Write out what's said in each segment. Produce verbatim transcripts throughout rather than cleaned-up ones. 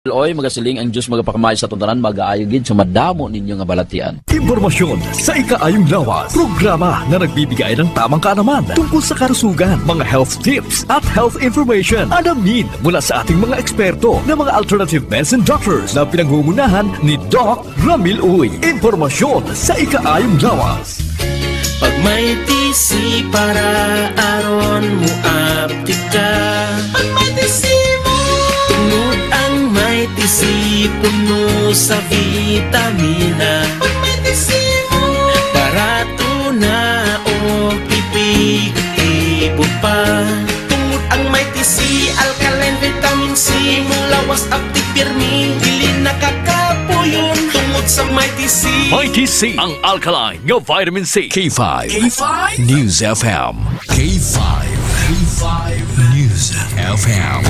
Oy, magasiling ang Diyos magapakamay sa tanan, magaayo gid sa madamo ninyo nga balatian. Impormasyon sa ikaayong lawas. Programa na nagbibigay ng tamang kaalaman tungkol sa kalusugan, mga health tips at health information. Alamin mula sa ating mga eksperto na mga alternative medicine doctors na pinangungunahan ni Doc Ramil Uy. Impormasyon sa ikaayong lawas. Pag may T C para aron mo aptika. Pag may T C mo. Tungod ang may T C puno sa vitamina. Pag may T C mo. Barato na o epektibo pa. Tungod ang may T C, alkaline vitamin C, mulawas at pirmi, dili nakakapuyon. Tungod sa may T C. May T C, ang alkaline nga vitamin C. K five. K five. News F M. K five. K five. News F M.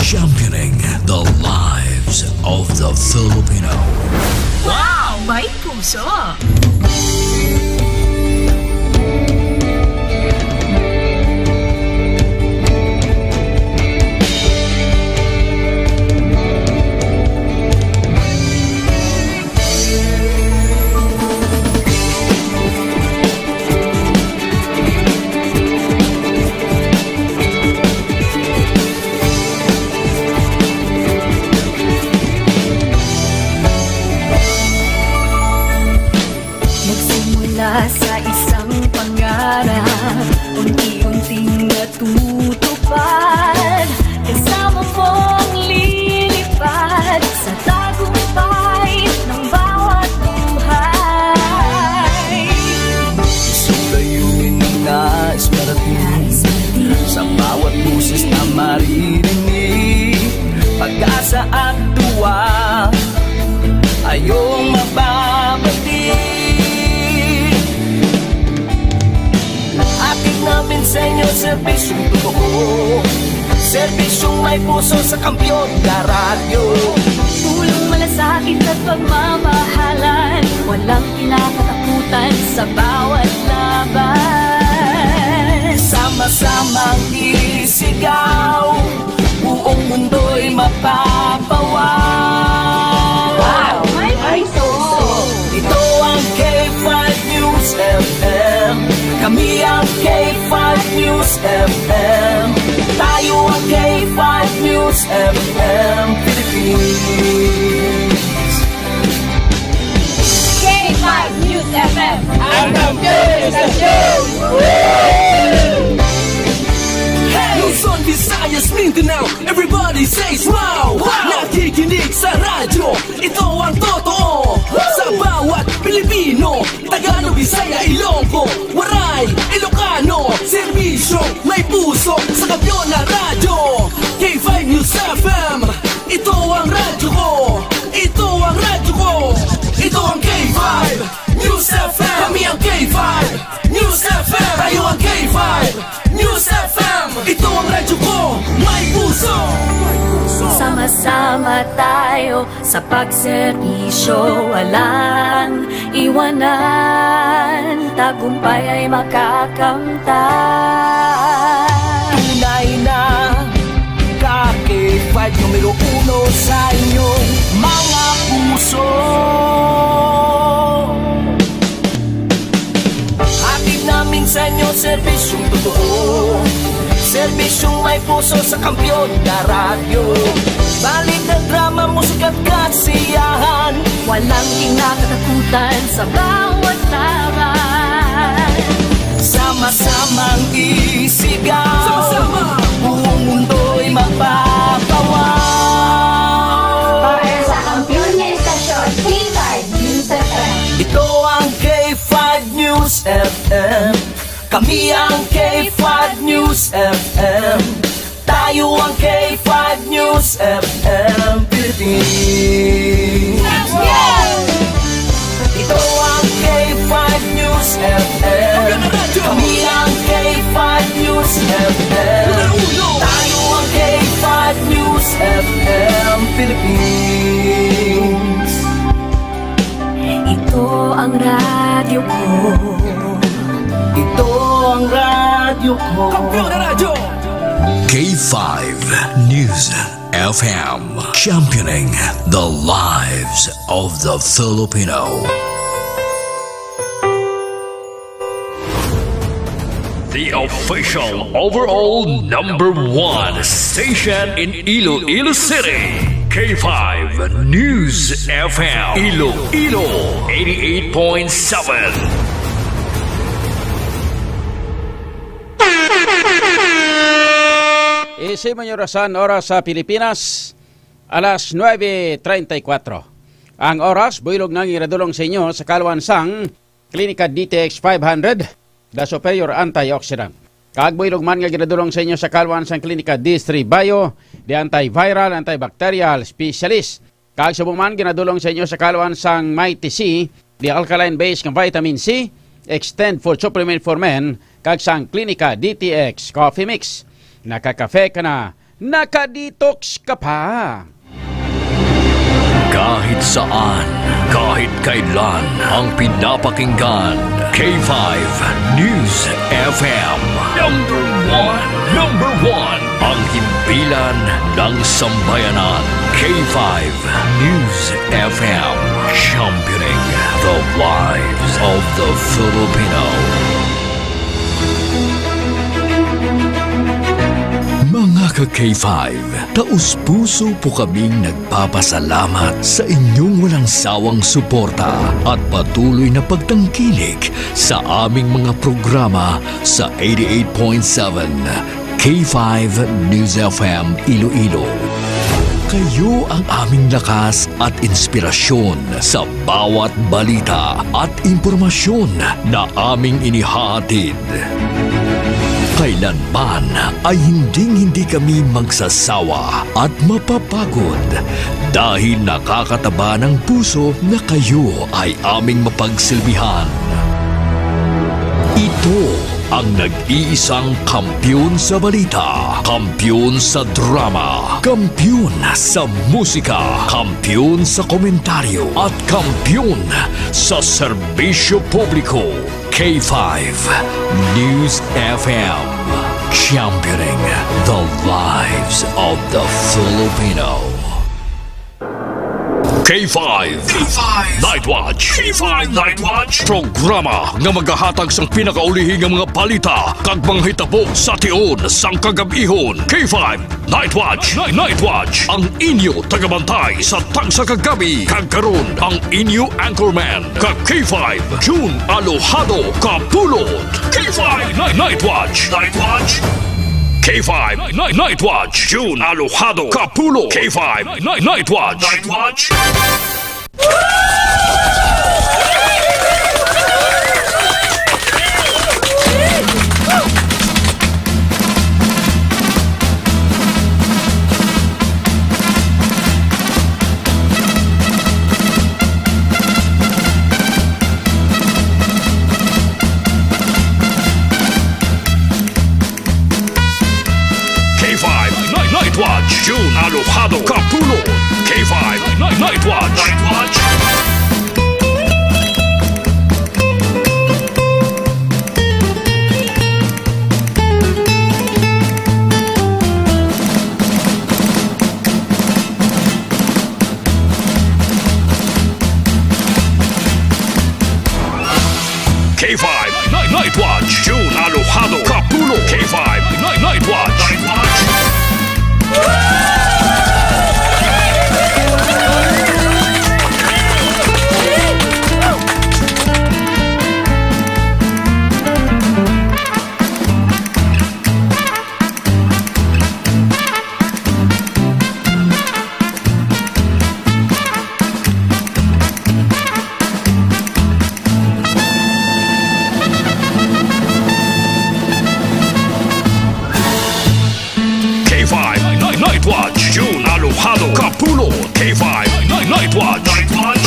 Championing the lives of the Filipino. Wow! May puso! Nagsimula sa isang pangarap, unti-unting natutupad. Kasama mong lilipad sa tagumpay ng bawat buhay. Isang layunin na nais marating sa bawat boses na maririnig. Pag-asa at tuwa ay iyong mababati. Hatid namin sa inyo serbisyong totoo, serbisyong may puso sa Kampiyon na Radyo. Tulong, malasakit at pagmamahalan, walang kinakatakutan sa bawat laban. Sama-samang isigaw, buong mundo'y mapapawaw. Wow! May puso! Ito ang K five News F M. Kami ang K five News F M. Tayo ang K five News F M Philippines. K five News F M, ang kampiyon sa show! Hey! Luzon, Visayas, Mindanao, everybody says wow! Wow! Nakikinig sa radyo, ito ang totoo. Sa bawat Pilipino, Tagalog, Bisaya, Ilonggo, Waray, Ilocano, serbisyo may puso sa Kampiyon na Radyo. K five News F M, ito ang radyo ko. Ito ang radyo ko. Ito ang K five News F M. Kami ang K five News F M. Tayo ang K five News F M. Ito ang radyo ko. May puso. Sama-sama tayo sa pagserbisyo, walang iwanan, tagumpay ay makakamtan. Tunay na ka K five numero uno sa inyong mga puso. Hatid namin sa inyo serbisyong totoo, serbisyong may puso sa Kampiyon na Radyo. Balita, drama, musika at kasiyahan, walang kinakatakutan sa bawat laban. Sama-samang isigaw, sama-sama, buong mundo'y mapapawaw. Para sa kampiyon nga istasyon, K five News F M. Ito ang K five News F M. Kami ang K five News F M. Tayo ang K five News F M Philippines. Ito ang K five News F M. Kami ang K five News F M. Tayo ang K five News F M Philippines. Ito ang radyo ko. Ito ang radyo ko. Kampiyon na radyo. K five News F M, championing the lives of the Filipino. The official overall number one station in Iloilo City, K five News F M, Iloilo, eighty-eight point seven. Isip mo yung orasan, oras sa Pilipinas, alas nuebe treinta y cuatro. Ang oras, buylog nga ginadulong sa inyo sa kaluan sang Klinika D T X five hundred, the superior antioxidant. Kag buylog man nga ginadulong sa inyo sa kaluan sang Klinika D three Bio, the antiviral, antibacterial specialist. Kag subong man ginadulong sa inyo sa kaluan sang Mighty C, the alkaline base nga vitamin C, Extend Food Supplement for Men, kag sang Klinika D T X Coffee Mix. Nakakafe ka na, nakadetox ka pa. Kahit saan, kahit kailan, ang pinapakinggan, K five News F M. Number one, number one, ang himpilan ng sambayanan, K five News F M, championing the lives of the Filipino. Mga ka-K five, taos-puso po kaming nagpapasalamat sa inyong walang sawang suporta at patuloy na pagtangkilik sa aming mga programa sa eighty-eight point seven K five News F M Iloilo. Kayo ang aming lakas at inspirasyon sa bawat balita at impormasyon na aming inihahatid. Kailanman ay hinding-hindi kami magsasawa at mapapagod dahil nakakataba ng puso na kayo ay aming mapagsilbihan. Ito ang nag-iisang kampiyon sa balita, kampiyon sa drama, kampiyon sa musika, kampiyon sa komentaryo, at kampiyon sa serbisyo publiko. K five News F M, championing the lives of the Filipino. K five. K five. Night Watch. K five Night Watch. Programa nga magahatag sang pinakaulihi nga mga balita kag mga hitabo sa tion sang kagab-ihon. K five Night Watch. Night, Night Watch. Ang inyo tagabantay sa tagsa ka gabi. Kag karon, ang inyo anchorman, ka K five, June Alojado Kapulot. K five Night, Night Watch. Night Watch. K five Night, Night Watch. June Alojado Kapulot. K five Night, Night Watch. Night Watch. K five Night, Night Watch, June Alojado Kapulot. K five Night, Night Watch. Night Watch. K five Night, Night Watch, June Alojado Kapulot. K five Night, Night Watch. Night Watch. K five Night, Night Watch, June Alojado Kapulot. K five Night, Night Watch. Night Watch.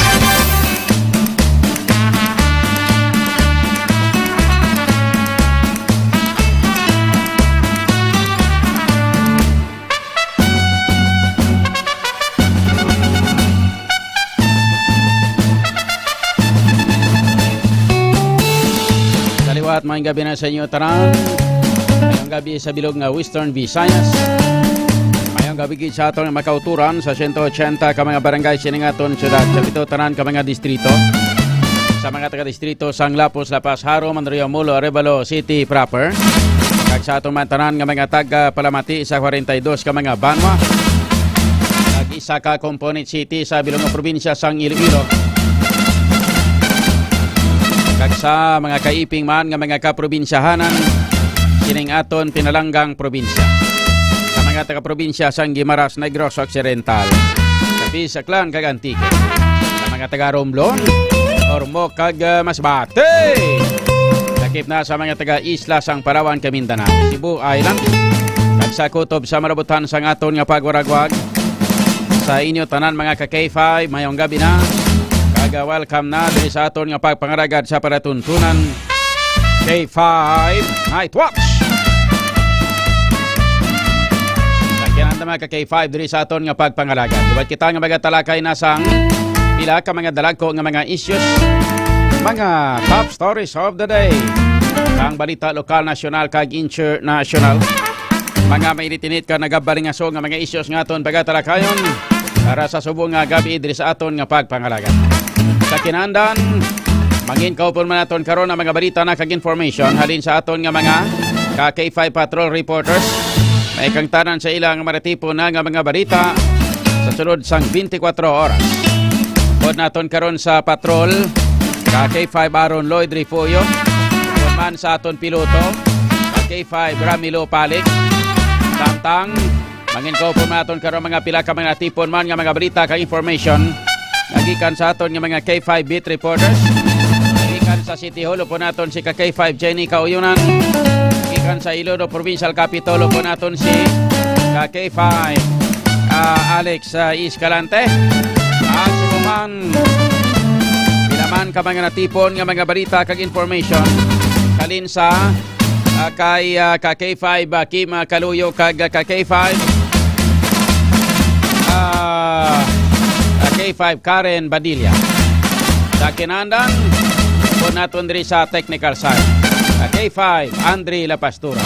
Sa liwat, maayong gabi na sa inyo tanan. Maayong gabi sa bilog nga Western Visayas. Maayong Gabi gid sa aton makauturan sa sento ochenta ka mga barangay sining aton syudad, sa pito tanan ka mga distrito. Sa mga taga-distrito sang Lapos, La Paz, Jaro, Mandaluyong, Molo, Arevalo City proper, kag sa aton man tanan nga mga taga-Palamati sa kwarenta y dos ka mga banwa, kag isa ka component city sa bilog nga probinsya sang Iloilo, kag sa mga kaiping man nga mga kaprobinsyahanan sining aton pinalanggang probinsya. Sa mga taga-probinsya sang Guimaras, Negros Occidental, Capiz, Aklan, kag Antique. Sa mga taga-Romblon, Ormoc, kag, ah, Masbate. Lakip na sa mga taga-isla sang Palawan, kag Mindanao, Cebu Island, kag sa kutob sa malabutan sang aton nga pagwaragwag. Sa inyo tanan, mga ka K five, mayong gabi na. Kag, ah, welcome na diri sa aton nga pagpangalagad sa palatuntunan. K five Night Watch. Nagkinanda, mga ka K five, diri sa aton nga pagpangalagad. Liwat kita nga magatalakay na sang pila ka mga dalagko nga mga issues, mga top stories of the day. Ang balita lokal, nasyonal, kag internasyonal. Mga mainit-init ka nagabalingaso nga mga issues nga aton pagatalakayon para sa subong nga gabi diri sa aton nga pagpangalagad. Sa kinandan, mangin kaupon man naton karon ang mga balita na kag information halin sa aton nga mga ka K five Patrol reporters. May kangtanan sa ila nga maratipon na nga mga balita sa sulod sang twenty-four oras. Pod naton karon sa Patrol, ka K five Aaron Lloyd Refugio, man sa aton piloto, ka K five Ramilo Palik. Samtang, mangin kaupon man naton karon mga pila ka mga natipon man nga mga balita kag information nga gikan sa aton nga mga K five beat reporters. Gikan sa City Hall, upod naton si ka K five Jenny Kauyunan. Gikan sa Iloilo Provincial Capitol, upod naton si ka K five, ah, Alex, ah, Escalante. At subukan, pila man ka mga natipon nga mga balita kag information halin sa, ah, kay, ah, ka K five, ah, Kim, ah, Kaluyo, kag, ah, ka K five, ah, ka K five Karen Badilla. Sa kinandan, upod naton diri sa technical side, ka K five Andre La Pastura.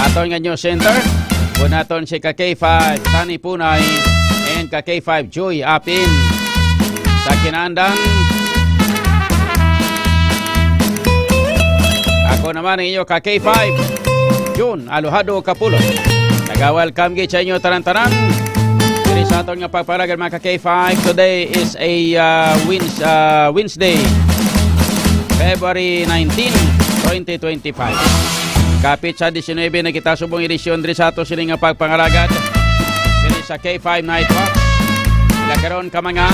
Aton nga news center, upod naton si ka K five Sunny Punay and ka K five Joy Apin. Sa kinandan, ako naman ang inyo ka K five, June Alojado Capullo. Naga-welcome gid sa inyo tanan-tanan diri sa aton nga pagpangalagad, mga ka K five. Today is a, uh, Wednes-, uh, Wednesday, February nineteen, twenty twenty-five. Kapit sa diecinuebe na kita subong edisyon diri sa ato sini nga pagpangalagad diri sa K five Night Watch. Sila karon ka mga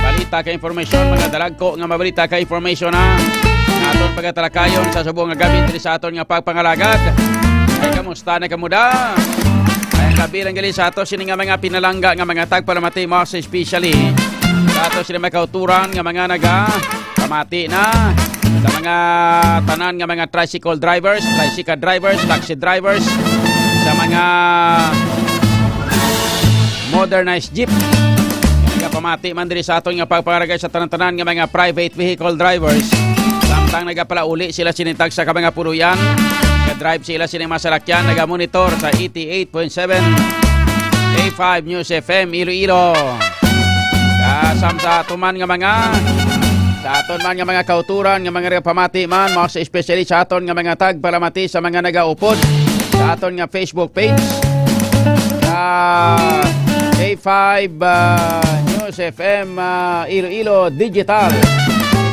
balita ka impormasyon, mga dalagko nga mabalita ka impormasyon na nga aton pagatalakayon sa subong nga gabi diri sa aton nga pagpangalagad. Ay, kamusta na kamo da? Ay, ang kabilang gali sa ato sini nga mga pinalangga nga mga tagpalamati, most especially sa ato sini mga kauturan nga mga naga pamati na sa mga tanan nga mga tricycle drivers, tricycle drivers, taxi drivers, sa mga modernized jeep. Nagapamati man diri sa aton nga pagpangalagad sa tanan-tanan nga mga private vehicle drivers. Samtang nagapalauli sila sini tagsa ka mga puloy-an, nag-drive sila sini mga salakyan, nagamonitor sa eighty-eight point seven K five News F M Iloilo. Kasam sa aton man nga mga, sa aton man nga mga kauturan, nga mga nagapamati man, most especially sa aton nga mga tagpalamati sa mga nagaupod sa aton nga Facebook page, ah, K five, ah, News F M, ah, Iloilo Digital,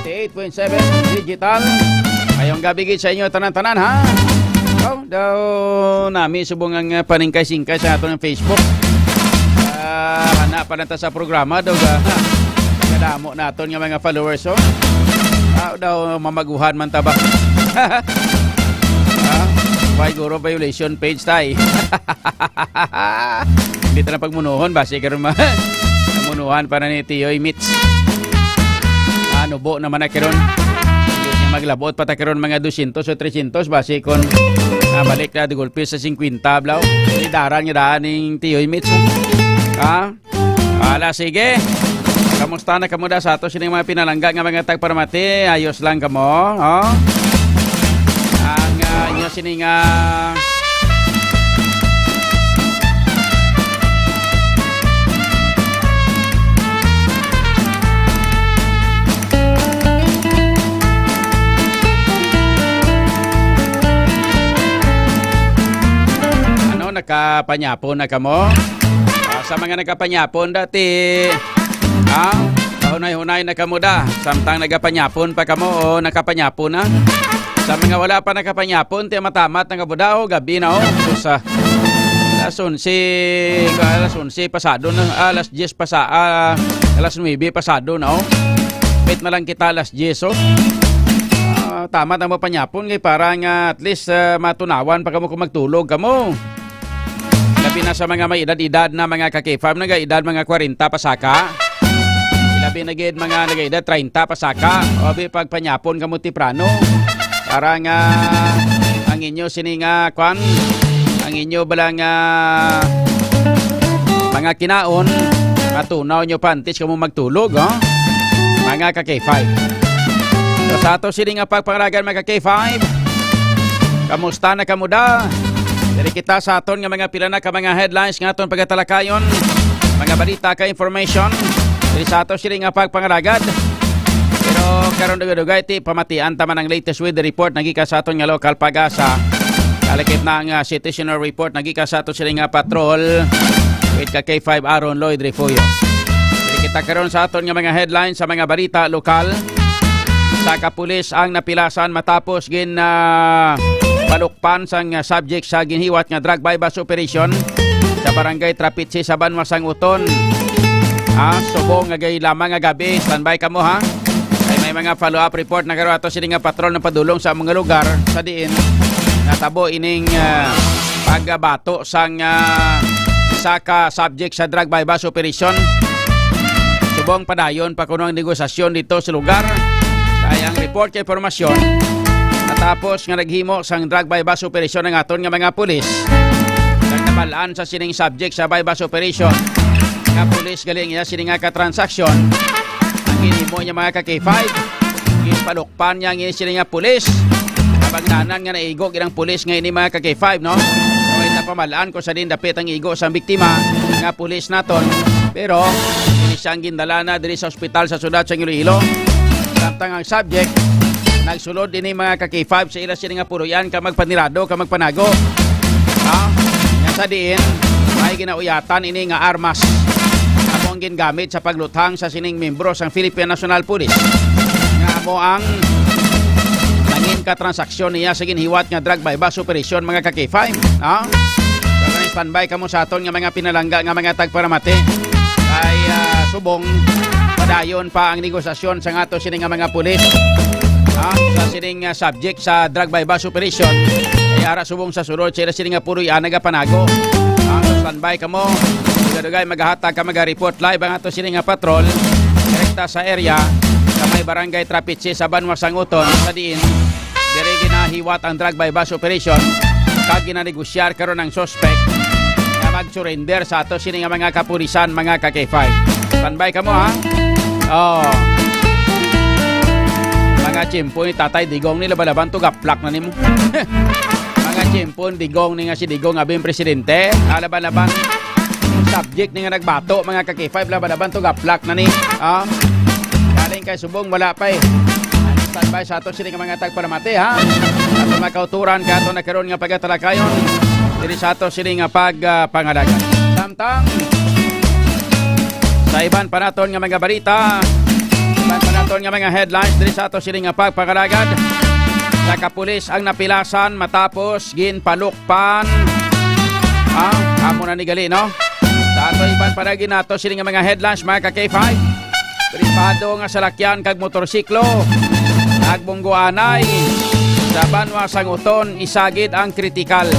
eighty-eight point seven Digital. Mayong gabi gid sa inyo tanan-tanan, ha? Oh, daw nami subong ang, ah, paningkay-singkay sa aton Facebook. Ah, ana pa lang ta sa programa, daw ga-, kadamo naton nga mga followers, oh. Ah, daw mamaguhan man ta ba? Ah, why guro violation page tay? Hindi ta na pagmunuhon, basi karon ma-, munuhan pa na ni Tiyoy Mitch. Ano, bo naman na karon. Hindi niya maglabot pa ta karon mga dosyentos o tresyentos, basi kon, ah, balik na, di gulpi sa singkwenta, blaw. Hindi daran nga daan ning Tiyoy Mitch, oh. Ha? Ala, sige. Kamusta na kamo da sa ato sining mga pinalangga nga mga tagpalamati? Ayos lang kamo, oh? Ang, ah, inyo sining, ah, Nakapanyapon na kamo? Ah, sa mga nakapanyapon dati, ah, pahunay-hunay na kamo da. Samtang nagapanyapon pa kamo o nakapanyapon na. Sa mga wala pa nakapanyapon, ti matamat na kamo da, oh, gabi na, oh. Sus, ah, alas onse, alas onse pasado na, ah, alas diyes pasa-, ah, alas nuebe pasado na, oh. Pit na lang kita alas diyes, oh. Ah, tama, tama panyapon kay para nga at least, ah, matunawan pa kamo kung magtulog kamo. Labi na sa mga may edad-edad na mga ka-K five, nag-edad mga kwarenta pasaka. Labi na gid mga nag-edad treinta pasaka. Obi pagpanyapon kamo temprano. Para nga ang inyo sini nga kwan, ang inyo bala nga mga kinaon, matunaw nyo pa antes kamo magtulog, oh? Mga ka-K five. So, sa ato sini nga pagpangalagan, mga ka-K five, kamusta na kamo da? Diri kita sa aton nga mga pila na ka mga headlines nga aton pagatalakayon, mga balita ka information. Diri sa ato sini nga pagpangalagad. Pero karon dugay-dugay ti pamatian ta man ang latest weather report nga gikan sa aton nga lokal PAGASA. Kalakip na ang, ah, citizen report nga gikan sa ato sini nga patrol with ka K five Aaron Lloyd Refugio. Diri kita karon sa aton nga mga headlines sa mga balita lokal. Sa kapulis ang napilasan matapos gin, ah, palukpan sang, ah, subject sa ginhiwat nga drug buy-bust operation sa barangay Trapitsi sa Banwa sang Uton. Ah, subong nga gay lamang nga gabi, standby kamo, ha. Kay may mga follow-up report na karon ato sini nga patrol nga padulong sa mga lugar sa diin natabo ining, ah, pagbato sang, ah, isa ka subject sa drug buy-bust operation. Subong padayon pa kuno ang negosasyon dito sa lugar. Kay ang report kay impormasyon, natapos nga naghimo sang drug buy-bust operation ang aton nga mga pulis, nagtabal-an sa sining subject sa buy-bust operation nga pulis gali ang iya sini nga katransaksyon. Ang ginhimo niya, mga ka-K five, ginpalukpan niya ang iya sini nga pulis. Kabangdanan nga naigo gid ang pulis nga ini, mga ka-K five, no? So, ita pamalaan ko sa din dapit ang igo sang biktima nga pulis naton. Pero, ini siyang gindala na diri sa ospital sa siyudad sa Iloilo. Samtang ang subject, nagsulod ini, mga ka-K five, sa ila sini nga puloy-an ka magpanirado, ka magpanago. Ha? Nga sa diin, may ginauyatan ini nga armas. Amo ang gingamit sa pagluthang sa sining membro sang Philippine National Police. Nga amo ang nangin ka transaksyon niya sa ginhiwat nga drug buy-bust operation, mga ka-K five. Ha? So, standby kamo sa aton nga mga pinalangga nga mga tagparamati. Kay, ah, subong padayon pa ang negosasyon sa ato sini nga mga pulis, ha, sa sining, ah, subject sa drug buy-bust operation. Ay ara subong sa sulod sila sini nga puloy-an nagapanago. Ha, so standby kamo. Dugay-dugay magahatag ka, maga-report live ang ato sini nga patrol direkta sa area sa may barangay Trapitsi sa Banwa sang Uton, sa diin diri ginahiwat ang drug buy-bust operation kag ginanegosyar karon ang suspect nga mag-surrender sa ato sini nga mga kapulisan, mga ka-K five. Standby kamo, ha? Oh. Mga tiyempo ni Tatay Digong ni, laba-laban to gaplak na nimo. Mga tiyempo ni Digong ni nga si Digong abi ang presidente. Ah, laban-laban. Subject ni nga nagbato, mga ka-K five, laba-laban to gaplak na ni. Ah. Galing kay subong, wala pa eh. Standby sa ato sini nga mga tagparamati, ha? Ato makauturan ka ato na karon nga pagatalakayon diri sa ato sini nga pag, ah, pangalaga. Samtang sa iban pa naton nga mga balita, iban pa naton nga mga headlines diri sa ato sini nga pagpangalagad. Sa kapulis ang napilasan matapos ginpalukpan. Ah, amo na ni gali, no? Sa ato iban pa lagi nato sini nga mga headlines, mga ka-K five. Pribado nga salakyan kag motorsiklo nagbungguanay sa Banwa sang Uton, isa gid ang kritikal.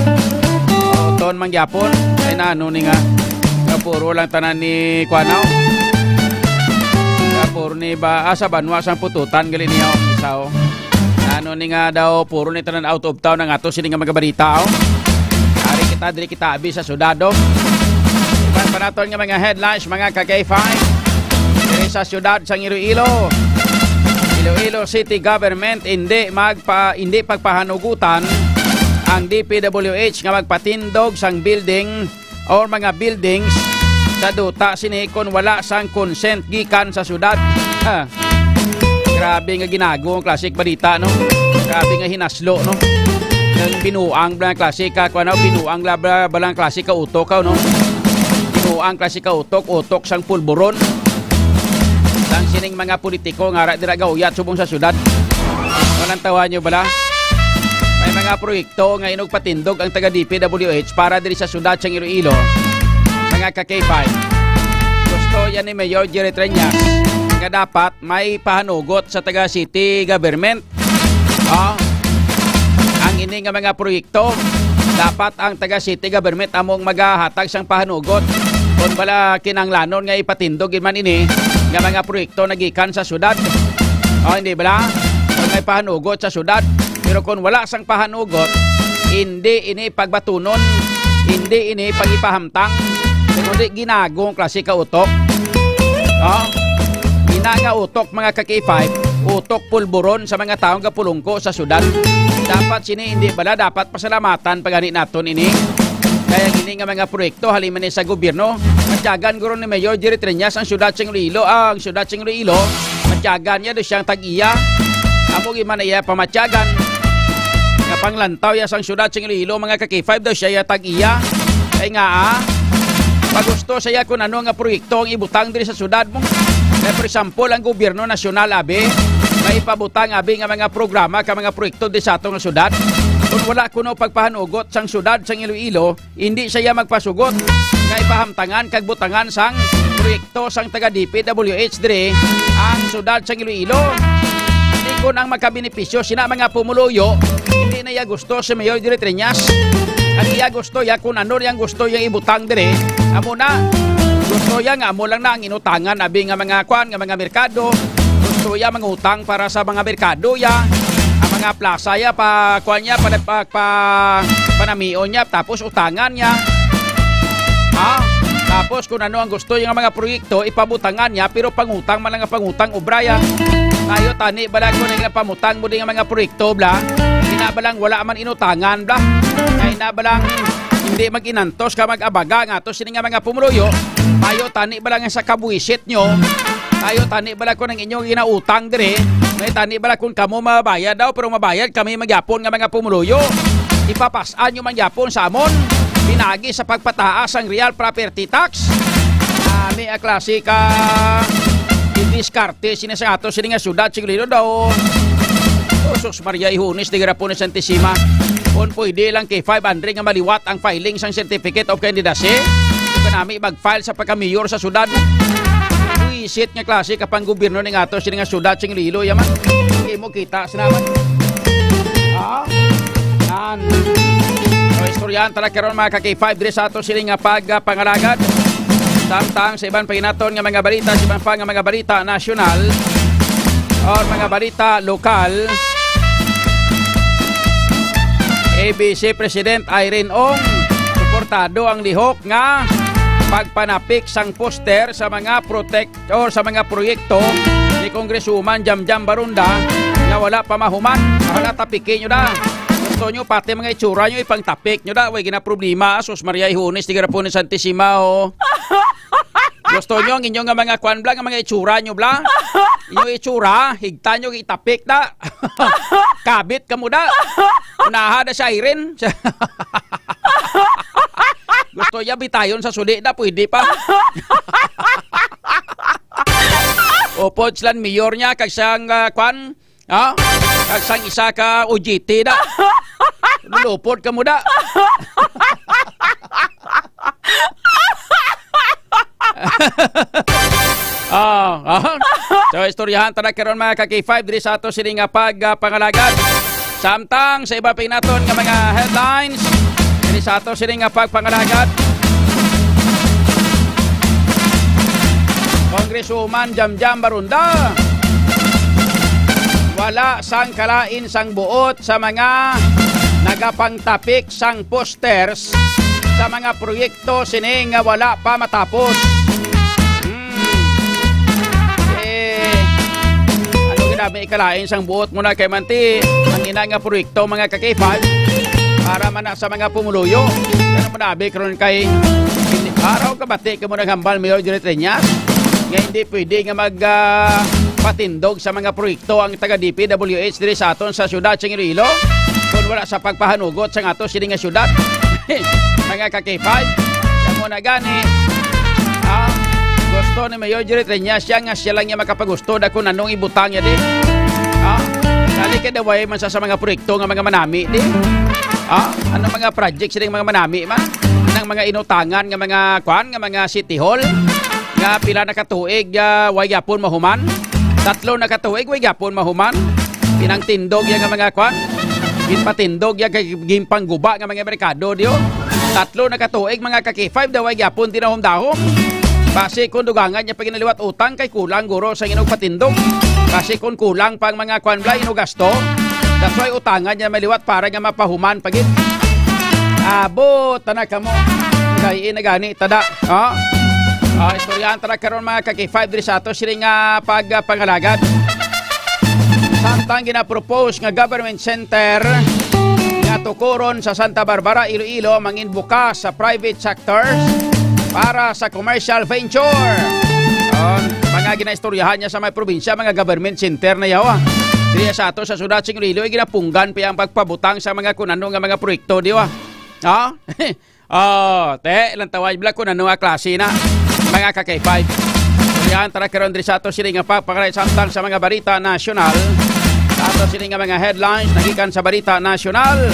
Uton man gyapon, ay nano ni nga, nga puro lang tanan ni kuan, no? Nga puro ni ba, ah, sa Banwa sang Pututan gali niya, oh, isa, oh. Ano ni nga daw, puro ni tanan out of town ang ato sini nga mga balita, oh. Ari kita, diri kita abi sa syudad, oh. Iban pa naton nga mga headlines, mga ka-K five. Diri sa syudad sang Iloilo, Iloilo City Government hindi magpa-, hindi pagpahanugutan ang D P W H nga magpatindog sang building or mga buildings sa duta sini kon wala sang consent gikan sa syudad. Ah. Grabe nga ginago ang klaseng balita, no? Grabe nga hinaslo, no? Ang binuang bala nga klase ka, kuwan, no? Binuang la-, bala, bala nga klase ka utok, no? Binuang klase ka utok, utok sang pulburon. Sang sining mga politiko nga ara dira gauyat subong sa syudad. Malantawa nyo bala? May mga proyekto nga inugpatindog ang taga D P W H para diri sa syudad sang Iloilo. Mga ka K five. Gusto yan ni Mayor Jerry Treñas nga dapat may pahanugot sa taga city government. Ah, ang ini nga mga proyekto, dapat ang taga city government among magahatag sang pahanugot. Kung bala kinanglanon nga ipatindog man ini nga mga proyekto nagikan sa syudad. Oh, hindi bala? Kung may pahanugot sa syudad. Pero kung wala sang pahanugot, hindi ini pagbatunon, hindi ini pagipahamtang, kundi ginagong klase ka utok. Oh, ina nga utok, mga ka K five, utok pulburon sa mga taong gapulungko sa syudad. Dapat sini hindi bala dapat pasalamatan pa gani naton ini. Kaya gini nga mga proyekto halin man ni sa gobyerno, matyagan guro ni Mayor Jerry Treñas ang syudad sing Iloilo, ang syudad sing Iloilo, matyagan niya do siyang tag-iya. Amo gid man iya pamatyagan. Nga panglantaw ya sang syudad sing Iloilo, mga ka K five, daw siya ya tag-iya. Kay nga, ah, pagusto siya kung ano nga proyekto ang ibutang diri sa syudad mo. Kay, for example, ang gobyerno nasyonal, abi, may ipabutang, abi, nga mga programa ka mga proyekto di sa ato nga syudad. Kung wala kuno pagpahanugot sang syudad sang Iloilo, hindi siya magpasugot nga ipahamtangan kag butangan sang proyekto sang taga D P W H diri ang syudad sang Iloilo. Di kon ang makabenepisyo sina mga pumuluyo, hindi na iya gusto si Mayor Jerry Treñas. Ang iya gusto ya, kung ano yang gusto yang ibutang diri, amo na. Gusto ya nga amo lang na ang inutangan, abi, nga mga kwan, nga mga merkado. Gusto ya mangutang para sa mga merkado ya. Ang mga plaza ya, pa kwan ya, pa, pa, pa, panamion niya, tapos utangan niya. Ha? Tapos kung ano ang gusto niya nga mga proyekto, ipabutangan niya, pero pangutang man lang ang pangutang, obra ya. Tayo tani bala ko nga pamutang mo din nga mga proyekto, bla. Ina ba lang wala man inutangan, bla? Ay na ba lang hindi mag-inantos ka mag-abaga nga to sini nga mga pumuluyo. Tayo tani bala nga sa kabuisit nyo. Tayo tani bala ko ng inyong ginautang dire. May tani bala kung kamo mabayad daw, pero mabayad kami magyapon nga mga pumuluyo. Ipapas-an nyo man gyapon sa amon pinagi sa pagpataas ang real property tax. Ami a klase ka diskarte sini sa ato sini nga syudad, sigurado daw. Oh, sus Maria, ihunis di garapon ni Santisima. Kung pwede lang kay five hundred nga maliwat ang filing sang Certificate of Candidacy. Kung kanami mag-file sa pagka-mayor sa syudad. Isit nga klase ka pang gobyerno ning ato sini nga syudad sing Iloilo, yaman. Hindi mo kita sa naman. Ah? Yan. So, istoryahan tala karon, mga ka-K five, diri sa ato sini nga pagpangalagad. Samtang sa iban pa ginaton nga mga balita, sa iban pa nga mga balita nasyonal or mga balita lokal, A B C President Irene Ong, suportado ang lihok nga pagpanapik sang poster sa mga protect or sa mga proyekto ni Congresswoman Jamjam Barunda nga wala pa mahuman. Wala, tapiki nyo da. Gusto nyo pati mga itsura nyo ipangtapik nyo da. Way gina problema. Sus Maria, ihunis di garapon ni Santisima, oh. Gusto nyo ang inyo nga mga kwan bla, nga mga itsura nyo bla? Inyo itsura, higta nyo itapik da. Kabit ka mo da. Unaha da siya, Irene. Gusto niya bitayon sa suli na, pwede pa. Upod sila mayor niya, kag sang, ah, kwan, ha? Kag sang isa ka O G T na. Lulupod ka mo na. Ah, ah. So, istoryahan ta na karon, mga ka-K five, diri sa ato sini nga pag, ah, pangalagad. Samtang sa iba pa naton nga mga headlines, diri sa ato sini nga pagpangalagad, Congresswoman Jamjam Barunda, wala sang kalain sang buot sa mga nagapangtapik sang posters sa mga proyekto sini nga wala pa matapos. Hmm. Eh, ano gid abi ikalain sang buot mo na kay manti ang ina nga proyekto, mga ka-K five, para man na sa mga pumuluyo. Pero madabi karon kay hindi araw kabati ka mo naghambal, Mayor Jerry Treñas, nga hindi pwede nga mag, ah, patindog sa mga proyekto ang taga D P W H diri sa aton sa siyudad sa Iloilo. Kung wala sa pagpahanugot sa ato sini nga syudad. Mga ka-K five, kamo na gani. Ah, gusto ni Mayor Jerry Treñas siya nga siya lang niya makapagusto da kung anong ibutang niya di. Ah, dali kay daway man sa, sa mga proyekto nga mga manami di. Ah, ano mga project sila mga manami man? Nang mga inutangan nga mga kwan, nga mga city hall, nga pila na katuig, ah, way gyapon mahuman. Tatlo na katuig, way gyapon mahuman. Pinangtindog yan nga mga kwan. Ginpatindog yan kay ginpangguba nga mga merkado diyo. Tatlo na katuig, mga ka-K five, daw ay gyapon dinahom-dahom. Basi kung dugangan niya pa ginaliwat utang kay kulang guro sa inog patindog. Basi kung kulang pang mga kwan bla, inog gasto. That's why utangan niya maliwat para nga mapahuman pa gid. Abot na kamo. Gayi na gani tada. Oh. Ah, istoryahan tara karon mga ka-K five diri sa ato sini nga pagpangalagad. Samtang ginapropose nga government center nga tukuron sa Santa Barbara, Iloilo, mangin bukas sa private sectors para sa commercial venture. On, mga ginaistoryahan niya sa mga probinsya, mga government center na yawa. Diri sa ato sa syudad sing Iloilo, ay ginapunggan pa ang pagpabutang sa mga kunano nga mga proyekto, di ba? Ha? Oh, te, lang tawag bla kung ano nga klase na. Mga ka-K five. Yan, tara karon diri sa ato sini nga pagpangalay samtang sa mga balita nasyonal. Sa ato sini nga mga headlines, nagikan sa balita nasyonal.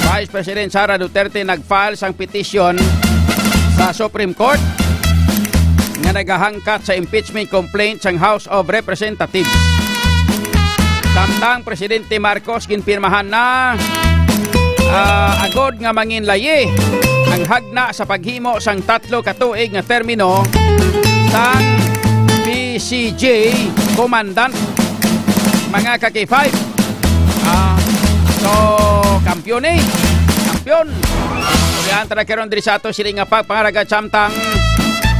Vice President Sara Duterte nag-file sang petisyon sa Supreme Court nga nagahangkat sa impeachment complaint sang House of Representatives. Samtang Presidente Marcos ginpirmahan na, ah, agod nga manginlayi ang hagna sa paghimo sang tatlo ka tuig nga termino sang P C G Commandant, mga ka-K five. Ah, so, kampiyon eh. Kampiyon. Ulihan ta na karon diri sa ato sini nga pagpangalagad samtang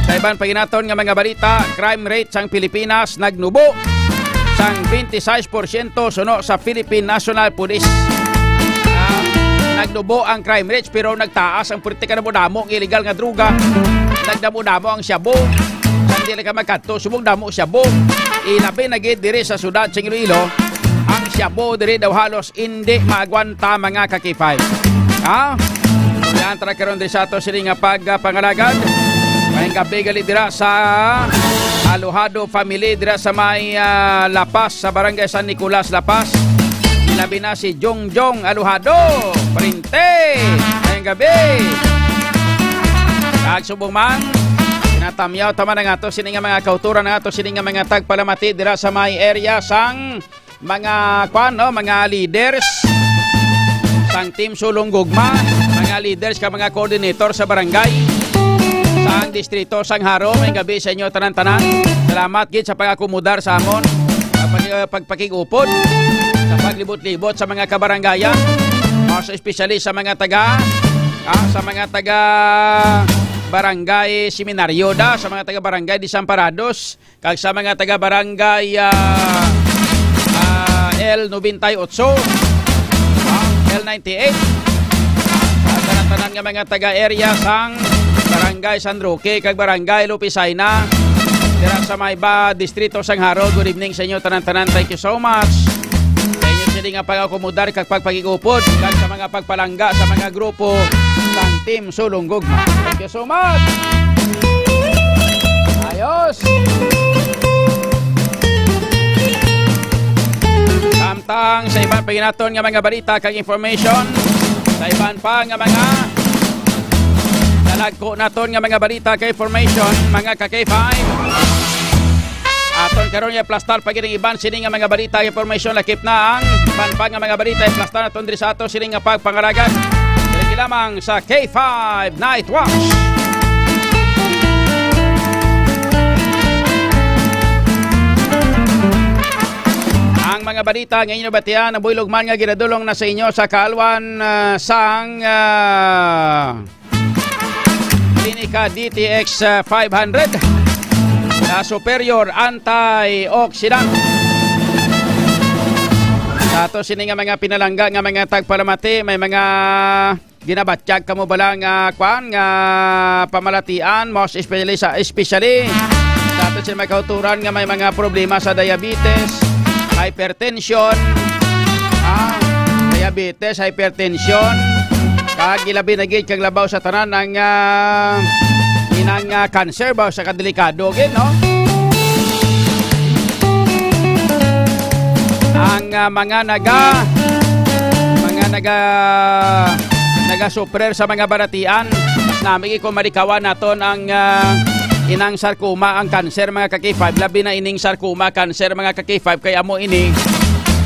sa iban pa ginaton nga mga balita, crime rate sang Pilipinas nagnubo sang twenty-six porsyento suno sa Philippine National Police. Ah, nagnubo ang crime rate pero nagtaas ang politika na damo nga illegal nga droga. Nagdamo-damo ang shabu. Sa dili ka magkadto, subong damo shabu. Ilabi na gid diri sa syudad sa Iloilo, ang shabu diri daw halos hindi maagwanta, mga ka-K five. Ha? Yan, tara karon diri sa ato sini nga pagpangalagad. May gabi gali dira sa Alojado family dira sa may, ah, La Paz, sa barangay San Nicolas, La Paz. Ilabi na si Jongjong Alojado, pariente. May gabi. Kag subong man, natamyaw ta man ang ato sini nga mga kauturan, ang ato sini nga mga tagpalamati dira sa may area sang mga, kwan, no, mga leaders sang Team Sulong Gugma, mga leaders ka mga coordinator sa barangay, sang distrito sang Jaro. May gabi sa inyo tanan-tanan. Salamat gid sa pag-akomodar sa amon, sa pag-, pagpakig-upod, sa paglibot-libot sa mga kabarangayan, mas especially sa mga taga, ah, sa mga taga barangay Seminaryo da, sa mga taga barangay Desamparados, kag sa mga taga barangay, ah, ah, L ninety-eight, ah, L ninety-eight. At tanan-tanan nga mga taga area sang barangay San Roque kag barangay Lupisaina, dira sa may ba distrito sang Jaro. Good evening sa inyo tanan-tanan. Thank you so much sa inyo sini nga pag-akomodar kag pagpakig-upod kag sa mga pagpalangga sa mga grupo sang Team Sulong Gugma. Thank you so much. Ayos. Samtang sa iban pa ginaton nga mga balita kag information, sa iban pa nga mga nalagko naton nga mga balita kag information, mga ka-K five, aton karon nga iplastar pa gid ang iban sini nga mga balita, information, lakip na ang iban pa nga mga balita, iplastar naton diri sa ato sini nga pagpangalagad. Diri lamang sa K five Night Watch. Ang mga balita nga inyo batian, ang buylog man nga ginadulong na sa inyo sa kaalwan, ah, sang, ah, Klinika D T X, ah, five hundred, ah, Superior Antioxidant. Sa ato sini nga mga pinalangga nga mga tagpalamati, may mga ginabatyag kamo bala nga, kwan, nga pamalatian, most especially sa, especially sa ato sini mga kauturan nga may mga problema sa diabetes, hypertension, ah, sa diabetes, hypertension, kag ilabi na gid kag labaw sa tanan ang, ah, inang, ah, cancer ba, sa kadelikado gid, no? Ang, ah, mga naga-, mga naga-, nagasuffer sa mga balatian, mas nami gid kung malikawan naton ang, ah, inang sarcoma, ang cancer, mga ka-K five, labi na ining sarcoma cancer, mga ka-K five, kay amo ini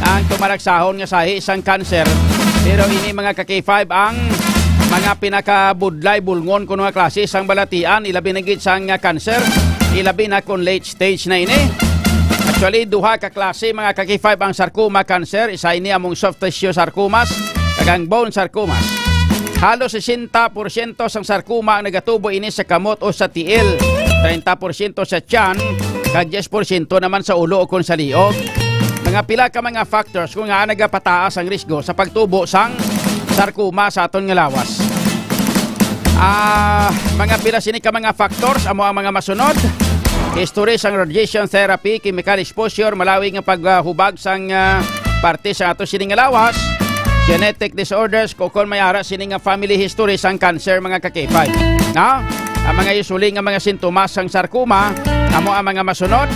ang tumalaksahon nga sahi sang cancer. Pero ini, mga ka-K five, ang mga pinakabudlay, bulngon kuno nga klase sang balatian, ilabi na gid sang, ah, cancer, ilabi na kung late stage na ini. Actually, duha ka klase, mga ka-K five, ang sarcoma cancer. Isa ini among soft tissue sarcomas kag ang bone sarcomas. Halos sesenta porsyento sang sarcoma ang nagatubo ini sa kamot o sa tiil, treinta porsyento sa tiyan, kag diyes porsyento naman sa ulo o kon sa liog. Mga pila ka mga factors kung ngaa nagapataas ang risgo sa pagtubo sang sarcoma sa aton nga lawas. Ah, mga pila sini ka mga factors amo ang mga masunod: history sang radiation therapy, chemical exposure, malawi nga paghubag sang, ah, parte sa ato sini nga lawas, genetic disorders, o kon may ara sini nga family history sang cancer, mga ka-K five. No? Ang mga usually nga mga sintomas sang sarcoma amo ang mga masunod: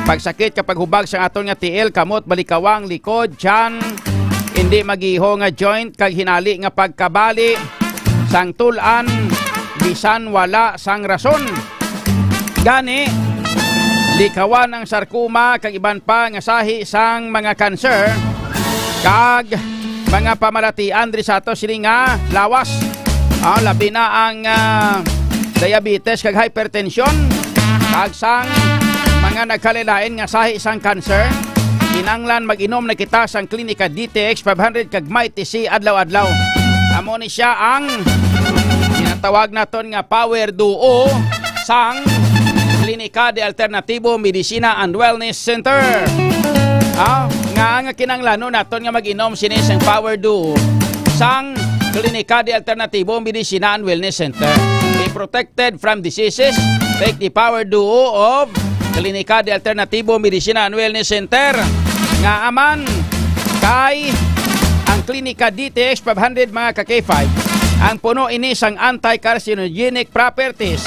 pagsakit ka paghubag sang aton nga tiil, kamot, balikawang, likod, tiyan, hindi magiho nga joint, kag hinali nga pagkabali sang tul-an bisan wala sang rason. Gani, likawan ang sarcoma kag iban pa nga sahi sang mga cancer kag mga pamalatian diri sa ato sini nga lawas. Ah, labi na ang, ah, diabetes kag hypertension, kag sang mga nagkalain-lain nga sahi sang cancer. Kinahanglan mag-inom na kita sang Clinica D T X five hundred kag Mighty C adlaw-adlaw. Amo ni siya ang ginatawag naton nga power duo sang Klinika de Alternatibo Medicina and Wellness Center. Ah, nga, nga kinahanglanon naton nga mag-inom sini sang power duo sang Klinika de Alternatibo Medicina and Wellness Center. Be protected from diseases. Take the power duo of Klinika de Alternatibo Medicina and Wellness Center. Nga aman kay ang Klinika D T X five hundred, mga ka-K five, ang puno ini sang anti-carcinogenic properties,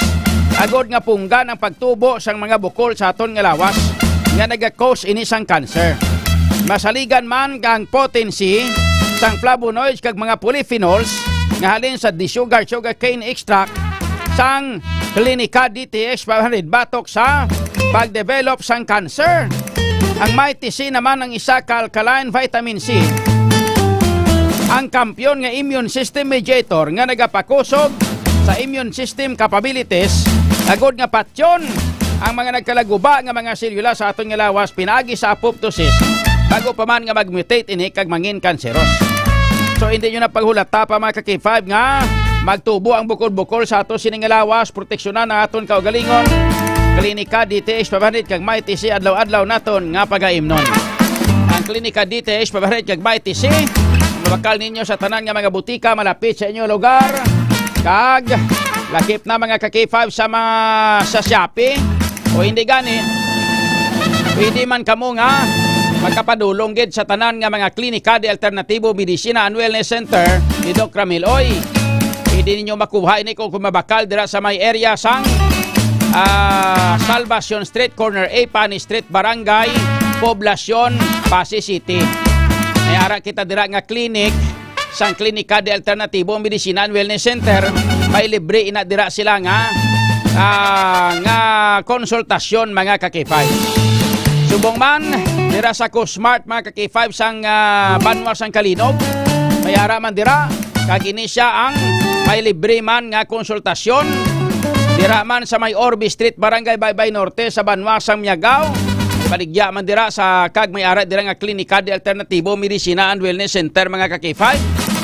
agod nga punggan ang pagtubo sang mga bukol sa aton nga lawas nga naga-cause ini sang cancer. Masaligan man ang potency sang flavonoids kag mga polyphenols nga halin sa desugared sugarcane extract sang Klinika D T X five hundred batok sa pag-develop sang cancer. Ang Mighty C naman ang isa ka alkaline vitamin C, ang kampiyon nga immune system mediator nga nagapakusog sa immune system capabilities, agod nga patyon ang mga nagkalaguba nga mga selula sa aton nga lawas pinaagi sa apoptosis, bago pa man nga mag-mutate ini kag mangin kanseros. So, hindi nyo na paghulata pa, mga ka-K five, nga magtubo ang bukol-bukol sa ato sini nga lawas. Proteksyonan ang aton kaugalingon. Klinika D T H five hundred kag Mighty C adlaw-adlaw naton nga pagaimnon. Ang Klinika D T H five hundred kag Mighty C mabakal ninyo sa tanan nga mga butika malapit sa inyo lugar. Kag lakip na, mga ka-K five, sa mga, sa Shopee. O hindi gani, pwede man kamo nga makapadulong gid sa tanan nga mga Klinika de Alternatibo Medicina and Wellness Center ni Doc Ramil Oy. Pwede ninyo makuha ini kung, kung mabakal dira sa may area sang, ah, Salvacion Street, corner A, Pani Street, Barangay Poblacion, Passi City. May ara kita dira nga clinic sang Klinika de Alternatibo Medicina and Wellness Center. May libre ina dira sila nga, ah, nga konsultasyon, mga ka-K five. Subong man dira sa Cosmart, mga ka-K five, sang, ah, banwa sang Calinog, may ara man dira. Kag ini sia ang may libre man nga konsultasyon dira man sa may Orbe Street, Barangay Baybay Norte, sa banwa sang Miagao. Baligya man dira sa, kag may ara dira nga Klinika de Alternatibo Medicina and Wellness Center, mga ka-K five.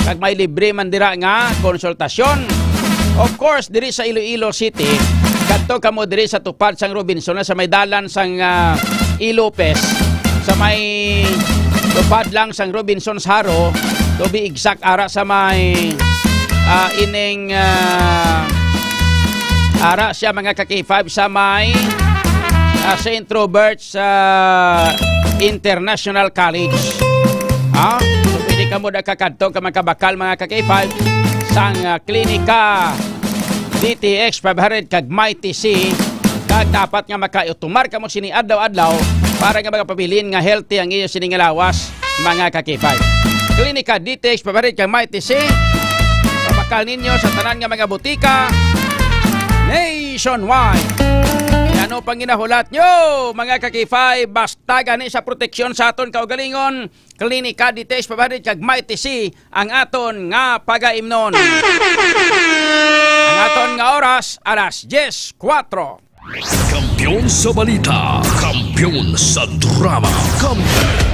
Kag may libre man dira nga konsultasyon. Of course, diri sa Iloilo City, kadto kamo diri sa tupad sang Robinson, sa may dalan sang, ah, E. Lopez, sa may tupad lang sang Robinson's Haro, to be exact, ara sa may, ah, ining, ah, ara siya, mga ka-K five, sa may, ah, Saint Robert sa International College. Ah, so pwede Kamo da kakadto ka mga kabakal, mga ka-K five, sang, ah, Klinika D T X five hundred kag Mighty C, kag dapat nga makaitumar kamo sini adlaw-adlaw para nga magapabilin nga healthy ang iyo sini nga lawas, mga ka-K five. Klinika D T X five hundred kag Mighty C, mabakal ninyo sa tanan nga mga butika nationwide. Ano pang ginahulat nyo, mga ka-K five? Basta gani sa proteksyon sa aton kaugalingon, Klinika D T X five hundred kag Mighty C ang aton nga pagaimnon. Ang aton nga oras, alas diyes kuwatro. Kampiyon sa balita, kampiyon sa drama, kampiyon.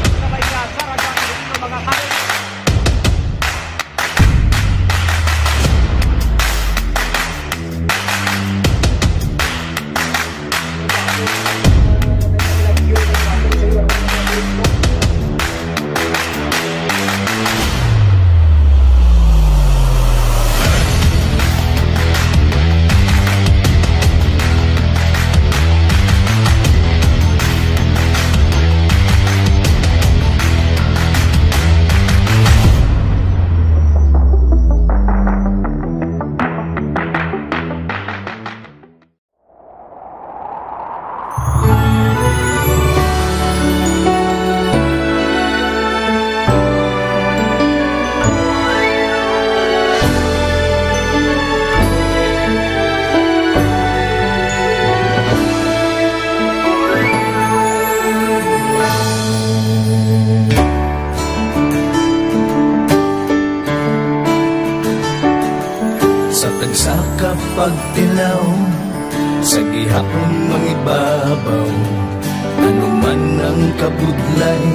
Sa tagsa ka pagtilaw, sa gihapon mangibabaw, ano man ang kabudlay,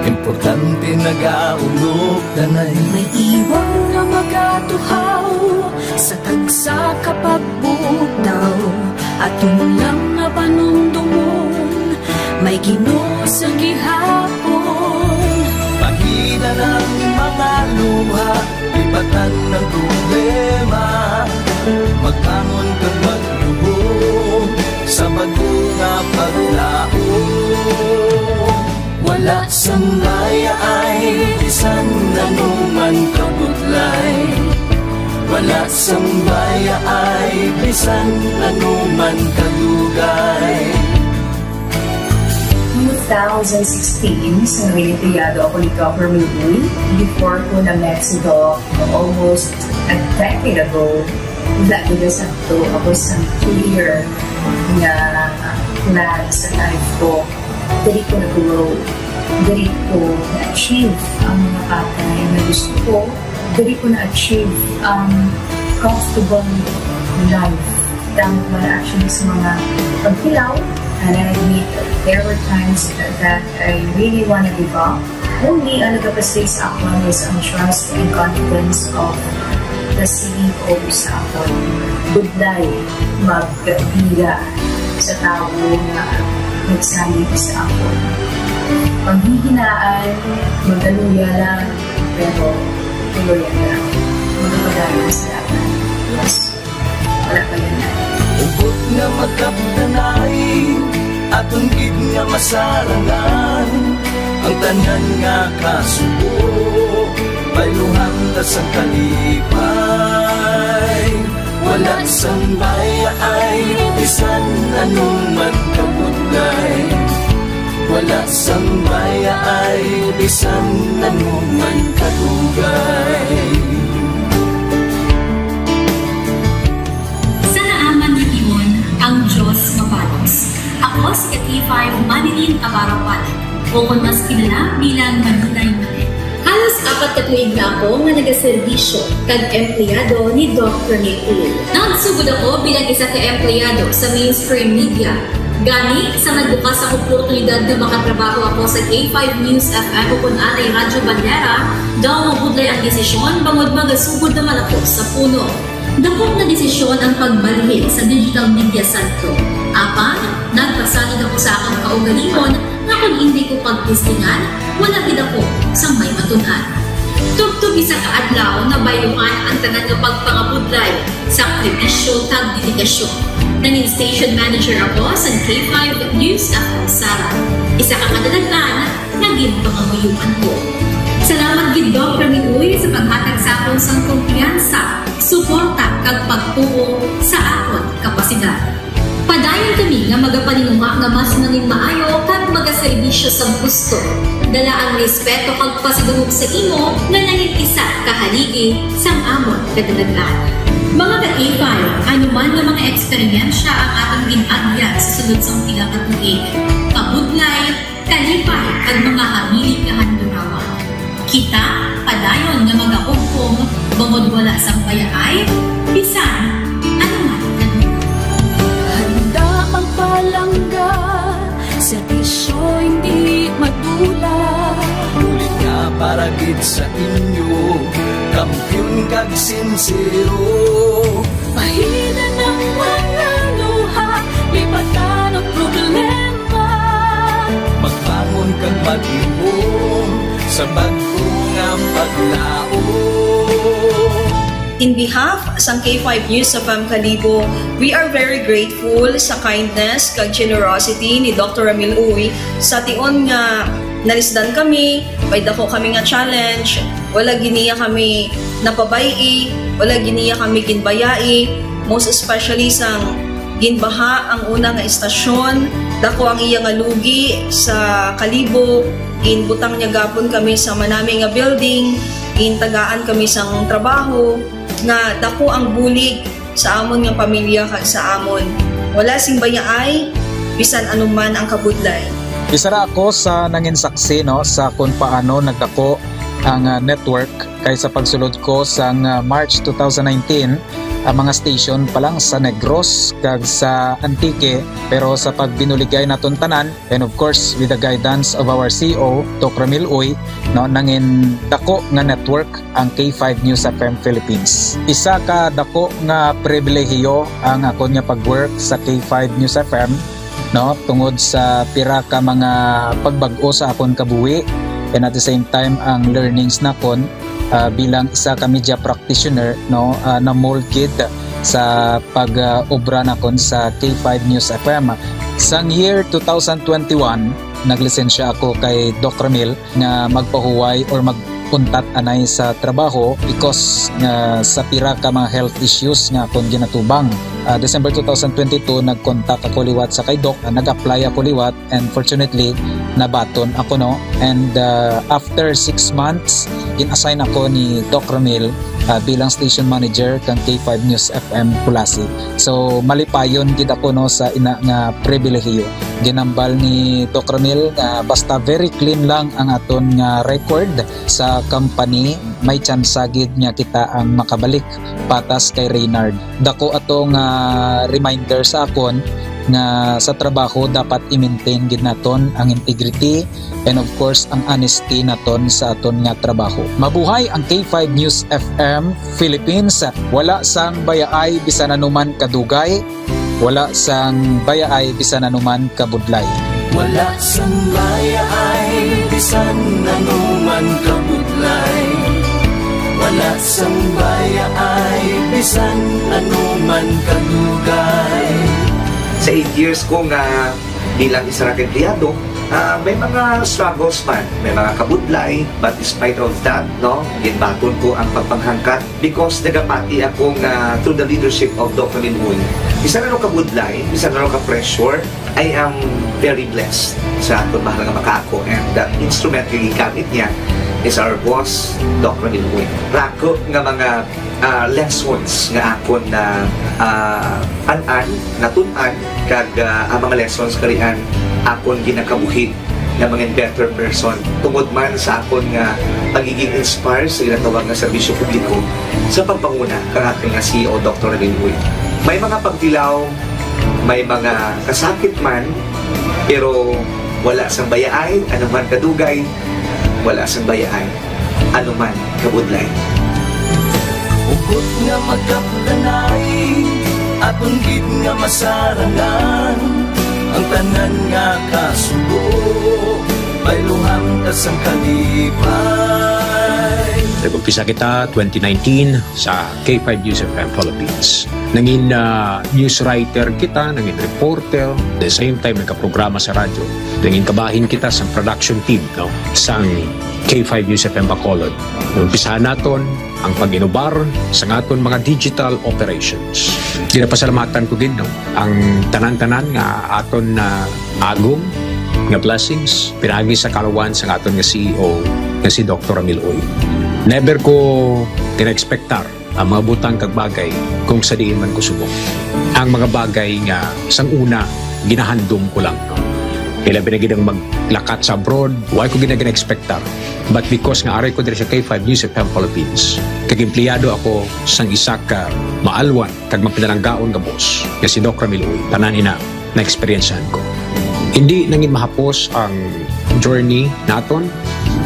importante nagaulog danay. May iwang nga magatuhaw sa tagsa ka pagbutaw, aton lang nga panumdumon, may Ginoo sa gihapon. Pahina ng mga luha, lipatan ng problema, magbangon kag magluhod sa bag-o nga paglaom. Wala sang mayaay bisan ano man kabudlay. Wala sang mayaay bisan ano man kadugay. Two thousand sixteen, sa Noyenteyado ako ni Governor Uy, before ko na-met si Doc almost a decade ago, wala gid sa to ako sa clear nga plan sa life ko. Diri ko nag-grow. Diri ko na-achieve ang mga bagay na gusto ko. Diri ko na-achieve ang comfortable life. Tama man actually sa mga pagkilaw, and I admit there were times that I really wanna give up. Only ang nagapastay sa akon is ang trust and confidence of the C E O sa akon. Budlay magpila sa tawo nga nagsalig sa akon. Panghihinaan, magaluya lang, pero tuloy lang. Magpadayon sa dapat. Yes. Wala pa yan. Hugot nga magkapdanay, aton gid nga masarangan ang tanan nga kasubo, bayluhan ta sang kalipay. Wala sang mayaay, bisan ano man kabudlay. Wala sang mayaay, bisan ano man kadugay. Sa naaman nga tion, ang Dios mabalos. Ako si K five Manilyn Navarro Palit, o kon mas kilala bilang Manilay Manilyn. Halos apat ka tuig na ako nga nagaserbisyo kag empleyado ni Doc Rene Uy. Nagsugod ako bilang isa ka empleyado sa mainstream media. Gani, sa nagbukas ang oportunidad nga makatrabaho ako sa K five News F M o kon anay Radyo Bandera, daw mabudlay ang desisyon bangod magasugod naman ako sa puno. Dako nga desisyon ang pagbalhin sa digital media sentro. Apan, nagpasalig ako sa akon kaugalingon nga kon indi ko pagtestingan, wala gid ako sang may matun-an. Tubtob isa ka adlaw, nabayluhan ang tanan nga pagpangabudlay, sakripisyo, kag dedikasyon. Nangin station manager ako sa K five News F M Sara. Isa ka kadalaghan nga ginpangamuyoan ko. Salamat sang kumpiyansa, suporta, kag pagtuo sa akon kapasidad. Padayon kami nga magapaninguha nga mas manginmaayo kag magaserbisyo sang husto. Dala ang respeto kag pasidungog sa imo nga nangin isa ka haligi sang amon kadalagan. Mga ka-K five, ano man nga mga eksperyensya ang aton gin-agyan sa sulod sang pila ka tuig, kabudlay, kalipay, kag mga hamili nga handurawan. Kita padayon nga magahugpong bangod wala sang bayaay bisan ano man. Handa ang palangga, serbisyo hindi madula. Bulig nga para gid sa inyo, kampiyon kag sinsero. Pahinan ang mga luha, lipatan ang problema. Magbangon kag maghimom sa bag-o nga paglaom. In behalf sang K five News F M Kalibo, we are very grateful sa kindness kag generosity ni Doctor Ramil Uy sa tion nga nalisdan kami, may dako kami nga challenge, wala gid niya kami napabay-i, wala gid niya kami ginbayai, most especially sang ginbaha ang una nga istasyon, dako ang iya nga lugi sa Kalibo, ginbutang niya gapon kami sa manami nga building, gintagaan kami sang trabaho, nga dako ang bulig sa amon nga pamilya kag sa amon. Wala sing bayaay, bisan anuman ang kabudlay. Isa ra ako sa nangin saksi, no, sa kung paano nagdako ang, ah, network, kay sa pagsulod ko sang, ah, March two thousand nineteen, ang mga station pa lang sa Negros kag sa Antique, pero sa pagbinuligay naton tanan, and of course with the guidance of our C E O, Doc Ramil Uy, no, nangin dako nga network ang K five News F M Philippines. Isa ka dako nga pribilehiyo ang akon nga pag-work sa K five News F M, no, tungod sa pira ka mga pagbag-o sa akon kabuhi, and at the same time ang learnings nakon, ah, bilang isa ka media practitioner, no, ah, na-mold gid sa pag-obra nakon sa K five News F M. Sang year two thousand twenty-one, naglisensya ako kay Doc Ramil nga magpahuway or mag-untat anay sa trabaho because nga sa pira ka mga health issues nga akon ginatubang. Ah, December two thousand twenty-two, nag-contact ako liwat sa kay Doc, ah, nag-apply ako liwat, and fortunately, nabaton ako, no. And, ah, after six months, gin-assign ako ni Doc Ramil, ah, bilang station manager kang K five News F M Culasi. So, malipayon gid ako, no, sa ina nga pribilehiyo. Ginambal ni Doc Ramil nga basta very clean lang ang aton nga record sa company, may tsansa gid nga kita ang makabalik patas kay Reynard. Dako ato nga reminder sa akon nga sa trabaho dapat i-maintain gid naton ang integrity and of course ang honesty naton sa aton nga trabaho. Mabuhay ang K five News F M Philippines. Wala sang bayaay bisan anuman kadugay, wala sang bayaay bisan anuman kabudlay. Wala sang bayaay bisan anuman kabudlay. Wala sang bayaay bisan anuman kadugay. Sa eight years ko nga bilang isa ra ka empleyado, ah, may mga struggles man, may mga kabudlay, but despite of that, no, ginbaton ko ang pagpanghangkat because nagapati ako nga through the leadership of Doc Ramil Uy, bisan ano kabudlay, bisan ano ka pressure, I am very blessed sa aton mahal nga makaako, and the instrument nga gigamit niya is our boss, Doc Ramil Uy. Rako nga mga, ah, lessons nga akon na, ah, an-an, natun-an, kag, ah, ang mga lessons karian akon ginakabuhi nga mangin better person tungod man sa akon nga pagiging inspire sa ginatawag nga serbisyo publiko sa pagpanguna kang aton nga C E O, Doctor Ramil Uy. May mga pagtilaw, may mga kasakit man, pero wala sang bayaay, ano man kadugay, wala sang bayaay, ano man kabudlay. Hugot nga magkapdanay, aton gid nga masarangan ang tanan nga kasubo. Bayluhan ta sang kalipay. Nag-umpisa kita twenty nineteen sa K five News F M Philippines. Nangin, ah, news writer kita, nangin reporter, the same time nagkaprograma sa radyo. Nangin kabahin kita sa production team, no, sang K five News F M Bacolod. Umpisahan naton ang pag-inubar sa aton mga digital operations. Ginapasalamatan ko gid, no, ang tanan-tanan nga aton na agom nga blessings pinaagi sa kaluwan sa aton nga C E O nga si Doktor Ramil Uy. Never ko gina-expectar ang mga butang kag bagay kung sa diin man ko subong. Ang mga bagay nga sang una ginahandom ko lang, no? Ilabi na gid ang maglakat sa abroad, wa ko gina-expectar. But because nga ari ko diri sa K five News F M Philippines, kag empleyado ako sang isa ka maalwan kag mapinalanggaon nga boss nga si Doc Ramil Uy, tanan ina na-eksperyensyahan ko. Hindi nangin mahapos ang journey naton.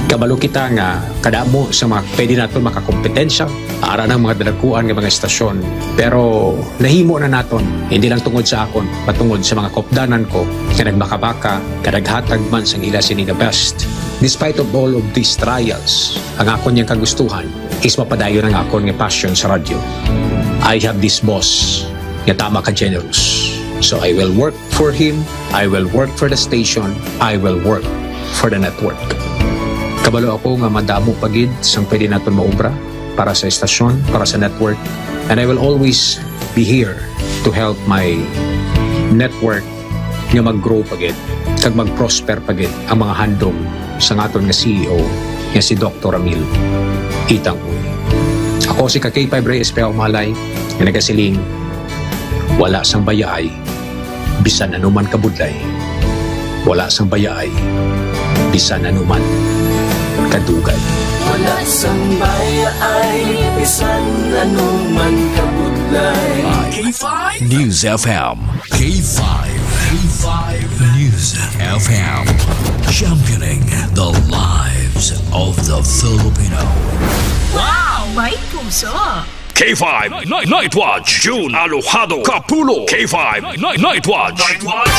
Kabalo kita nga kadamo sa mga pwede naton makakompetensya ara ng mga dalakuan nga mga estasyon. Pero nahimo na naton, hindi lang tungod sa akon, patungod sa mga kopdanan ko nga nagbakabaka, kadaghatag man sang ila sini nga best. Despite of all of these trials, ang akon yang kagustuhan is mapadayon ang akon nga passion sa radyo. I have this boss nga tama ka generous. So I will work for him, I will work for the station, I will work for the network. Kabalo ako nga madamo pa gid sang pwede naton maubra para sa estasyon, para sa network. And I will always be here to help my network nga mag-grow pa gid kag mag-prosper pa gid ang mga handom sa aton nga C E O nga si Doktor Ramil Itang Uy. Ako si ka K five Reyes Peao Malay nga nagasiling, wala sang bayaay bisan anuman kabudlay, wala sang bayaay bisan anuman kadugay. Wala sang bayaay bisan anuman kabudlay. K five News F M. K five. K five News F M. Championing the lives of the Filipino. Wow! May puso! K five Night, Night Watch, June Alojado Kapulo. K five Night, Night Watch. Night Watch.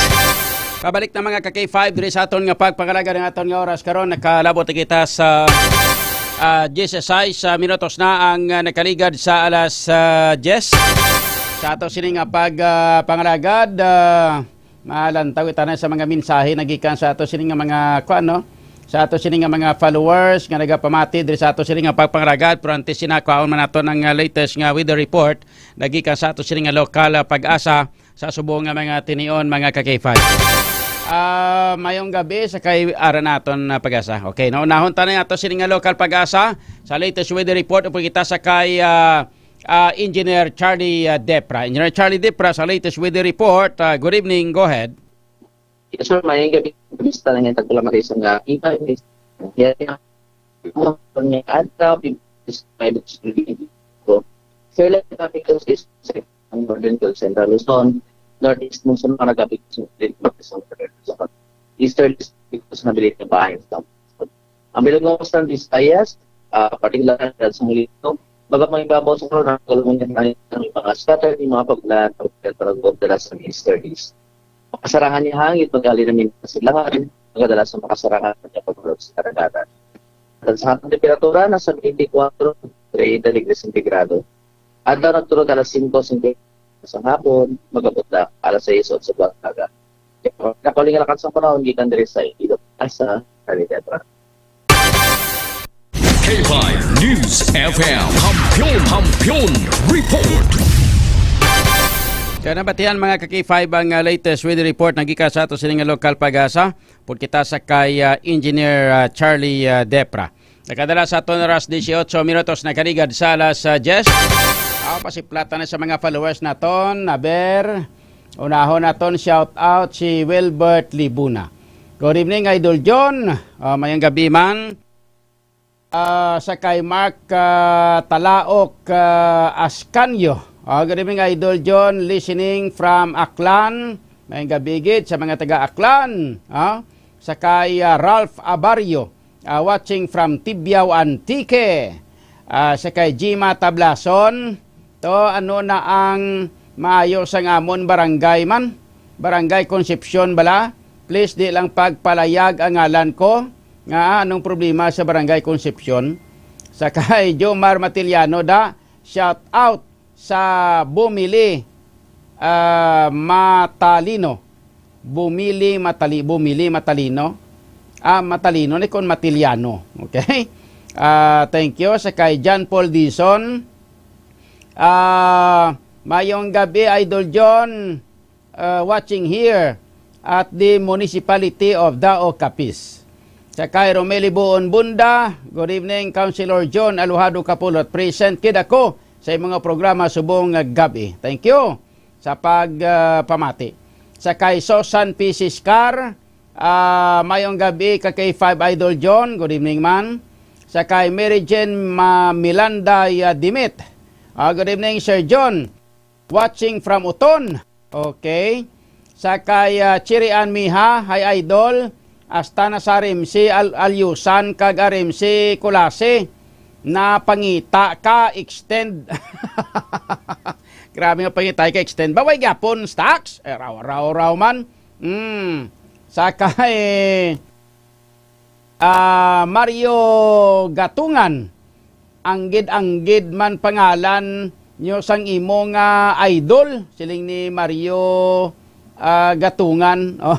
Pabalik na, mga ka K five, diri sa aton nga pagpangalaga ng aton nga oras karon. Nakalabot na kita sa, ah, diyesisais, ah, minutos na ang, ah, nakaligad sa alas, ah, diyes. Sa ato sini nga pag, ah, pangalagad, ah, malantaw kita na sa mga mensahe nagikan sa ato sini nga mga, kuan, no? Sa ato sini nga mga followers nga nagapamati diri sa ato sini nga pagpangalagad. Pero antes sina, kuhaon man nato ang, ah, latest nga weather report nagikan sa ato sini nga lokal, ah, Pag-asa sa subong nga mga tinion, mga ka K five. Ah, mayong gabi sa kay ara naton na Pag-asa. Okay, no? Unahon ta na ato sini nga lokal Pag-asa sa latest weather report. Upod kita sa kay, ah, ah, Engineer Charlie, ah, Depra. Engineer Charlie Depra sa latest weather report. Ah, good evening. Go ahead. Yes, sir. Mayong gabi. Kumusta na nga tagpula, Marisa, nga kita? Yan nga. Ang mga adlaw, private school. So, sir, lang kami kasi ang Northern Luzon, Central Luzon, Northeast Luzon, mga nagapit sa Eastern Luzon, because nabilit na bahay sa ang bilog nga Western Visayas, ah, partikular sa Lito, baga mga ibabaw sa Coron, ang mga scattered yung mga paglahat para sa Eastern East. Makasarangan niya hangin, pag-ali namin sa silangan, magkadalas sa makasarangan niya pag sa karagatan. At sa hatang temperatura, nasa twenty-four, thirty degrees centigrado. Adlaw nagtulog alas singko, singko sa hapon, magabot na alas sais, otso sa aga. Nakauling alakan sa panahon, gikan diri sa Iloilo, sa Caribe. K five News F M. Kampiyon, Kampiyon Report. Kaya nabatihan, mga ka-K five, ang, uh, latest weather report na gikan sa ato sining lokal Pag-asa. Pud kita sa kay, uh, Engineer, uh, Charlie, uh, Depra. Nakadala sa aton oras, disiotso minutos na kaligad sa alas, uh, diyes. Ako, pasiplatan na sa mga followers naton. Aber, unahon naton shout out si Wilbert Libuna. Good evening, Idol John. Uh, mayang gabi man. Ah, sa kay Mark, ah, Talaok, ah, Ascanio. Ah, good evening, Idol John, listening from Aklan. May gabigit sa mga taga Aklan. Ah, sa kay, ah, Ralph Abario, ah, watching from Tibiao, Antique. Ah, sa kay Jima Tablason, to, ano na ang maayo sang amon barangay man? Barangay Concepcion bala? Please, di lang pagpalayag ang ngalan ko. Nga, anong problema sa Barangay Concepcion? Sa kay Jomar Matiliano da, shout out sa Bumili, ah, Matalino. Bumili Matali-, Bumili Matalino. Ah, Matalino ni kon Matiliano. Okay? Ah, thank you. Sa kay John Paul Dizon. Ah, mayong gabi, Idol John. Uh, watching here at the municipality of Dao, Capiz. Sa kay Romeli Buon Bunda, good evening, Councilor John Alojado Kapulot. Present kid ako sa imong mga programa subong nga gabi. Thank you sa pag, uh, pamati. Sa kay Sosan P. Siscar, uh, mayong gabi ka kay five Idol John. Good evening man. Sa kay Mary Jane Ma-, Milanda, uh, Dimit. Uh, good evening, Sir John. Watching from Uton. Okay. Sa kay, ah, Chirian Miha, hi Idol. Hasta na sa R M C Al-, Alyusan kag R M C Culasi. Napangita ka, extend. Grabe nga pangita ka, extend. Baway gyapon, stocks? Eh, raw, raw, raw man. Mm. Sa kay, ah, Mario Gatungan, anggid-anggid man pangalan nyo sang imo nga idol, siling ni Mario, ah, Gatungan. Oh.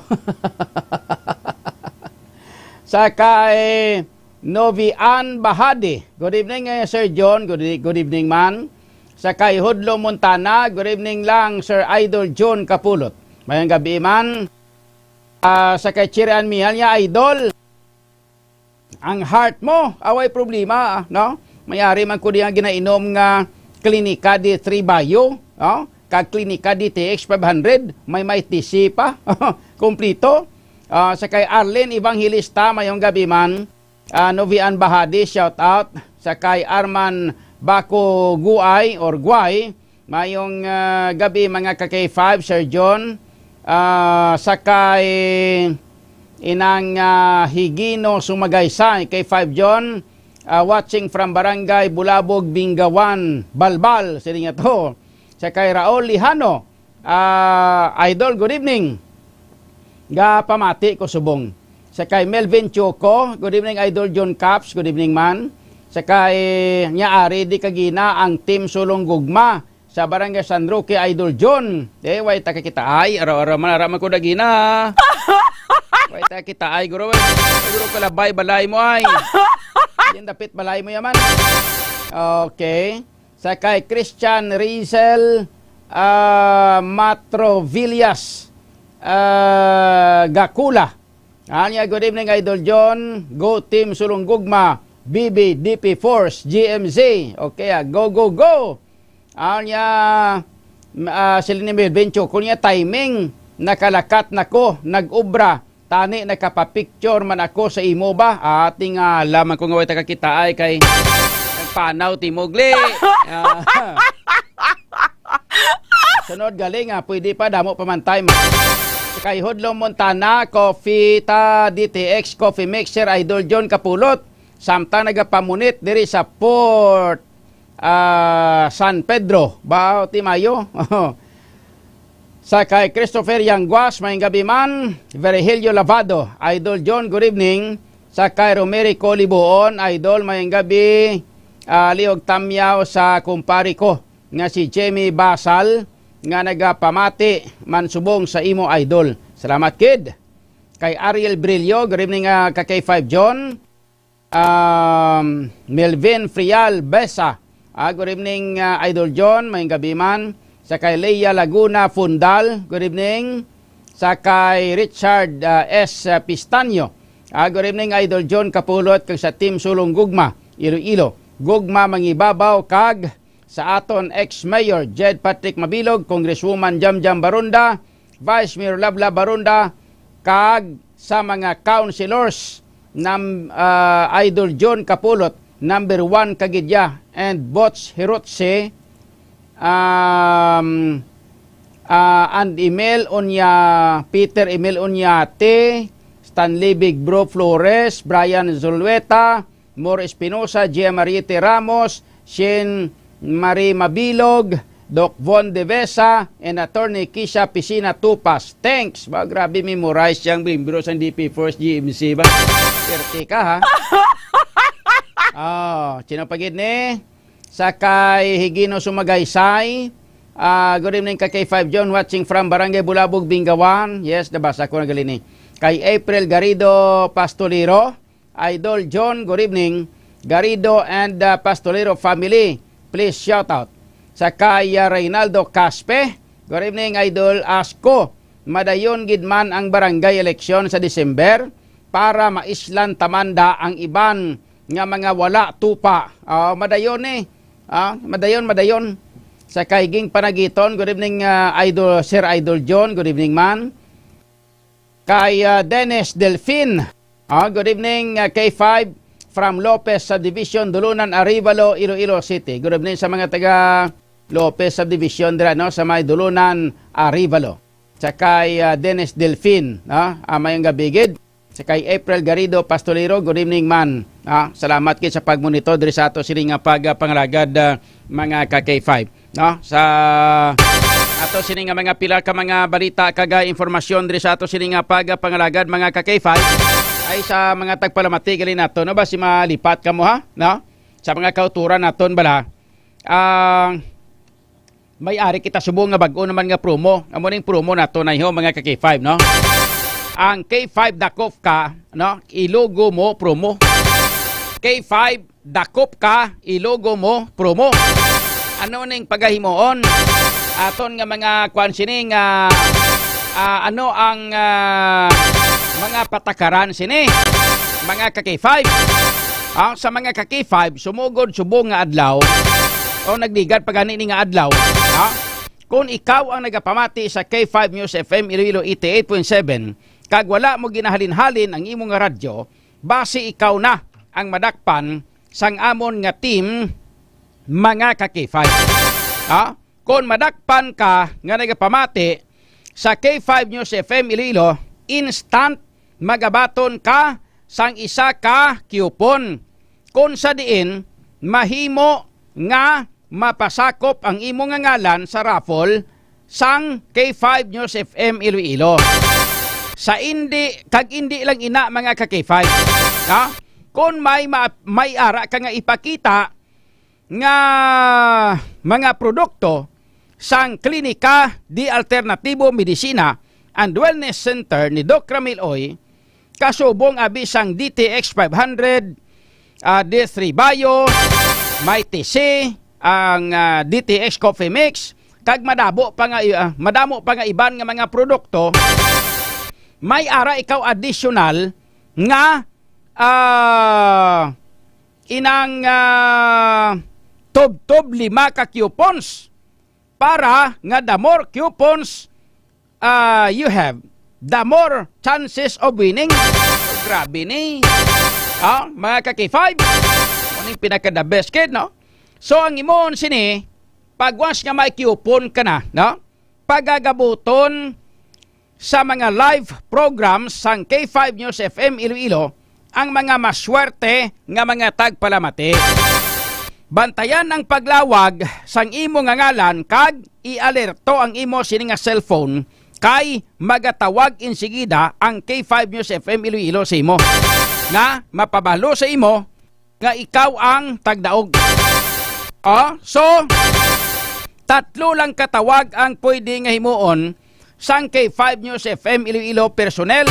Sa kay Novian Bahadi, good evening, eh, Sir John. Good e-, good evening man. Sa kay Hudlo Montana, good evening lang, Sir Idol John Kapulot. Mayang gabi man. Ah, sa kay Chirian Mihal niya, Idol. Ang heart mo, away problema, ah, no? May ari man ko diya ginainom nga Clinica D three Bio, no? Kag Clinica D T X five hundred, may may T C pa. Kumplito. Ah, sa kay Arlene Evangelista, mayong gabi man. Ah, Novian Bahadi, shout out. Sa kay Arman Bako Guay or Guay, mayong, ah, gabi, mga ka K five, Sir John. Ah, sa kay Inang, ah, Higino Sumagaysay, K five John, ah, watching from Barangay Bulabog, Bingawan, Balbal, sini nga to. Sa kay Raul Lijano, ah, Idol, good evening. Gapamati ko subong. Sa kay Melvin Choco, good evening, Idol John Caps, good evening man. Sa kay Nya Ari di Kagina, ang Team Sulong Gugma sa Barangay San Roque, Idol John. Eh, way ta kakitaay, araw-araw man, ara man ko dagina. Way ta kakitaay, guro, eh. Guro, kalabay balay mo ay. Yan dapit balay mo yaman. Okay. Sa kay Christian Rizel, ah, Matrovillas, ah, Gakula. Anya, good evening, Idol John. Go Team Sulong Gugma, B B, D P Force, G M Z. Okay, ah, go, go, go. Anya, m-, ah, sila ni Melvin Chocol niya, timing. Nakalakat na ko, nag-ubra. Tani, nakapapicture man ako sa imo ba? Ah, tingala man ko nga way ta kakitaay kay nagpanaw ti Mugli. Ah. Sunod gali nga, pwede pa, damo pa man time. Kay Hudlong Montana, Coffee ta, D T X, Coffee Mixer, Idol John Kapulot. Samtang nagapamunit diri sa Port, ah, San Pedro. Ba, ti Mayo? Sa kay Christopher Yangguas, mayong gabi man. Virgilio Lavado, Idol John, good evening. Sa kay Romerico Libuon, Idol, mayong gabi. Ah, liog tamyaw sa kumpare ko nga si Jemmy Basal nga nagapamati man subong sa imo, Idol. Salamat, kid. Kay Ariel Brillo, good evening, ah, ka K five John. Um, Melvin Frial Besa. Ah, good evening, ah, Idol John. Mayong gabi man. Sa kay Leia Laguna Fundal, good evening. Sa kay Richard, ah, S Pistanyo. Ah, good evening, Idol John Kapulot, kag sa Team Sulong Gugma, Iloilo. Gugma Mangibabaw, kag sa aton ex-mayor, Jed Patrick Mabilog, Congresswoman Jamjam Baronda, Vice Mayor Lablab Baronda, kag sa mga councilors nam-, ah, Idol John Kapulot, number one Kagidya, and Bots Hirotse, um, ah, and Emil Unya-, Peter Emil Unyate, Stanley Big Bro Flores, Brian Zulueta, Mor Espinosa, Gia Mariete Ramos, Shin Marie Mabilog, Doc Von Devesa, and Attorney Kisha Pisina Tupas. Thanks. Ba, grabe, memorize siyang membro sa D P Force G M C ba? Perte ka, ha? Oh, sino pa gid ni? Sa kay Higino Sumagaysay. Ah, good evening ka K five John, watching from Barangay Bulabog, Bingawan. Yes, nabasa ko na gali ni. Kay April Garrido Pastolero, Idol John, good evening. Garrido and, ah, Pastolero family, please shout out. Sa kay, ah, Reynaldo Caspe, good evening, Idol. Asko, madayon gid man ang barangay eleksyon sa December para maislan tamanda ang iban nga mga wala tupa. Ah, madayon ni. Ah, madayon, madayon. Sa kay Ging Panagiton, good evening, ah, Idol, Sir Idol John, good evening man. Kay, ah, Dennis Delfin, ah, good evening, ah, K five from Lopez Subdivision, Dulunan, Arevalo, Iloilo City. Good evening sa mga taga Lopez Subdivision dira, no, sa may Dulunan, Arevalo. Sa kay, ah, Dennis Delfin, no, ah, mayong gabi gid. Sa kay April Garrido Pastolero, good evening man. Ah, salamat gid sa pagmonitor diri sa ato sini nga pagpangalagad, ah, mga ka K five, no? Sa ato sini nga mga pila ka mga balita kag, ah, impormasyon diri sa ato sini nga pagpangalagad, mga ka K five, ay sa mga tagpalamati gali nato, no? Basi malipat kamo, ha, no? Sa mga kauturan naton bala. Ah, may ari kita subong nga bag-o naman nga promo. Amo ning promo nato na iho, mga ka K five, no? Ang K five dakop ka, no? Ilogo mo promo. K five dakop ka, ilogo mo promo. Ano ning pagahimuon? Aton nga mga kwan sini nga, ah, ano ang, ah, mga patakaran sini? Mga ka K five. Ah, sa mga ka K five, sumugod subong nga adlaw, o nagligad pa gani ni nga adlaw, ha? Kung ikaw ang nagapamati sa K five News F M Iloilo eighty-eight point seven, kag wala mo ginahalin-halin ang imo nga radyo, basi ikaw na ang madakpan sang amon nga team, mga ka K five. Ha? Kon madakpan ka nga nagapamati sa K five News F M Iloilo, instant magabaton ka sang isa ka coupon, kon sa diin mahimo nga mapasakop ang imo nga ngalan sa raffle sang K five News F M Iloilo. Sa indi, kag indi lang ina, mga ka K five, ha? Kon may ma-, may ara ka nga ipakita nga mga produkto sang Klinika de Alternativo Medicina and Wellness Center ni Doc Ramil Oy, kasubong abi sang D T X five hundred, ah, D three Bio, Mighty C, ang, ah, D T X Coffee Mix, kag madamo pa nga i-, ah, madamo pa nga iban nga mga produkto, may ara ikaw additional nga, ah, inang, ah, tubtob lima ka coupons para nga the more coupons, ah, you have, the more chances of winning. Grabe ni. Ah, mga ka K five. Ano yung pinaka the best kid, no? So, ang imon sini, pagwas nga may coupon ka na, no? Pagagabuton sa mga live programs sang K five News F M Iloilo ang mga maswerte nga mga tagpalamati. Bantayan ang paglawag sang imo nga ngalan kag i-alerto ang imo sini nga cellphone, kay magatawag insigida ang K five News F M Iloilo sa imo, nga mapabalo sa imo nga ikaw ang tagdaog. Oh, so, tatlo lang katawag ang pwede nga himuon sang K five News F M Iloilo personnel.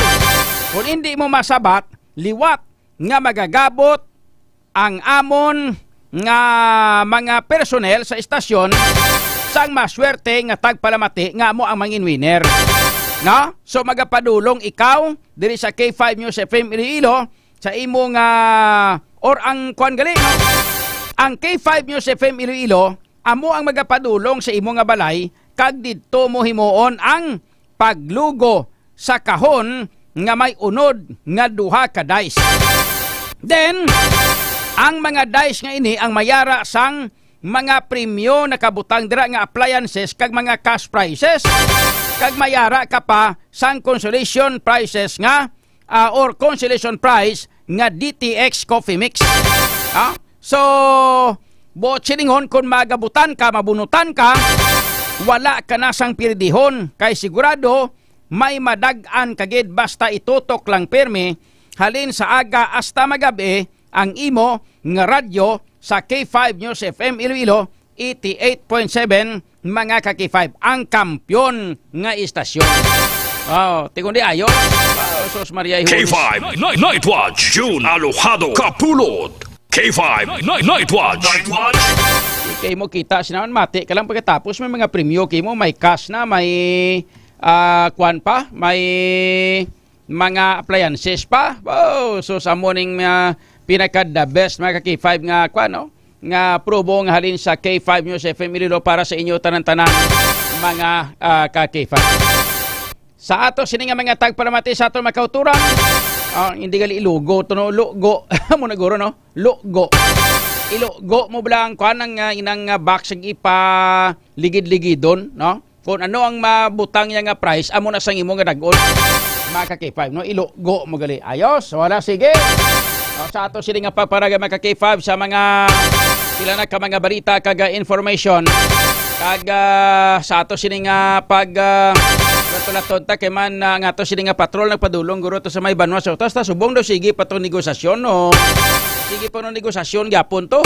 Kung hindi mo masabat, liwat nga magagabot ang amon nga mga personnel sa istasyon sang maswerte nga tagpalamati nga amo ang mangin winner. No? So, magapadulong ikaw diri sa K five News F M Iloilo sa imo nga, or ang kuan gali, no? Ang K five News F M Iloilo amo ang magapadulong sa imo nga balay, kag didto mo himuon ang paglugo sa kahon nga may unod nga duha ka dice. Then, ang mga dice nga ini ang mayara sang mga premyo nakabutang dira nga appliances kag mga cash prizes, kag mayara ka pa sang consolation prizes nga, ah, or consolation prize nga D T X Coffee Mix. Ha? So, buot silingon, kung magabutan ka, mabunutan ka, wala ka na sang pirdihon, kay sigurado may madag-an ka gid basta itutok lang pirmi, halin sa aga hasta magabi, ang imo nga radyo sa K five News F M Iloilo, eighty-eight point seven, mga ka-K five, ang kampiyon nga istasyon. Oh, tingog di ayo. Oh, sus Maria, K five Night, Night Watch, June Alojado Kapulot. K five Night, Night Watch. Night Watch. Kay mo kita sinaman, mati ka lang pagkatapos may mga premyo kay mo, may cash na, may, ah, kwan pa, may mga appliances pa. Oh, so sa morning, ah, pinaka the best, mga ka-K five, nga kwan, no? Nga promo nga halin sa K five News F M Iloilo para sa inyo tanan-tanan, mga, ah, ka-K five. Sa ato sini nga mga tagpalamati sa aton makauturan, ah, hindi gali ilugo to, no? Lugo. Mo na guro, no? Lugo. Ilugo mo bala ang kwan, ang, ah, inang, ah, box ag ipa ligid-ligidon, no? Kung ano ang mabutang niya nga price, amo na sang imo nga dag-on. Mga ka-K five, no? Ilugo mo gali. Ayos, wala, sige. O, sa ato sini nga pagpanaga, mga ka-K five, sa mga pila na ka mga balita kag, ah, information. Kag, ah, sa ato sini nga pag, ah, laton-laton ta kay man, ah, ang ato sini nga patrol nagpadulong guro to sa may banwa sa utas ta subong daw sige pa tong negosasyon, no? Sige pa no negosasyon gyapon to.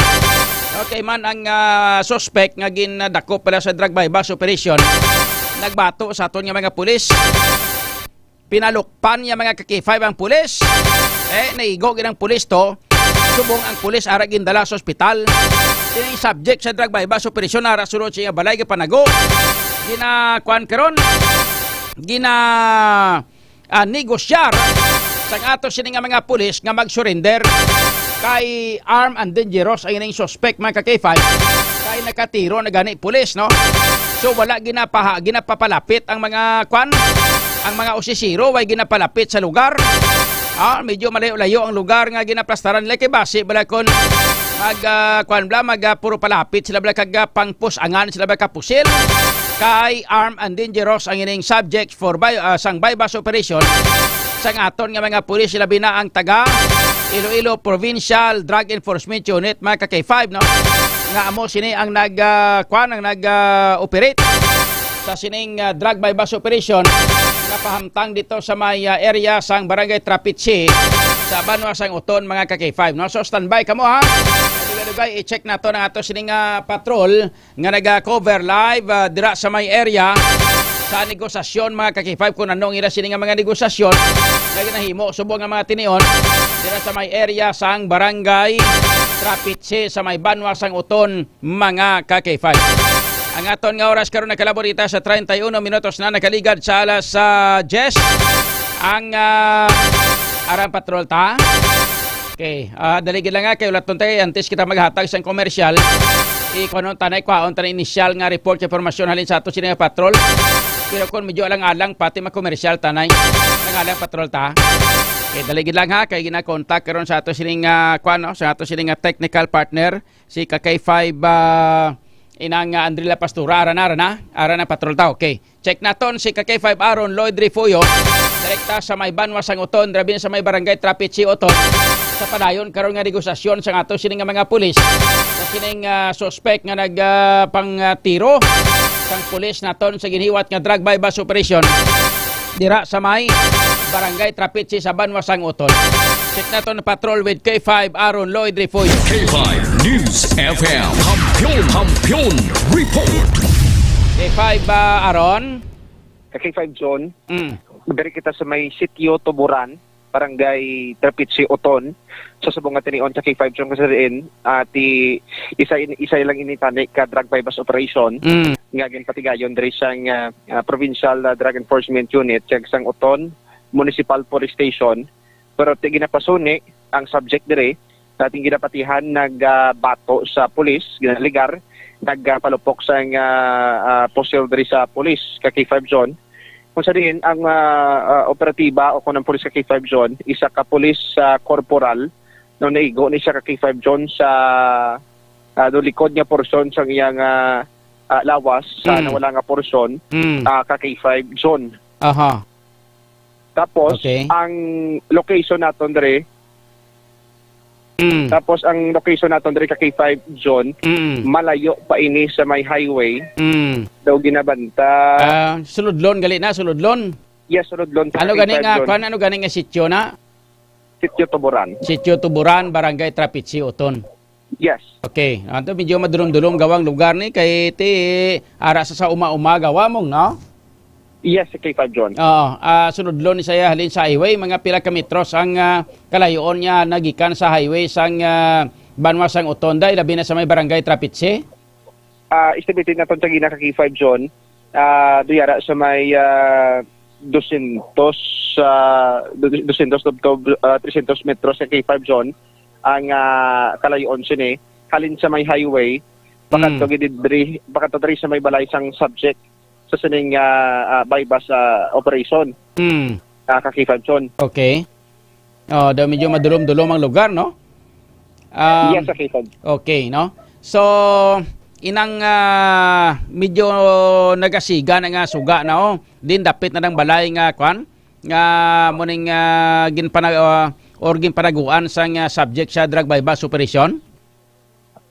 Okay man ang, ah, suspect nga gindakop pala sa drug buy-bust operation. Nagbato sa aton nga mga pulis. Pinalukpan niya, mga ka-K five, ang pulis. Eh, naigo gid ang pulis to. Subong ang pulis ara gindala sa ospital. Kini subject sa drug buy-bust operation ara sulod sa iya balay gipanago. Gina, kuan karon. Gina, ah, negosyar sang ato sini nga mga pulis nga mag-surrender kay arm and dangerous ang ining suspect, mga ka-K five, kay nakatiro na gani pulis, no? So, wala ginapaha, ginapapalapit ang mga kwan, ang mga usisiro, way ginapalapit sa lugar. Ah, medyo malayo-layo ang lugar nga ginaplastaran nila kay basi bala kon mag, ah, kwan bala, mag, ah, puro palapit sila bala kag, ah, pangpusangan sila bala ka pusil. Kay arm and dangerous ang ining subject for buy, ah, sang buy-bust operation sang aton nga mga pulis, labi na ang taga Iloilo Provincial Drug Enforcement Unit, mga ka-K five, no? Nga amo sini ang nag, ah, kwan, ang nag, ah, operate sa sining, ah, drug buy-bust operation nga pahamtang dito sa may, ah, area sang Barangay Trapiche sa banwa sang Oton, mga ka-K five, no? So, standby kamo, ha? Dugay-dugay, i-check nato ang ato sining, ah, patrol nga naga-cover live, ah, dira sa may area sa negosasyon, mga ka-K five, kung ano ang ila sini nga mga negosasyon nga ginahimo subong nga mga tinion dira sa may area sang Barangay Trapiche sa may banwa sang Oton, mga ka-K five. Ang aton nga oras karon nagkalaborita sa treinta y uno minutos na nakaligad sa alas, ah, diyes. Ang, ah, arang patrol ta. Okay, ah, dali gid lang nga, kay ulaton tayo, antes kita maghatag sang komersyal, ikuhanon tanay, kwaon tanay initial nga report kay impormasyon halin sa ato sini nga patrol. Pero kung medyo alang-alang, pati makomersyal tanay, alang-alang patrol ta. Okay, dali gid lang ha, kay gina-contact karon sa ato sining, ah, kwan, no? Sa ato sining, ah, technical partner, si ka-K five, ah, inang, ah, Andrila Pastura, ara na, ara na, ara na patrol ta, okay. Check naton si ka-K five Aaron Lloyd Refuyo, direkta sa may banwa sang Oton, labi na sa may barangay Trapiche, Oton. Sa padayon karon nga negosasyon sang ato sini nga mga pulis sa sining, ah, suspek nga nag, ah, pang, ah, tiro sang pulis naton sa ginhiwat nga drug buy-bust operation dira sa may barangay Trapiche sa banwa sang Oton. Check naton patrol with K five Aaron Lloyd Refuyo. K five News F M. Kampiyon, Kampiyon Report. K five, ah, Aaron. Ka K five John, Mm. diri kita sa may Sitio Tuburan, Barangay Trapiche, Oton. Sa subong nga tinion sa K five John, kasi diin, ah, ti, isa, in, isa lang ini tani ka drug buy-bust operation Mm. nga ginpatigayon diri sang, ah, ah, Provincial, ah, Drug Enforcement Unit kag sang Oton Municipal Police Station. Pero ti ginapasuni ang subject diri, sa ating ginapatihan, nag, ah, bato sa pulis, ginaligar, nagpalupok sang, ah, ah, pusil diri sa pulis ka K five John. Kung sa diin ang, ah, ah, operatiba o kung ang pulis ka K five John, isa ka pulis, ah, corporal, no, naigo ni siya ka K five John sa, ah, do likod nga porsyon sang iyang, ah, ah, lawas sa Mm. nawala nga porsyon, Mm. ah, ka K five John. Aha. Tapos, Okay. ang location naton diri, Mm. tapos ang location naton diri ka K five John, Mm. malayo pa ini sa may highway. Mm. Daw ginabanta. Ah, Suludlon, gali na, Suludlon. Yes, Suludlon sa Ano K five gani nga, John. Kwan, ano gani nga sityo na? Sitio Tuburan. Sitio Tuburan, Barangay Trapiche, Oton. Yes. Okay. Ato, medyo madulom-dulom gawa ang lugar ni kay ti ara sa, sa uma-uma gawa mong, no? Yes, K five John. Oo. Ah, sunod lo ni saya halin sa highway, mga pila ka metros ang, ah, kalayoon niya nagikan sa highway sang, ah, banwa sang Oton, day, labi na sa may Barangay Trapiche? Ah, estimated naton sa gina ka K five John. Ah, duyara sa may, ah, dosyentos, ah, du-, dosyentos to, to, ah, tresyentos metros sa K five John ang, ah, kalayoon sini. Halin sa may highway, pakadto Mm. gid diri, pakadto diri sa may balay sang subject sa sining, ah, ah, buy-bust, ah, operation. Mm. Ah, ka K five John. Okay. Oh, daw medyo madulom-dulom ang lugar, no? Um, Yes, sa K five. Okay, no? So, inang, ah, medyo nagasiga na nga suga na, oh. Din dapit na ng balay nga, kwan? Nga, muning, ah, ginpana-, ah, or ginpanaguan sang, ah, subject sa drug buy-bust operation?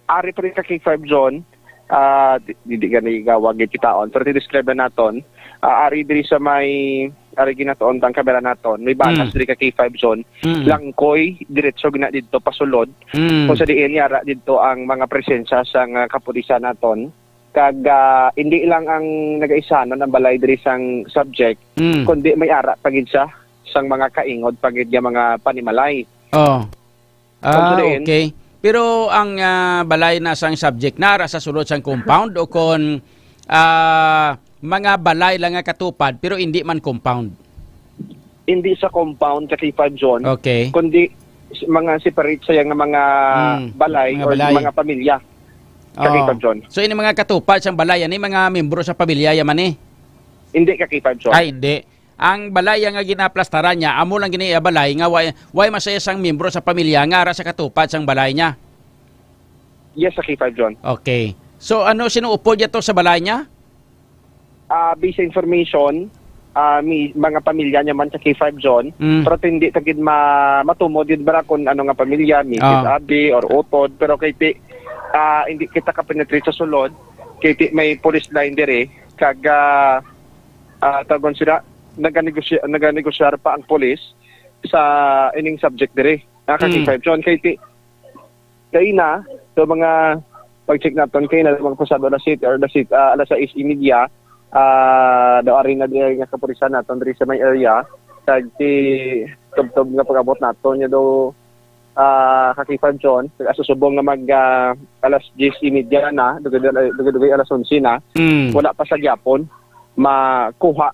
Ari pa rin ka K five John, ah, di, di, di gani gawa gid kitaon, pero ti-describe na naton. Ah, ari diri sa may, ari ginatoon tang kamera naton, may banas Mm. diri ka K five John. Mm. Langkoy, diretso gina didto pasulod. Mm. Kung sa diin, yara didto ang mga presensya sang, ah, kapulisan naton. Kag, ah, hindi lang ang nagaisanon ang balay diri sang subject, Mm. kundi may ara pa gid siya sang mga kaingod pa gid nga mga panimalay. Oh. Ah, Considering okay. Pero ang, ah, balay na sang subject na ara sa sulod sang compound o kon, ah, mga balay lang nga katupad pero hindi man compound? Hindi sa compound ka K five John, Okay. kundi s-, mga separate siya nga mga Mm, balay mga or balay. mga pamilya ka K five Oo. John. So, ini mga katupad sang balay, ani mga membro sa pamilya ya man ni? Hindi ka K five John. Ay, hindi. Ang balay nga ginaplastaran niya, amo lang gini iya balay nga way, way masaya sang membro sa pamilya nga ara sa katupad sang balay niya. Yes, sa K five John. Okay. So, ano, sino upod niya to sa balay niya? Ah, based sa information, ah, mi-, mga pamilya niya man sa K five John, Mm. pero hindi ta gid ma-, matumod gid ba kung ano nga pamilya, misis Ah. Abi or utod, pero kay ti-, ah, hindi kita ka-penetrate sa sulod, kay ti-, may police line diri, kag, ah, ah, tawgon sila, naganegosya-, naganegosyar pa ang police sa ining subject diri. Naka Mm. K five John, kay ti-, kaina, so mga pag-check naton kaina, mga pasado alas siyete or alas siyete, ah, alas sais y media, ah, daw ari na diri nga kapulisan naton diri sa may area. Kag ti tubtob nga pag-abot naton niya do, ah, ka K five John, kag asusubong nga mag, ah, alas diyes y media na, dugay-dugay, dugay-dugay alas onse na, Mm. wala pa sa gyapon makuha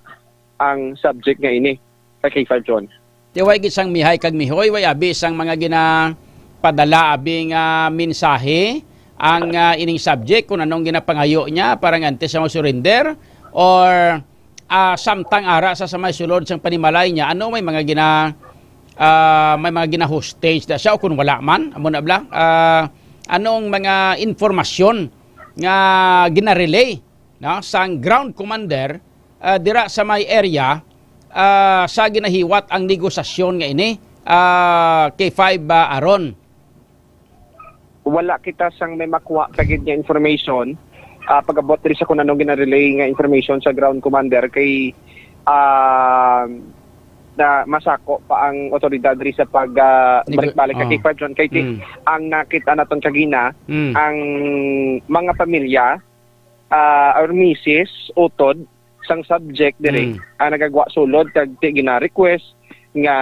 ang subject nga ini sa K five John. Di way gid sang mihay kag mihoy, way abi sang mga ginapadala abi nga mensahe ang, ah, ining subject kung anong ginapangayo niya para nga antes siya mag-surrender or, ah, samtang ara sa, sa may sulod sang panimalay niya, ano may mga gina-, ah, may mga gina-hostage na siya o kung wala man, amo na bala, ah, anong mga informasyon nga gina-relay, no, sang ground commander, ah, dira sa may area, ah, sa ginahiwat ang negosasyon nga ini, ah, K five, ah, Aaron? Wala kita sang may makuha pa gid nga information, ah, pag-abot diri sa kung anong gina-relay nga information sa ground commander kay, ah, na masako pa ang otoridad diri sa pag, ah, Nego-, balik-balik ka oh. K five John kay ti-, Mm. ang nakita naton kagina, Mm. ang mga pamilya, ah, or misis, utod, sang subject diri, Mm. ang nagagwa sulod, kag ti-, gina-request nga,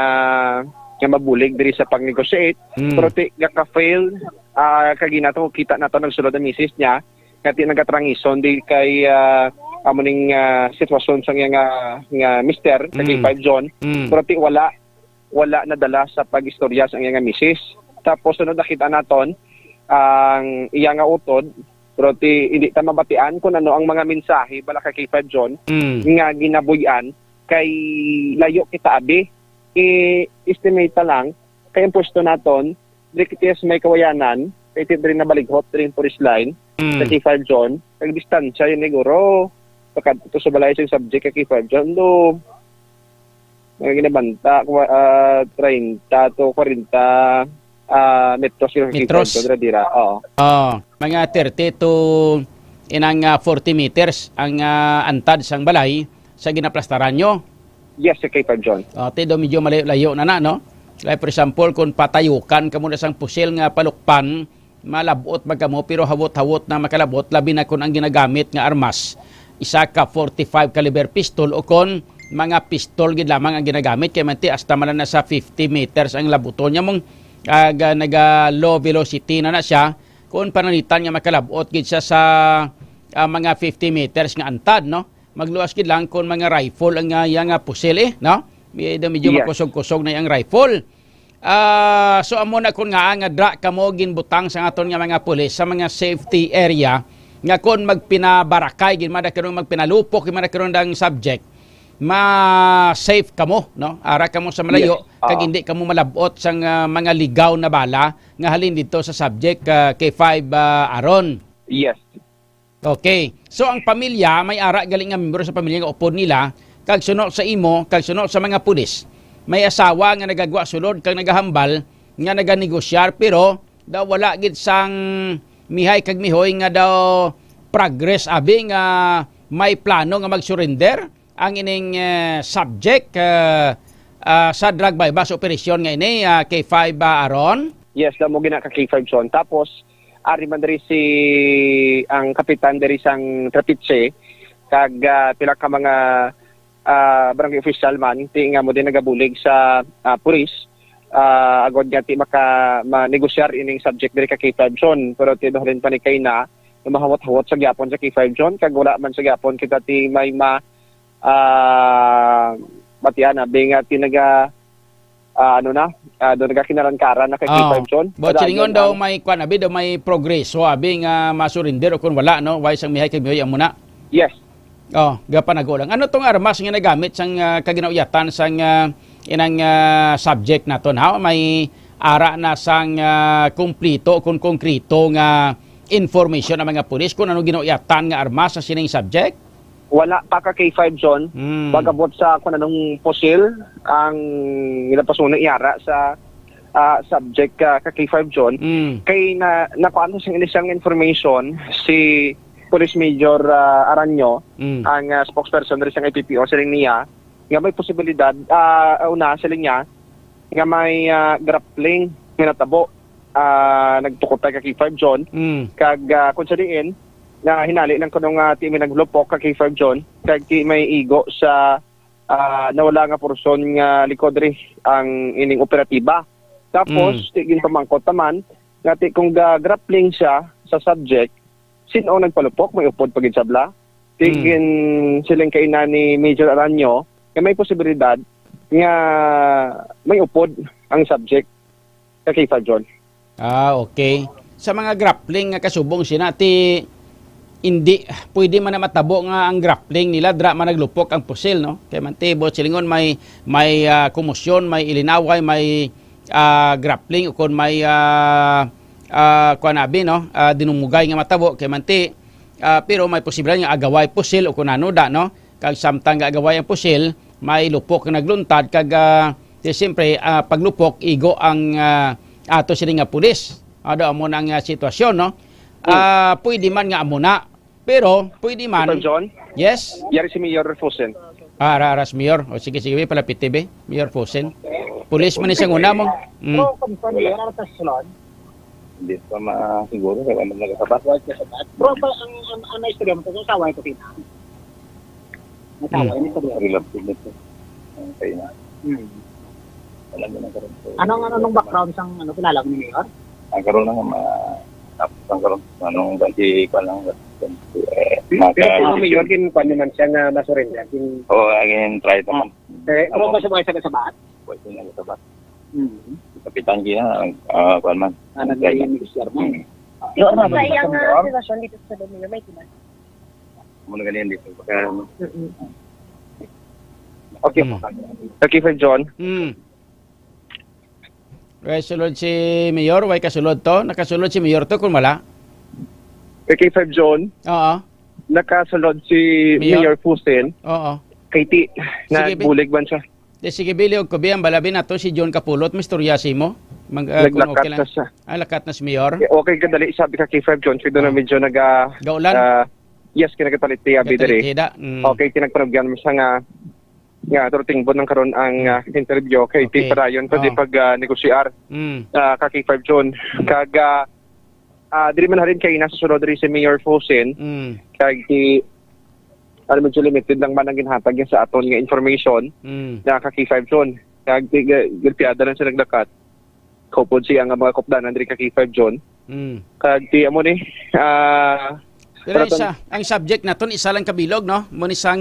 nga mabulig diri sa pag-negotiate, Mm. pero ti-, gaka-fail, ah, kagina to, kita nato nagsulod ang misis niya, nga ti-, nagatrangison di kay, ah, amo ning, ah, sitwasyon sa iya nga, nga mister, sa Mm. K five John, Mm. pero ti-, wala, wala nadala sa pag-istorya sa iya nga misis. Tapos sunod nakita naton ang iya nga utod, pero ti-, hindi ta mabatian kung ano ang mga mensahe bala kay K five John Mm. nga ginabuy-an kay layo kita abi. I-estimate ta lang kay ang pwesto naton diri kiti sa may Kawayanan, kay ti-, diri nabalighot diri yung police line Mm. sa K five John. Ang distansya yun siguro, pagkadto sa balay sa subject kay K five John, do, mga ginabanta, kwa-, ah, treinta to kwarenta, ah, metros yung Metros? Dira, dira. Oo. Oh, mga thirty to inang, ah, forty meters ang, ah, antad sang balay sa ginaplastaran nyo. Yes, sa K five John. Oh, ti do medyo malayo-layo na na, no? Like, for example, kung patayukan kamo na sang pusil nga palukpan, malab-ot ba kamo, pero hawot-hawot na makalab-ot, labi na kung ang ginagamit nga armas, isa ka forty-five caliber pistol o kon mga pistol gid lamang ang ginagamit, kay manti hasta man lang na sa fifty meters ang labuton niya mong, ah, ga-, naga low velocity na na siya, kung pananglitan nga makalab-ot gid siya sa, ah, mga fifty meters nga antad, no? Magluwas gid lang kung mga rifle ang, ah, iya nga pusil, eh, no? Medyo, medyo Yes. makusog-kusog na ang rifle. Ah, so amo na kun nga, nga dra kamo ginbutang sa aton nga mga pulis sa mga safety area nga kon magpinabarakay gid man karon, magpinalupok gid man karon ang subject, ma-safe kamo, no? Ara kamo sa malayo, Yes. kag Ah. hindi kamo malab-ot sang, ah, mga ligaw na bala nga halin dito sa subject, ah, K five, ah, Aaron. Yes. Okay. So, ang pamilya, may ara gali nga membro sa pamilya nga upod nila, kag suno sa imo, kag suno sa mga pulis, may asawa nga nagagwa sulod kag nagahambal nga naganegosyar, pero daw wala gid sang mihay kag mihoy nga daw progress, abi, nga may plano nga mag-surrender ang ining, eh, subject, eh, ah, sa drug buy-bust operation nga ini, ah, K five, ah, Aaron? Yes, damo gina ka K five John. Tapos, ari man diri si, ang kapitan diri sang Trapiche, kag, ah, pila ka mga, ah, barangay official man, ti nga mo din nagabulig sa, ah, pulis, ah, agod nga ti maka, manegosyar ining subject diri ka K five John. Pero ti dahalin pa ni kay na, mahawat-hawat sa gyapon sa K five John, kag wala man sa gyapon kita ti may ma, ah, batian, abi nga ti naga, ah, ano na, ah, do nagakinaran-karan na kay Oh. K five John. But Padayon silingon daw ang may kwan, abi, daw may progreso, abi, nga ma-surrender o kung wala, no? Why sang mihay kag mihoy amo na? Yes. Oh, gapanago lang. Ano tong armas nga nagamit sang, ah, kaginauyatan sang, ah, inang, ah, subject naton, ha? May ara na sang, ah, kumplito kung konkreto nga information ang mga pulis kung ano ginauyatan nga armas sa sining subject? Wala pa ka K five John. Hmm. Pag-abot sa kung anong pusil ang ginapasuna iara sa, ah, subject ka, ka K five John. Hmm. Kay na, nakuha ko sa initial nga information, si Police Major, ah, Aranyo, Hmm. ang, ah, spokesperson diri sa I P P O, siling niya, nga may posibilidad, ah, una, siling niya, nga may, ah, grappling nga natabo, ah, nagtukod pa ka K five John. Mm. Kag, ah, kung sa diin, na hinali lang kuno nga ti may naglupok ka K five John, kag ti may igo sa, ah, nawala nga porson nga likod diri ang ining operatiba. Tapos, Mm. ti ginpamangkot naman, nga ti kung ga-grappling siya sa subject, sin-o nagpalupok, may upod pa gid sabla. Ti Mm. gin-, siling kaina ni Major Aranyo, nga may posibilidad nga may upod ang subject sa K five John. Ah, okay. Sa mga grappling nga kasubong sina, ti, hindi, pwede man na matabo nga ang grappling nila, dra man naglupok ang pusil, no? Kay man ti, buot silingon, may, may, ah, kumusyon, may ilinaway, may, ah, grappling, o kung may, ah, ah, kuwan abi, no? Ah, dinumugay nga matabo, kay man ti, ah, pero may posibilidad nga agaway pusil o kung ano da, no? Kag samtang gaagaway ang pusil, may lupok nga nagluntad, kag, ah, di siyempre, ah, paglupok, igo ang, ah, ato sini nga pulis. Ano amo na ang, ah, sitwasyon, no? Hmm. Ah, pwede man nga amo na. Pero, pwede man. Sir John? Yes? Yari si Mayor Fusen. Ah, ara, ara si Mayor. O, sige, sige, be, palapit, be. Mayor Fusen. Pulis man ni sa una mo. Mm. Pero, kung sa Mayor, ano sa sunod? Hindi pa ma-, siguro, kaya man nagkasabat. Wala ka sabat. Pero pa, ang, ang, ang istorya mo, kung asawa ito, Pina? May asawa, Hmm. may istorya. Relative nito. Ang kayo na. Hmm. Alam mo na karon po. Anong, anong background sang, ano, kilala mo ni Mayor? Ang karon lang, ma-, tapos ang karon, anong, si, kuwan lang, eh, Pero maka- kung Mayor, din, kuwan naman siya nga masurrender, din. Oo, again, try naman. Eh, pero Ako. Ba siya, ba siya kasabat? Pwede na kasabat. Hmm. Kapitan siya, ah, kuwan man. Ah, nag-, nag-, nag-share man. Hmm. Yung ano, Sa iyang, ah, sitwasyon dito sa Domino, may timan. Muna ganyan dito. Pagka, Mm-mm. Okay. Mm. Okay, Sir John. Mm. Way sulod si Mayor, way kasulod to? Nakasulod si Mayor to kung wala? Okay, Sir John. Oo. Nakasulod si Mayor? Mayor Fusen. Oo. Kay ti, Sige, bi- nagbulig man siya. Di, sige, Billy, og kubi, ang balabi na to, si John Kapulot, may istorya si mo. Mag, ah, kung Naglakat okay lang. Na siya. Ah, lakat na si Mayor? Eh, okay, kadali, sabi ka kay Five John, kaya doon na Ah. Medyo naga-, Gaulan? Ah, yes, kinagapalit niya, Gatalit bidiri. Hida. Mm. Okay, kinagpanugyan mo siya nga, nga, pero tingbon lang karon ang, ah, interview kay Okay. Ti padayon pa di Oh. pag, ah, negosyar, Mm. ah, ka K five John. Kag, ah, ah, diri man halin kay nasa sulod diri si Mayor Fusin. Mm. Kag ti, ano, medyo limited lang man ang ginhatag niya sa aton nga information Mm. na ka K five John. Kag ti, ga-, gulpiada lang siya nagdakat. Kaupod siya nga mga kupdanan diri ka K five John. Mm. Kag ti amo ni, ah, Pero para isa, ang subject naton isa lang kabilog, no? Mo ni sang,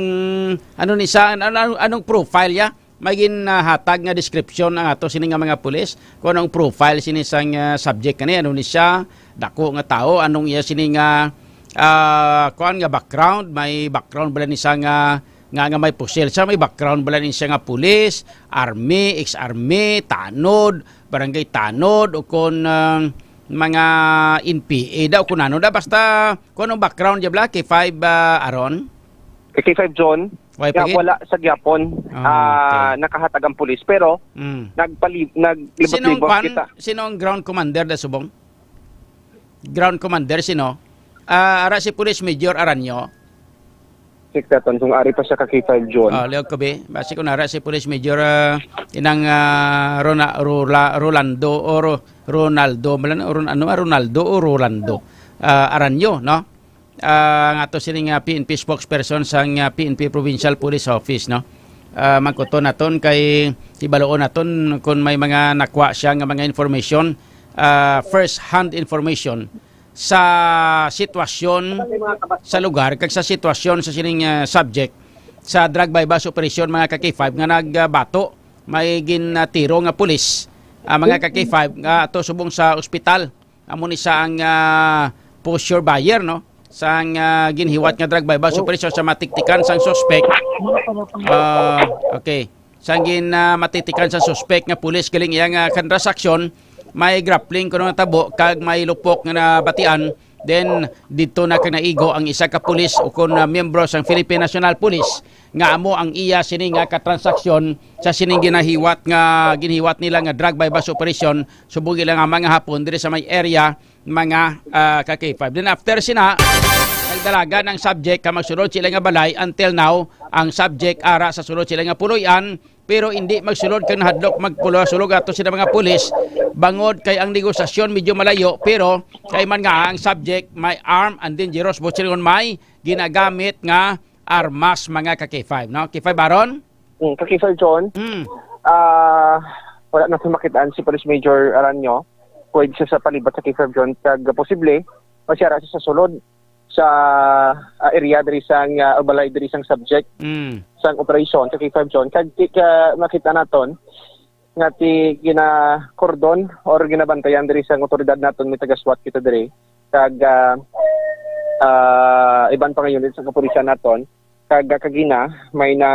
ano ni sa, ano, ano, anong profile ya? May gin, ah, hatag nga description ang ato sini nga mga pulis. Kung anong profile sini sang, ah, subject kani, ano ni siya, dako nga tao, anong iya sini nga, ah, kuan nga background, may background bala ni sa nga, nga, nga may pusil siya, may background bala ni siya nga pulis, army, ex-army, tanod, barangay tanod, o kung, ah, mga N P A daw, kung ano da, basta kung anong background niya bala, K five, ah, Aaron? K five John, Wala pa nga gid? wala sa gyapon, Ah, ah, okay. nakahatag ang pulis, pero Mm. nagpali-, Sino ang naglibot-libot kwan? kita. Sino ang ground commander da subong? Ground commander, sino? Ah, ara si Police Major Aranyo. Check naton kung ari pa siya ka K five John. Oh, liog ko, be. Basi kung ara si Police Major, ah, inang, ah, Rona-, Rola-, Rolando o Ro-, Ronaldo, malan-, Ron-, ano, ah, Ronaldo o Rolando? Ah, Aranyo, no? Ah, nga to sini nga P N P spokesperson sang, ah, P N P Provincial Police Office, no? Ah, mangkuton naton kay ibaluon naton kung may mga nakuha siya nga mga information, ah, first hand information sa sitwasyon sa lugar kag sa sitwasyon sa sining, ah, subject sa drug buy-bust operation, mga ka K five, nga nagbato may ginatiro nga pulis, ah, mga ka K five, nga ato subong sa ospital. Amo ni sa ang, ah, poseur buyer, no? Sang, ah, ginhiwat nga drug buy-bust operation sa matiktikan sang suspek. Ah, okay. Sang gin, ah, matiktikan sa suspek nga pulis galing iya nga kan transaksyon, may grappling kuno nga tabo kag may lupok nga nabatian. Then, dito na kag naigo ang isa ka pulis o kon, ah, miyembro sang Philippine National Police nga amo ang iya sini nga katransaksyon sa sining ginahiwat nga, ginhiwat nila nga drug buy-bust operation subong ila nga mga Hapon diri sa may area, mga, ah, ka K five. Then after sina, nagdalagan ang subject ka magsulod sila nga balay. Until now, ang subject ara sa sulod sila nga puloy-an, pero hindi magsulod kag nahadlok magpulo sulod ato sila mga pulis, bangod kay ang negosasyon medyo malayo, pero kay man nga ang subject may arm and dangerous, buot silingon may ginagamit nga armas, mga ka K five, no? K five Baron? Mm, ka K five John, Mm. ah, wala na sa makitaan si Police Major Aranyo. Pwede siya sa palibot sa K five John. Kag posible, masyara siya sa sulod sa, ah, area diri sang, ah, o balay diri sang subject Mm. sang operation sa K five John. Kag ti-, ka, makita naton nga ti ginakordon or ginabantayan diri sang otoridad naton, may taga-SWAT kita diri. Kag, ah, ah, iban pa nga unit sa kapulisan naton. Kag, ah, kagina, may na,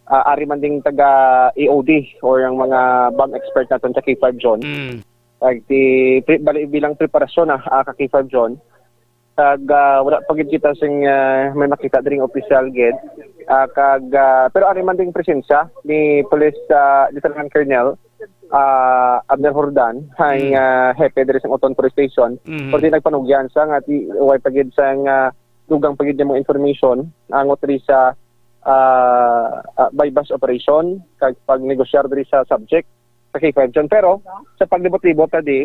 ah, ari man ding taga E O D or ang mga bomb expert naton sa K five John. Mm. Kag ti, pre-, bali, bilang preparasyon, ah, ah, ka K five John. Kag, ah, wala pa gid kita sing, ah, may makita diri nga opisyal gid. Ah, kag, ah, pero ari man ding presensya ni Police, ah, Lieutenant Colonel, ah, Abner Jordan, ang, Mm. ah, hepe diri sa Oton Police Station. Mhm. Pero di nagpanugyan sa nga ti-, way pa gid sang, ah, dugang pa gid nga mga information angot diri sa, ah, ah, buy-bust operation kag pagnegosyar diri sa subject sa K five John. Pero sa paglibot-libot tadi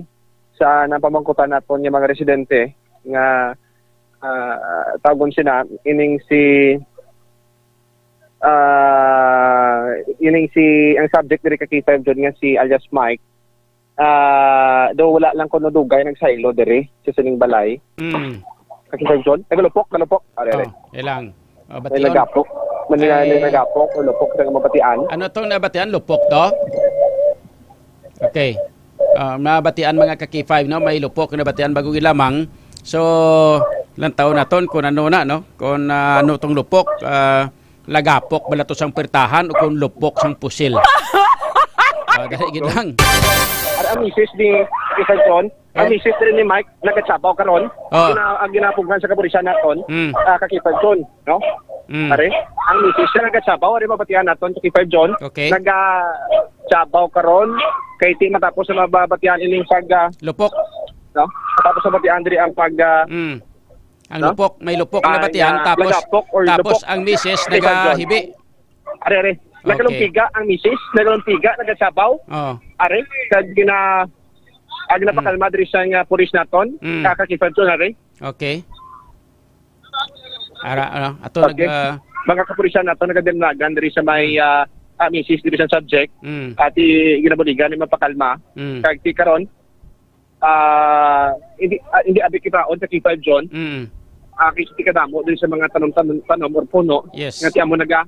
sa napamangkutan naton nga mga residente nga, ah, tawgon sina ining si, ah, ining si, ang subject diri ka K five John nga si alias Mike, ah, do wala lang kuno dugay nagsaylo diri sa sining balay. Mm. Ka K five John, nagalupok, galupok. Are, are. Oh, ilang. Oh, May bation. nagapok. May Ay. nagapok o lupok sa mabatian. Ano tong nabatian? Lupok to? Okay. Ah, mabatian, mga ka K five, no? May lupok na batian bago gilamang. So, lantaw naton kung ano na, no? Kung, ah, ano tong lupok, ah, lagapok bala to sang pertahan o kung lupok sang pusil. Ah, dali gid lang. Ara ang misis ni K five John, ang Eh. misis rin ni Mike, nagachabaw karon. Oh. Gina-, ang ginapughan sa kapulisan naton, Mm. ah, ka K five John, no? Mm. Are, ang misis siya nagachabaw, ari mabatian naton sa K five John. Okay. Nagachabaw karon, kay ti matapos na mabatian ining pag, ah, Lupok. no? Matapos na batian diri ang pag, ah, Mm. Ang No? lupok, may lupok na Ah, batian, nga tapos, nagapok or tapos lupok. ang misis K five John. nagahibi. Are, are. Okay. Nagalumpiga ang misis, nagalumpiga, nagasabaw. Oh. Are, kag gina-, ang ginapakalma diri sa nga pulis naton, Mm. kaka-K five Zone, are. Okay. Ara, ano, ato nag, Okay. ah, Mga kapulisan nato nagademnagan diri sa may, Mm. ah, ah, misis diri sa subject. Mm. At i-, ginabuligan ni mapakalma. Mm. Kag ti karon, ah, hindi, ah, hindi abi kibaon sa K five Zone. Mm. Ah, kay ti kadamo diri sa mga tanom-tanom, tanom or puno Yes. nga ti amo naga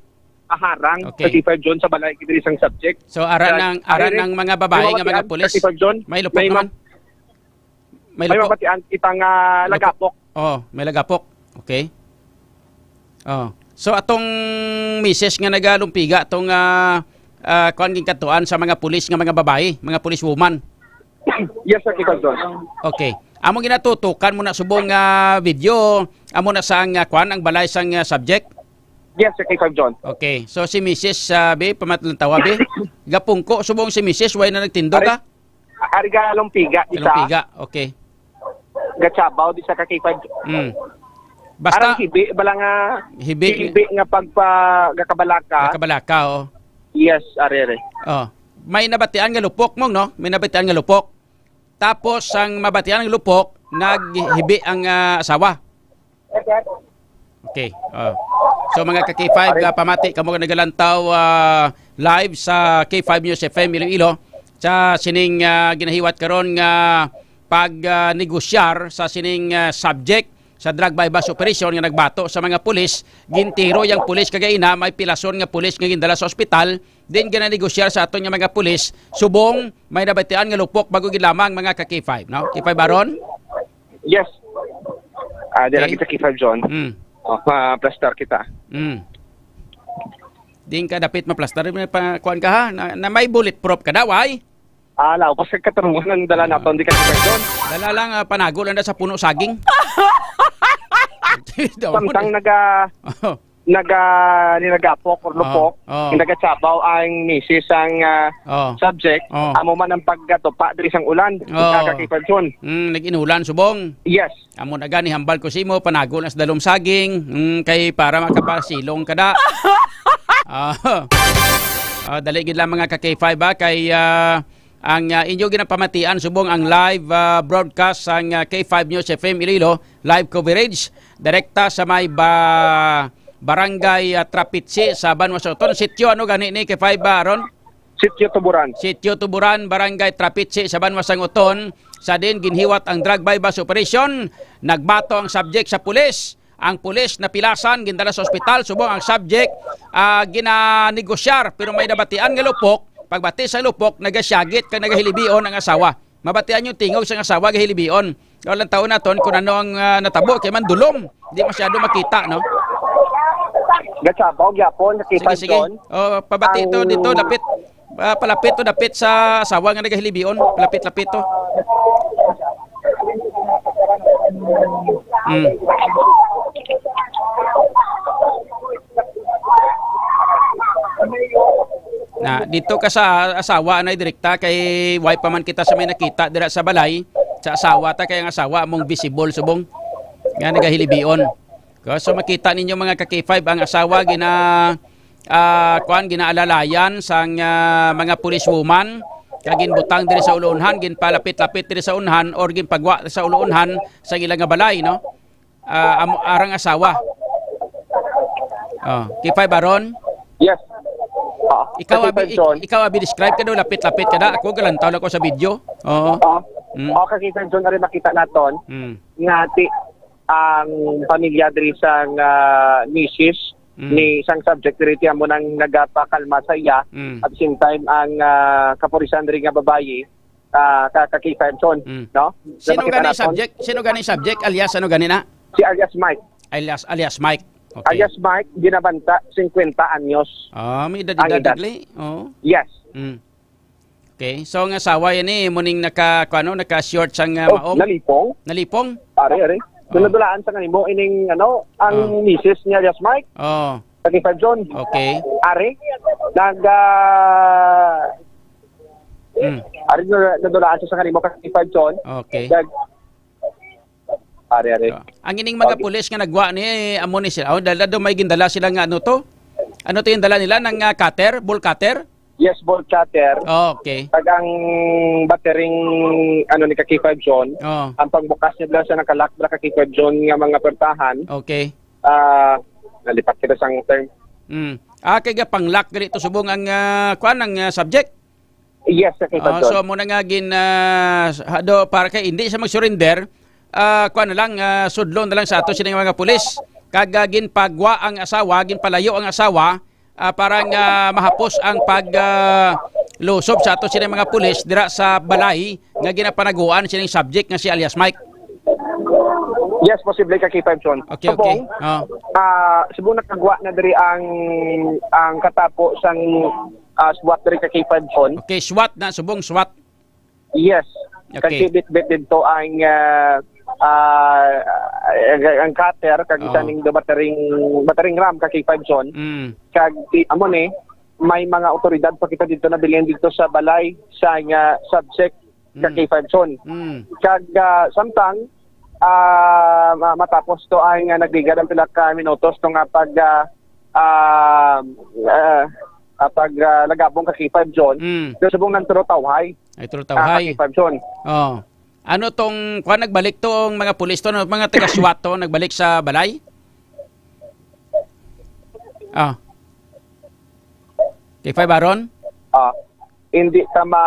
aharang Okay. sa K five Zone sa balay diri sang subject. So, ara Kag, nang, ara are, nang mga babae may nga mga mabatian pulis? sa K five Zone. May lupok May naman? ma-, May may lupok? mabatian kita nga Lupok. lagapok. Oh, may lagapok. Okay. Oh. So, atong misis nga nagalumpiga, atong, ah, ah, kuwan, ginkadtuan sa mga pulis nga mga babae, mga police woman. Yes, sir, K five Zone. Okay. Amo ginatutukan mo na subong nga video, amo na sang, ah, kuwan, ang balay sang, ah, subject? Yes, sir, K five Zone. Okay. So, si misis, ah, be, pamatlantawa, be? Gapungko, subong si misis, way na nagtindog, Ari, ah? ari ga Lumpiga, di sa Lumpiga, okay. Gachabaw, di sa ka K five. Mm. Basta Arang hibi, bala nga, Hibi. hibi nga pagpa-, gakabalaka. Gakabalaka, oh. Yes, are, are. Oh. May nabatian nga lupok, mong, no? May nabatian nga lupok. Tapos, ang mabatian nga lupok, naghibi ang, ah, asawa. Okay. Oh. So, mga ka K five, Are. ah, pamati kamo nga nagalantaw, ah, live sa K five News F M Iloilo sa sining, ah, ginahiwat karon nga pag, ah, negosyar sa sining, ah, subject sa drug buy-bust operation nga nagbato sa mga pulis. Gintiro yang pulis kagaina, may pilason nga pulis nga gindala sa ospital. Din ginanegosyar sa aton nga mga pulis, subong may nabatian nga lupok bago gid lamang, mga ka K five, no? K five Baron? Yes. Ah, di Okay. lagi sa K five Zone. Mm. Oh, ma-plaster kita. Mm. Din ka dapit ma-plaster, may pa, kuwan ka ha, na, na may bulletproof ka daw, ay? Ah, law, pas katarungan ang dala Ah. naton, di ka K five Zone. Dala lang, ah, panago lang na sa puno saging. Daw mo Samtang na. naga-, Oh. naga-, nilagapok or Oh, lupok, oh. nagachabaw ang misis ang, ah, Oh. subject, Oh. amo man ang pagkatupa diri sang ulan, Oh. ka K five Zone. Mm, nag-inulan, subong. Yes. Amo na gani, hambal ko sa imo, panago na sa dalom saging, mm, kay para makapasilong ka da. Ah. Ah, dali gid lang, mga ka K five, ah, kay, ah, ang, ah, inyo ginapamatian subong ang live, ah, broadcast sang, ah, K five News F M Iloilo, live coverage, direkta sa may ba-, barangay, ah, Trapitsi sa Banwa sa Oton. Sitio, ano gani ni, K five, ah, Aaron? Sitio Tuburan. Sitio Tuburan, Barangay Trapitsi sa Banwa sang Oton. Sa din ginhiwat ang drug buy-bust operation, nagbato ang subject sa pulis. Ang pulis napilasan, gindala sa ospital, subong ang subject, ah, ginanegosyar, pero may nabatian nga lupok. Pagbati sa lupok, nagasyagit kag nagahilibion ang asawa. Mabatian yung tingog sa asawa, gahilibion. Walang taon naton kung ano ang, ah, natabo, kay man dulom. Di masyado makita, no? Gachabaw gyapon, Sige, nakita sige. Doon. Oh, pabati to Ang dito, dapit. Ah, palapit to, dapit sa asawa nga nagahilibion. Palapit-lapit to. Mm. Na, dito ka sa asawa na direkta kay wife pa man kita sa may nakita dira sa balay. Sa asawa ta kay ang asawa among visible subong nga nagahilibion. Ko, so makita ninyo, mga ka K five, ang asawa gina, ah, kuan, ginaalalayan sang, ah, mga police woman, kag ginbutang diri sa uluunhan, ginpalapit-lapit diri sa unhan, or ginpagwa sa uluunhan sa ila nga balay, no? Ah, amo, arang asawa. Oh, K five Baron? Yes. Ah, Ikaw, K five abi, ik-, John. ikaw, abi, describe ka daw, lapit-lapit ka da. Ako, galantaw lang ko sa video. Oo. Ah, Mm. okay, K five John, ari makita naton Mm. nga ti ang pamilya diri sang, ah, misis Mm. ni sang subject diri, ti amo nang nagapakalma sa iya. Mm. At the same time, ang, ah, kapulisan diri nga babayi, ah, ka, ka K five John, Mm. no? Sino Nakita gani naton? subject? Sino gani subject? Alias ano gani na? Si alias Mike. Alias, alias Mike. Okay. Alias Mike, ginabanta, singkwenta anyos. Ah, may edad-edad, Ang edad. Digli. Oh. Yes. Mm. Okay. So, ang asawa yan eh, muning naka, kuano, naka-short sang, ah, Oh, maong? nalipong? Nalipong? Are, are. Oh. Nadulaan sa kanimo ining, ano, ang Oh. misis niya, alias Mike. Oh. Sa K five John. Okay. Are, nag, ah, Mm. are, na-, nadulaan siya sa kanimo, ka K five John. Okay. Nag, Ari, ari. Oh. Ang ining mga Okay. pulis nga nagwa ni, amo ni sila. Oh, dala do may gindala sila nga ano to? Ano to yung dala nila? Ng ah, cutter? Ball cutter? Yes, ball cutter. Oh, okay. Kag ang battery, ano, ni ka K five John, Oh. ang pagbukas niya lang sa nakalock na ka K five John nga mga pwertahan. Okay. Ah, nalipat kita sang term. Mm. Ah, kay ga pang-lock gali to subong ang ah, kuan ang ah, subject. Yes, ka K five Ah, John. So mo na nga gin ah, hado para kay hindi siya mag-surrender. Ah, kuan na lang, ah, sudlon na lang sa ato sining mga pulis. Kag ah, ginpagwa ang asawa, ginpalayo ang asawa ah, para nga mahapos ang pag ah, lusob sa ato sining mga pulis dira sa balay nga ginapanaguan sining subject nga si alias Mike. Yes, posible ka K five John. Okay, okay. Subong, Oh. ah, subong nakagwa na diri ang ang katapo sang ah, SWAT diri ka K five John. Okay, SWAT na, subong SWAT. Yes. Okay. Kasi bitbit dito ang ah, ah, ang, ang cutter kag isa Oh. ning battering battering ram ka K five John. Mm. Kag di amo ni may mga otoridad pa kita dito na bilin dito sa balay sa nga subject ka Mm. K five John. Mm. Kag ah, samtang ah, ma- matapos to ang ah, nagligad ang pila ka minutos to nga pag ah, ah, ah, ah, pag ah, lagabong ka K five John, Mm. pero subong nang tulo tawhay. Ay, tulo Ah, tawhay. K five John. Oh. Ano tong kuan nagbalik tong mga pulis to, no? Mga taga SWAT to nagbalik sa balay? Ah. K five Aaron? Ah, hindi ta ma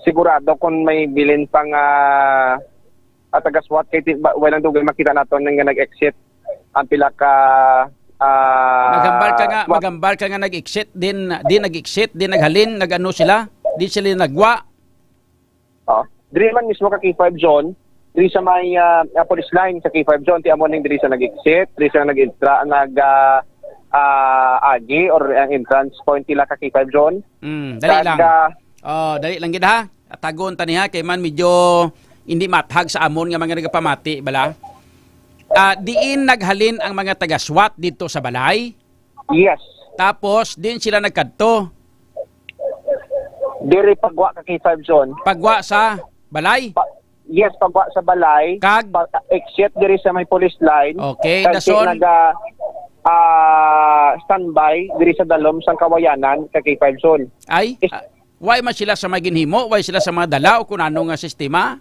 sigurado kung may bilin pang ah, ah, taga SWAT kay ti- ba, walang dugay makita nato nga nag-exit ang pila ka ah, Magambal ka nga, SWAT. Magambal ka nga nag-exit din, din nag-exit, din naghalin, nag-ano sila? Di sila nagwa? Oh, diri man mismo ka K five John, diri sa may ah, ah, police line sa K five John, ti amo ning diri sa nag-exit, diri sa nag-intra, nag ah, ah, agi or ang entrance point nila ka K five John. Mm, dali Kag, lang. ah, Oh, dali lang gid ha. Atagon ta ni ha kay man medyo hindi mathag sa amon nga mga nagapamati bala. Ah, diin naghalin ang mga taga SWAT dito sa balay? Yes. Tapos din sila nagkadto. Diri pagwa ka K five John. Pagwa sa balay? Pa- yes, pagwa sa balay. Kag? Pa- exit diri sa may police line. Okay, Kag dason? Naga ah, standby diri sa dalom sang Kawayanan ka K five John. Ay, Is- ah, why man sila sa may ginhimo? Why sila sa mga dala o kung ano nga sistema?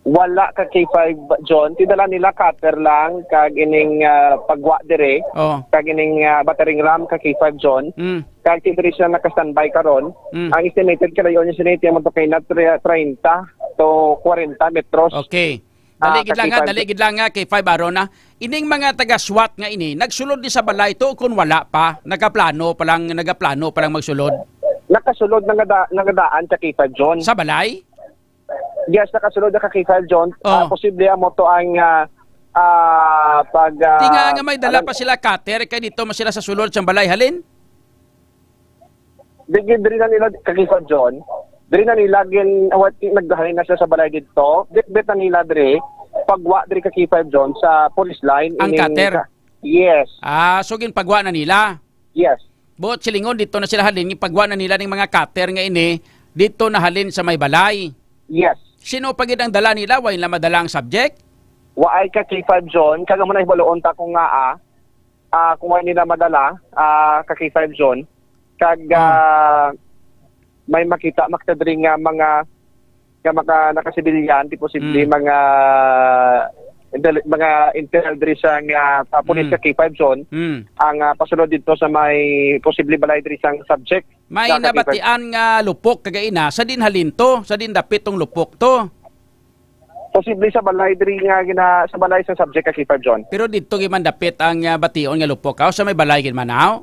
Wala ka K five John. Tidala nila cutter lang kag ining ah, pagwa dire. Oh. Kag ining ah, battering ram ka K five John. Mm. Kag ti diri siya naka-standby karon. Mm. Ang estimated kalayo niya sa Leyte mo to kay na tre- treinta to kwarenta metros. Okay. Dali Ah, gid lang ha, kakipag- dali gid lang ha, kay five araw na. Ining mga taga SWAT nga ini, nagsulod ni sa balay to kung wala pa, nagaplano pa lang, nagaplano pa lang magsulod. Nakasulod na nga da- nangadaan sa K five John. Sa balay? Yes, nakasulod na ka K five John. Oh. Ah, posible amo to ang ah, ah, pag ah, Tinga nga may dala alam- pa sila cutter kay dito man sila sa sulod sa balay halin. Digi diri na nila kakipag John. Diri na nila gin awat nagdahay na siya sa balay dito. Bitbit na nila diri pagwa diri kakipag John sa police line. Ang Ining cutter? ka- Yes. Ah, so ginpagwa na nila. Yes. Buot silingon dito na sila halin, ginpagwa na nila ning mga cutter nga ini dito na halin sa may balay. Yes. Sino pa gid ang dala nila? Wa nila madala ang subject? Waay ka K five John, kag amo na hibaluon ta kung nga ah, ah, kung wa nila madala ah, ka K five John, kag Ah. ah, may makita makita diri nga mga nga mga nakasibilyan, di posible Mm. mga dali- mga intel diri sa nga ah, pulis Mm. ka K five John, Mm. ang ah, pasulod dito sa may posible balay diri sa subject. May Sa K five. Nabatian nga lupok kagaina sa din halin to, sa din dapit tong lupok to. Posible sa balay diri nga gina, sa balay sa subject ka K five John. Pero didto gid man dapit ang ah, bation nga lupok, aw sa may balay gid man, aw?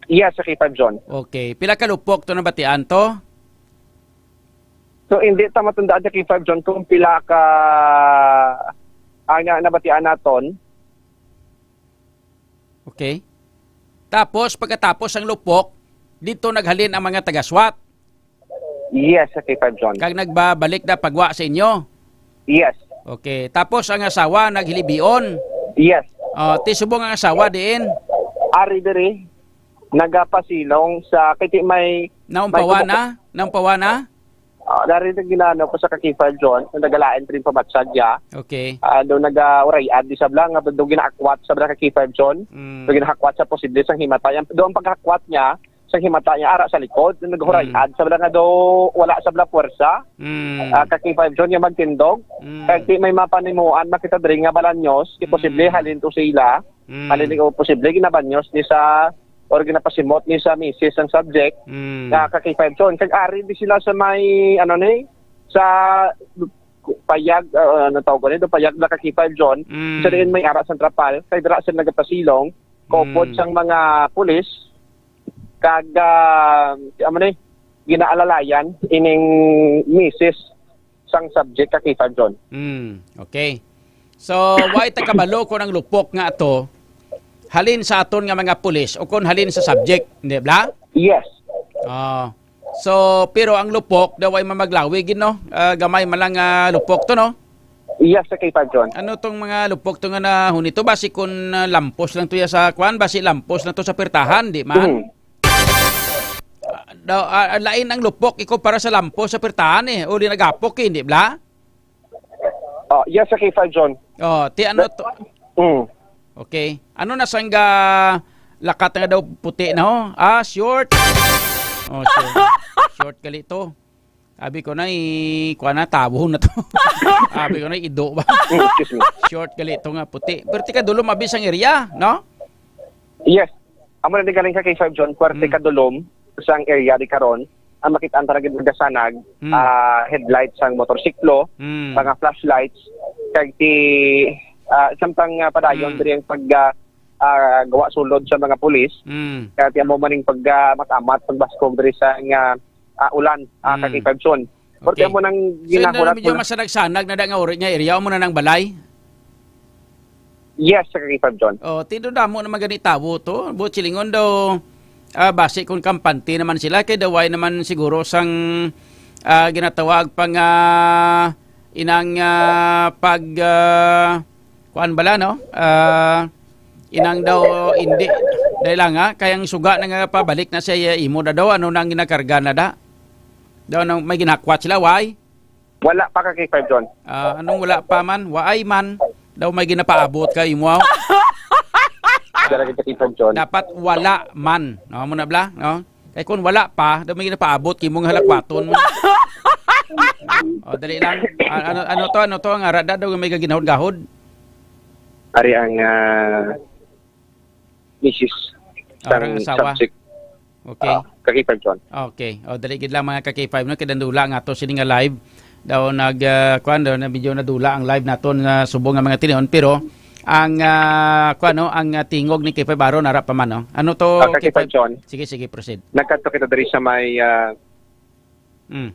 Yes, sa K five John. Okay. Pila ka lupok to nabatian to? So hindi ta matandaan sa K five John kung pila ka ang ah, nabatian naton. Okay. Tapos pagkatapos ang lupok, dito naghalin ang mga taga-SWAT. Yes, sa K five John. Kag nagbabalik na pagwa sa inyo? Yes. Okay. Tapos ang asawa naghilibion? Yes. Oh, ti subong ang asawa diin? Ari diri, nagapasilong sa kiti may Naumpawan may na? Naumpawan na? Ah, dari na ginano ko sa ka K five John, kung nagalain pa rin pamatsag ya. Okay. Ah, do nag-, ah, uray-ad di sabla nga do ginaakwat sabla ka K five John. Mm. Do ginahakwat sa posible sang himata. Yang, do ang paghakwat niya, sang himata niya, ara sa likod. Do naghuray-ad Mm. sabla nga do, wala sabla puwersa. Mm. Ah, ka K five John nga magtindog. Mm. Kag di may mapanimuan, makita diri nga balanyos, di posible Mm. halin to sila. Mm. Halin o posible ginabanyos ni sa, or ginapasimot ni sa misis ang subject Mm. nga ka K five John. Kag ari di sila sa may, ano ni, sa payag, ah, ano tawag ko nito, payag na ka K five John. Mm. Sa diin may ara sang trapal, kay dira sila nagapasilong, kaupod Mm. sang mga pulis, kag, ah, amo ni, ginaalalayan ining misis sang subject ka K five John. Mm, okay. So, way ta kabalo kung ang lupok nga ato halin sa aton nga mga pulis o kung halin sa subject, di ba? Yes. Ah. So, pero ang lupok daw ay mamaglawi gid, no? Ah, gamay man lang, ah, lupok to, no? Yes, sa K five John. Ano tong mga lupok to nga nahunit to? Basi kun, ah, lampos lang to ya sa kwan, basi lampos lang to sa pertahan, di man? Mm. Ah, daw, ah, lain ang lupok ikumpara sa lampos sa pertahan, eh. O di nagapok, eh, di bla? Oh, yes, sa K five John. Oh, ti ano to? Mm. Okay. Ano na sangga lakat nga daw puti na, ho? Ah, short. Oh, short. Short gali to. Abi ko na, i-, kuha na, tawo na to. Abi ko na, ido ba? Mm, excuse me. Short gali to nga puti. Pero ti kadulom abi sang area, no? Yes. Amo na ni galing sa K five John, puwerte Mm. kadulom sang area di karon. Ang makit-an talaga nagasanag, Mm. ah, headlights sang motorsiklo, Mm. mga flashlights, kag ti, ah, samtang, ah, padayon Mm. diri ang pag, ah, ah, gawa sulod sa mga pulis. Mm. Kaya ti amo maning pag, ah, amat-amat, pagbaskog diri sa nga, ah, ulan, ah, Mm. ka K five John. Pwerte Okay. amo nang So, ginahurot medyo mo na. masanag-sanag na da nga uri nga area, amo na nang balay? Yes, sa K five John. Oh, tindo damo naman gani tawo to. Buot silingon daw, ah, basi kung kampante naman sila, kay daway naman siguro sang, ah, ginatawag pang, ah, inang, ah, pag, ah, kuan bala, no? Ah, inang daw, hindi. Dahil lang, ha? Kayang suga na nga pabalik na siya, imo na daw, ano nang ginakarga na da? Daw, nang may ginakwat sila, why? Wala pa ka K five John. Ah, anong wala pa man? Waay man. Daw may ginapaabot ka imo, aw. Dala ka K five John. Dapat wala man. No, mo na bla, no? Kay kung wala pa, daw may ginapaabot kay imong halakwaton mo. O, dali lang. A-, ano, ano to? Ano to? Ang arada daw may gaginahod-gahod. Ari ang, ah, misis Ah, sang ang asawa. Subject. Okay. Ah, ka K five John. Okay. O, dali gid lang, mga ka K five, no? Kay dandula nga to sini nga live. Daw nag, ah, kuwan, daw na medyo nadula ang live naton nga subong nga mga tinion. Pero ang, ah, kuwan, no? Ang, ah, tingog ni K five Aaron, ara pa man, no? Ano to, Ah, ka K five K five? John. Sige, sige, proceed. Nagkadto kita diri sa may, ah, Mm.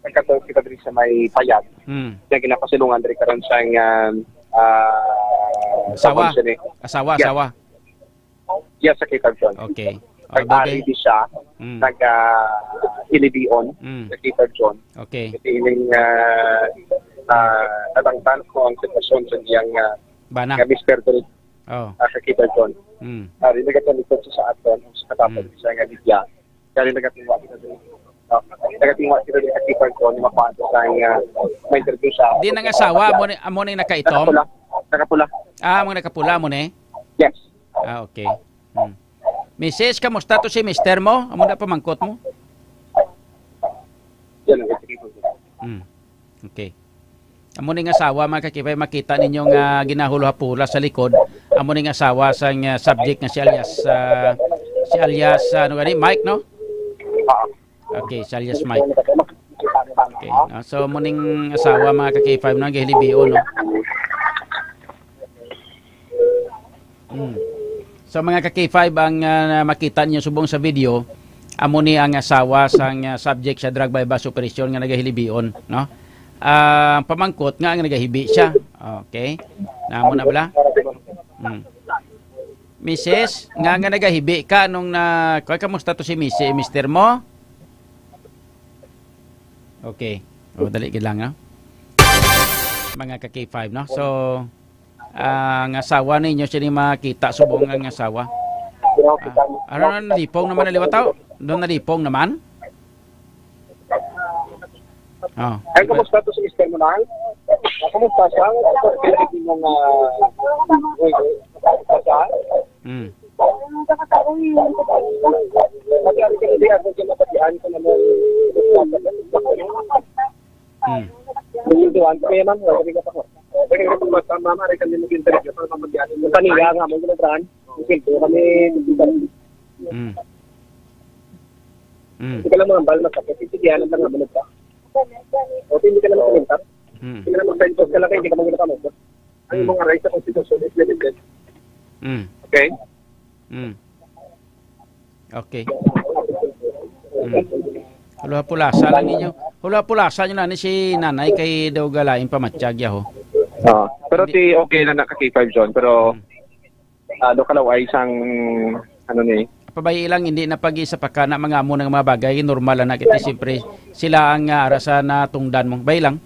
Nagkadto kita diri sa may payag. Mm. Nga ginapasilungan diri karon sang, ah, ah, Asawa. Tawag siya ni Asawa, Yes. asawa. Yes, sa K five John. Okay. O, Nag-ari baby. Di siya, Mm. nag, ah, hilibion Mm. sa K five John. Okay. Kasi ining, ah, ah, natangtan ko ang sitwasyon sa iyang, ah, Bana. nga mister diri, Oh. ah, sa K five John. Mm. Ah, di nagkatalikod siya sa aton, sa katapos Mm. siya nga media. Kaya nagatingwa kita diri. No? Nagatingwa kita diri sa K five John, ni makuha sa nga may interview siya. Di nang asawa, amo ni, amo ni nakaitom? Nakapula. Nakapula. Ah, amo nakapula mo ni? Yes. Ah, okay. Hmm. Misis, kamusta to si mister mo? Amo na pamangkot mo? Yan ang interview. Hmm. Okay. Amo ning asawa, mga ka-K five, makita ninyo nga ginahulhapula sa likod. Amo ning asawa sang, ah, subject nga si alias, ah, si alias, ah, ano gani, Mike, no? Ah. Okay, si alias Mike. Okay, ah, so amo ning asawa, mga ka-K five, no, gahilibion, no? Mm. So, mga ka-K five, ang, ah, makita ninyo subong sa video, amo ni ang asawa sang, ah, subject sa drug buy-bust operation nga nagahilibion, no? Ah, pamangkot nga ang nagahibi siya. Okay. Namo na bala? Mm. Misis, nga, nga nagahibi ka nung na, kuwan, kamusta to si misi-, mister mo? Okay. O, dali gid lang, no? Mga ka-K five, no? So, ang asawa ninyo, sini makita subong ang asawa. Ah, ano na, nalipong naman na liwat, aw? Doon nalipong naman? Oh. Ay, kumusta to si mister mo na? Kumusta siya? Kumusta mo nga? Uy, kumusta siya? Mm. Pati ako siya mapatian ko na mo. Mm. Yung duwan, kaya man, wala ka pa ko. Pwede ka pa sa mama, rin kami mag-interview para mapatian. Kanila nga, may ginatrahan. Yung pinto kami, Mm. Mm. Hindi ka lang mga bal, masakit. Sige, alam lang naman ito. O, hindi ka lang makumintar. Mm. Hindi ka lang mag-side post ka lang, hindi ka mag-, ano ka mo. Ang Mm. mga rights sa constitution is limited. Mm. Okay? Mm. Okay. Mm. Hula-pulasa lang ninyo. Hula-pulasa nyo na ni si nanay kay daw galain pamatyag yaho. Ah, pero Hindi. Ti, okay na na ka K five, John, pero Mm. Ah, do kalaw ay sang, ano ni? Pabayi lang, hindi na pag-isa pa ka na mga amo ng mga bagay, normal na kiti, siyempre, sila ang, ah, ara sa natungdan mo. Bay lang.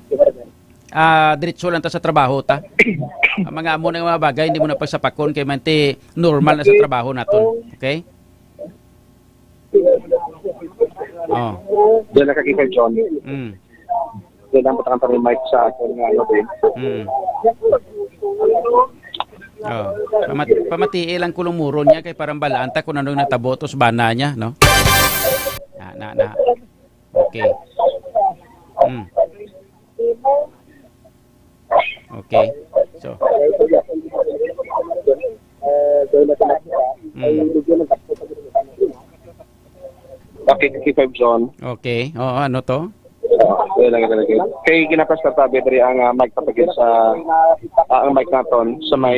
Ah, diretso lang ta sa trabaho ta. Ang mga amo ng mga bagay, hindi mo na pagsapakon kay manti normal na sa trabaho naton. Okay? Oh. Diyan nakakita, John. Mm. Diyan ang patang pang mic sa akin nga, ano, din. Mm. Oh. Pamat-, pamatii lang kulong muron niya kay parang balaan ta kung ano yung natabo to sa bana niya, no? Na, na, na. Okay. Mm. Okay. So. Mm. Okay, K five John. Okay. Oo, ano to? Ah, wala lang talaga. Kay ginapastar tabi diri ang, ah, mic papagid sa, ah, ang mic naton sa may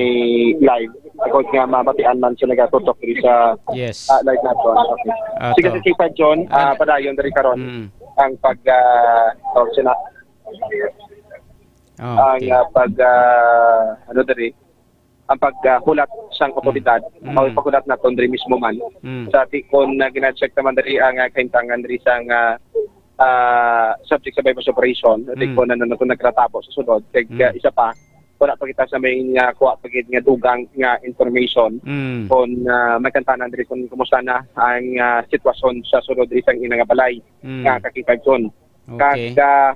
live. Ako nga mabatian man sa nagatutok diri sa, Yes. ah, live naton. Okay. Ah, Sige, to. K five John, Ah, ah, padayon diri karon Mm. ang pag, ah, tawag sila, Oh, ang, okay. ah, pag, ah, ano diri, ang pag, ah, hulat sang Mm. otoridad, Mm. mao paghulat naton diri mismo man. Mm. Sa ti-, kung, ah, gina-check naman diri ang, ah, kahintangan diri sang, ah, ah, subject sa buy-bust operation, ti Mm. kung ano na to nagkatabo sa sulod, kag, Mm. ah, isa pa, wala pa kita sa may nga kuha pa gid nga dugang nga information Mm. kung, ah, magkantanan diri kung kumusta na ang, ah, sitwasyon sa sulod diri sang ina nga balay Mm. nga kakipagson. Okay. Kag, ah,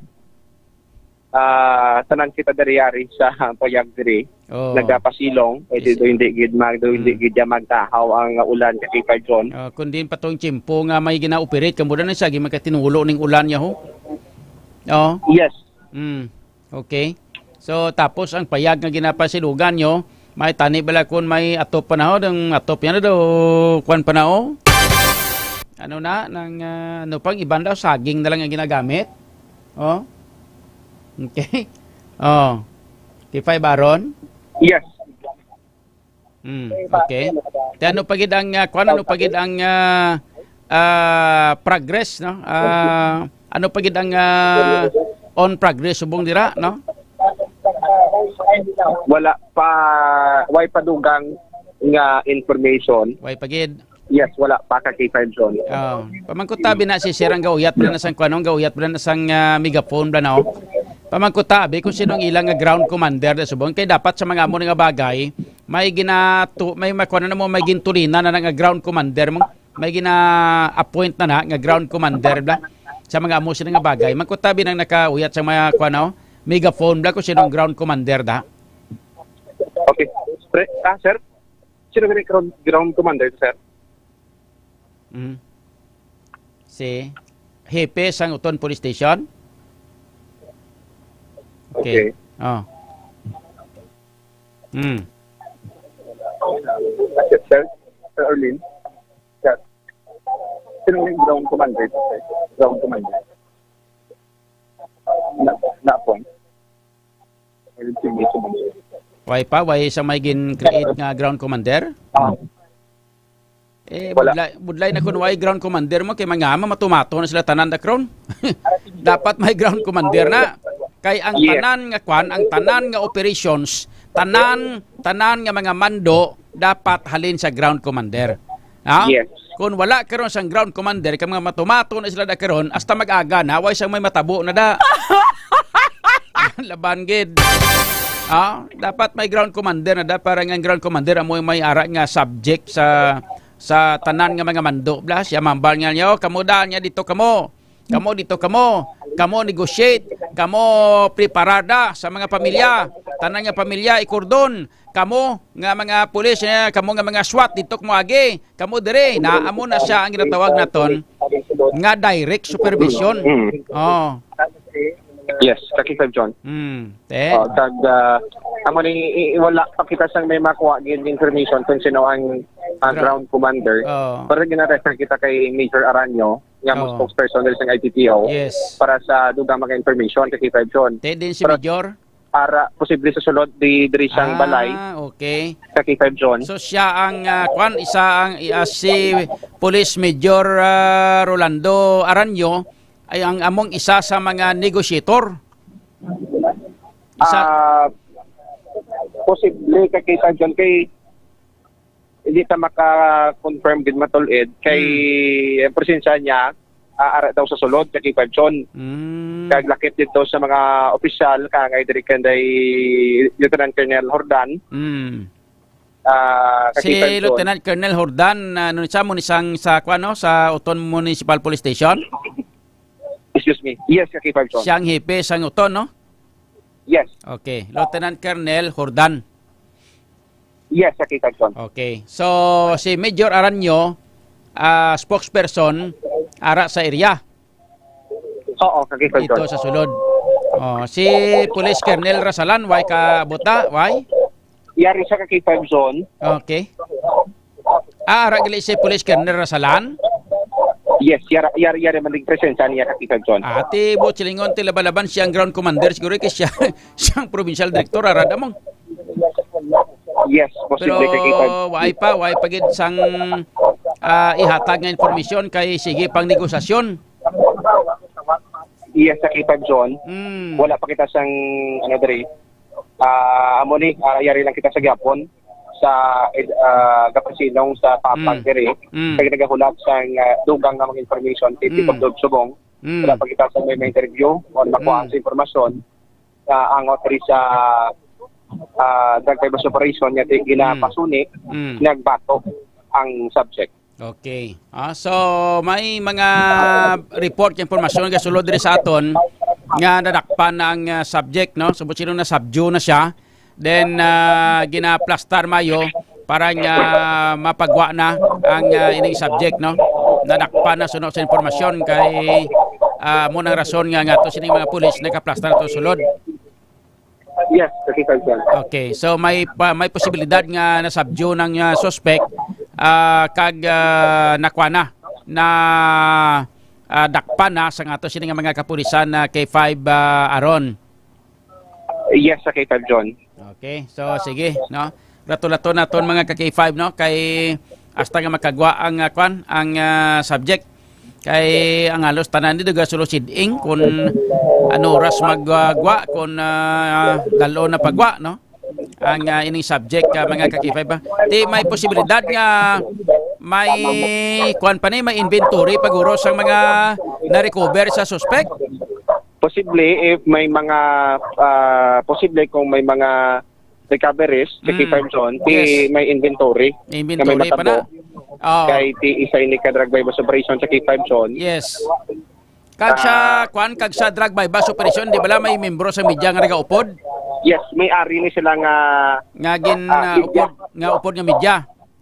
ah, tanan kita diri ari sa payag diri, Oo. nagapasilong, eh, Yes. do hindi gid mag-, do hindi Mm. gid ya magtahaw ang ulan sa K five John. Ah, kun diin pa tong tiyempo nga may gina-operate, kamo na sa agi magkatinulo ning ulan niya, ho? Oo. Yes. Mm. Okay. So, tapos ang payag nga ginapasilugan nyo, may tani bala kun may atop pa na ho, dang atop yan daw, kwan pa na, oh. Ano na, nang, ah, ano pang iban daw, saging na lang ang ginagamit. Oh. Okay. Oh. T five Baron? Yes. Mm, okay. Ti ano pa gid ang, ah, kwan, ano pa gid ang, ah, ah, progress, no? Ah, ano pa gid ang, ah, on progress subong dira, no? Wala pa, way pa dugang nga information. Way pa gid. Yes, wala pa ka K five John. Oh, pamangkutabi na si Sir ang gauyat bala na sang kwan, ang gauyat bala na sang, ah, megaphone bala na, oh. Pamangkutabi kung sino ang ilang nga ground commander na subong. Kay dapat sa mga amo nga bagay, may ginatu-, may makuha na mo, may gintulina na nga ground commander mo. May gina-appoint na na nga ground commander bala sa mga amo sila nga bagay. Mangkutabi nang nakauyat sa mga kuha na, oh, megaphone bala kung sino ang ground commander da. Okay. Pre-, ah, sir? Sino gani ground, ground commander, sir? Mm. Si Hepe sang Uton Police Station? Okay. Okay. Oh. Mm. Sir, Sir Arlene? Sir, sino yung ground commander, sir? Ground commander. Na, na-appoint? Ay, sige, sige. Why pa? Why sa may gin-create nga ground commander? Ah. Eh, Wala. budlay, budlay na kun why ground commander mo, kay mga ama, matumato na sila tanan da karon. Dapat may ground commander na. Kay ang Yes. tanan nga kwan, ang tanan nga operations, tanan, tanan nga mga mando, dapat halin sa ground commander. Ha? Yes. Kung wala karon sang ground commander, kay mga matumato na sila da karon, hasta mag-aga na, way sang may matabo na da. Laban gid. Ah, dapat may ground commander na da, para nga ang ground commander amo may ara nga subject sa, sa tanan nga mga mando. Bla, siya mambal nga niya, "Oh, kamo da, niya dito kamo. Kamo dito kamo. kamo negotiate, kamo preparada sa mga pamilya, tanan nga pamilya ikordon, kamo nga mga pulis, eh, kamo nga mga SWAT dito mo agi, kamo dire na amo na siya ang ginatawag naton nga direct supervision. Mm. Oh. Yes, Kaki Five John. Mm. Te. Oh, kag ah, amo ni i- i- wala pa kita sang may makuha gid information kung sino ang ah, Gra- ground commander. Oh. Pero ginatestan kita kay Major Aranyo nga mo Oh. spokesperson diri sang I P P O Yes. Para sa dugang mga information, Kaki Five John. Te din si Pero- Major. Para posible sa sulod di diri sang balay, Ah, okay. Kaki Five John. So siya ang ah, kwan, isa ang ah, si Police Major ah, Rolando Aranyo ay ang among isa sa mga negotiator. Isa, Ah, posible, Kaki Five John, kay hindi ta maka-confirm gid, Matulid, kay ang presensya niya ah, ara daw sa sulod, Kaki Five John. Mm. Kag lakip dito sa mga opisyal, kaangay diri kanday Lieutenant Colonel Jordan. Mm. Ah, Kaki Si Five John. Lieutenant Colonel Jordan, ano siya mo ni sang sa kuan, no, sa Oton Municipal Police Station? Excuse me. Yes, Kaki Five John. Siya ang hepe sang Oton, no? Yes. Okay, Lieutenant Colonel Jordan. Yes, Kaki Five John. Okay. So si Major Aranyo, ah, spokesperson ara sa area Oo, Kaki Five dito John. sa sulod. Oh, si Police Colonel Rasalan, why ka buta? Why? Yari sa Kaki Five John. Okay. Ah, ara gali si Police Colonel Rasalan. Yes, yari, yari, yari man din presensya niya, Kaki Five John. Ati, buot silingon, ti labalaban siya ang ground commander, siguro kay siya, siya ang provincial director, ara damong. Yes, posible, Kaki Five. Pero why pa, why pa gid sang ah, ihatag nga informasyon kay sige pang negosasyon. Yes, Kaki Five John. Mm. Wala pa kita sang, ano, diri. Ah, amo ni, ah, yari lang kita sa gyapon sa ah, Gapasinong sa Papag Mm. diri. Mm. Kay nagahulat sang ah, dugang nga mga information kay Mm. Chief of Dog Subong. Mm. Wala pa kita sa may, may interview o makuha Mm. sa impormasyon sa angot diri sa ah, drug buy-bust operation nga ti- ginapasuni, Mm. nagbato ang subject. Okay. Ah, so may mga report nga impormasyon nga sulod diri sa aton nga nadakpan na ang ah, subject, no? So sino na subdue na siya. Then ah, ginaplastar mayo para nga mapagwa na ang ah, ining subject, no? Nadakpan na suno sa impormasyon kay ah, mo nang rason nga nga to sining mga pulis nagaplastar to sulod. Yes, Kaki Five John. Okay, so may pa, may posibilidad nga nasabdyo ng ah, suspect ah, kag ah, nakwa na na ah, dakpan na sa nga to sini nga mga kapulisan na K five ah, aron. Yes, sa K five John. Okay, so sige, no. Gratulaton naton mga ka K five, no, kay hasta nga makagwa ang ah, kwan, ang ah, subject. Kay ang halos tanan dito gasulo siding kung ano oras magwa, kung ah, dalo na pagwa, no? Ang ah, ining subject, ah, mga ka K five, ah. Di may posibilidad nga may kwan pa ni, may inventory paguro sang mga na-recover sa suspect? Posible if may mga ah, posible kung may mga recoveries sa Mm. K five John, di Yes. may inventory. Inventory Na may pa na? matabo. Oh. Kay ti isa ini ka drug buy-bust operation sa K five John. Yes. Kag sa, kwan, kag sa drug buy-bust operation, di bala may membro sa media nga nagaupod? Yes, may ari ni sila nga Nga gin Ah, ah, upod, nga upod nga media.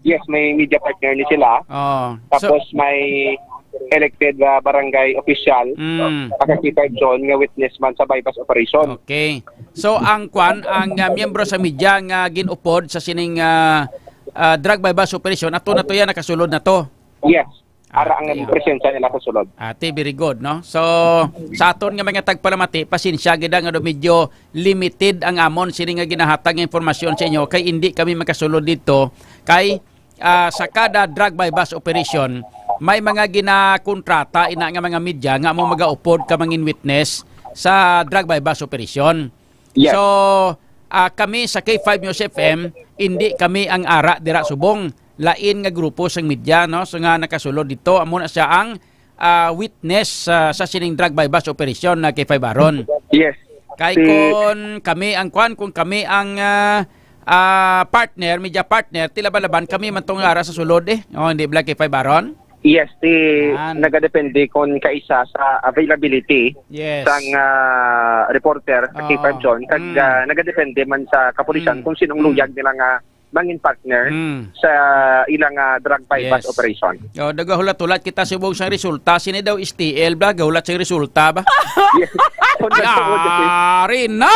Yes, may media partner ni sila. Oh. So, Tapos may elected ah, barangay official. mm, Sa K five John nga witness man sa buy-bust operation. Okay. So ang kwan, ang ah, miyembro sa media nga ginupod sa sining ah, ah, drug buy-bust operation, ato na to yan, nakasulod na to. Yes. Ara ang Okay. presensya nila sa sulod. Ate, very good, no? So, sa aton nga mga tagpalamati, pasensya gid nga do medyo limited ang amon sini nga ginahatag nga impormasyon sa inyo kay hindi kami makasulod dito kay ah, sa kada drug buy-bust operation may mga ginakontrata ina nga mga media nga mo magaupod ka mangin witness sa drug buy-bust operation. Yes. So, ah, kami sa K five News F M, hindi kami ang ara dira subong lain nga grupo sang media, no? So nga nakasulod dito, amo na siya ang ah, witness ah, sa sining drug buy-bust operation na K five Aaron. Yes. Kay Si- kung kami ang kwan, kung kami ang ah, ah, partner, media partner, ti laban-laban kami man tong ara sa sulod eh. Oh, hindi bala K five Aaron? Yes, ti Yan. nagadepende kon kaisa sa availability Yes. sang, ah, reporter sa Oo. K five Zone, kag, Mm. ah, nagadepende man sa kapulisan Mm. kung sinong Mm. luyag nila nga mangin partner Mm. sa ilang, ah, drug buy-bust Yes. operation. Oh, nagahulat-hulat kita subong sang resulta. Sini daw S T L ba? Gahulat sang resulta ba? Yes. Kung nagtuod, yes. Yari na!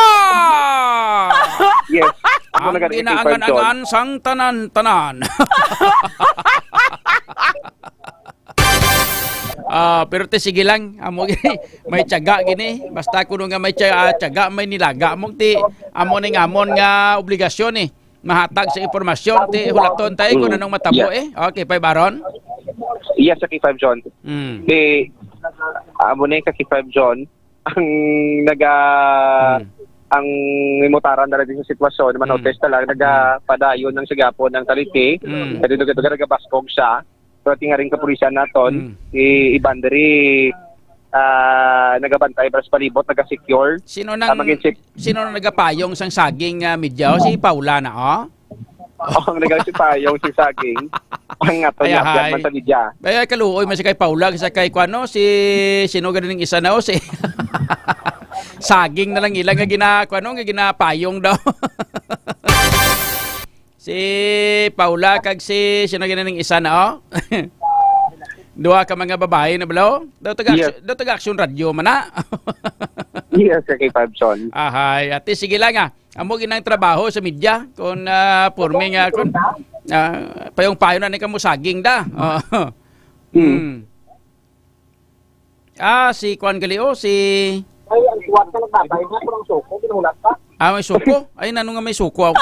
Yes. Ako Ang nagari kay K five Zone. ginaangan-angan sang tanan-tanan. Ah, pero ti, sige lang, amo gini, may tiyaga gini. Basta kuno nga may tiya-, ah, tiyaga, may nilaga mo ti, amo ning amon nga obligasyon, eh. Mahatag sa impormasyon, ti hulaton tayo kung Mm. anong matabo, Yes. eh. Okay, Pay Baron? Yes, sa K five Zone. Mm. Ti, amo ni ka K five Zone, ang naga-, Mm. ang imutaran na rin sa sitwasyon, Mm. manotes na lang, Mm. nagapadayon ng sigapon ng taliti. Mm. Sa dito, dito, nagabaskog siya. Pero tingaring kapulisan naton, Mm. i-, iban diri, ah, nagabantay para sa palibot, naga-secure. Sino Ah, nang, mag-insip- sino nang nagapayong sang saging, ah, media? O, si Paula na, oh? Oh, ang nagasipayong si saging. Ang ato Ay, niya, ahay. man sa media. Ay, ay, kaluoy man si kay Paula, sa kay, kuwan, no? Si, sino ganing isa na, oh? Si saging na lang ila nga gina-, kuwan, no? Nga ginapayong daw. Si Paula kag si, sino gani ning isa na, oh? Duha ka mga babae na balo. Daw taga, Yes. daw taga Action Radio man na. Yes, sa K five Zone. Ahay, ate, sige lang, ah. Amo ginang trabaho sa media. Kung, ah, porme nga, kung, ah, payong-payo na ni kamo saging da. Oh. Hmm. Hmm. Ah, si kuan gali, oh, si Ay, ang kuwan ka nagbabay na, kung ang suko, ginulat ka. Ah, may suko? Ay, nano nga may suko ako?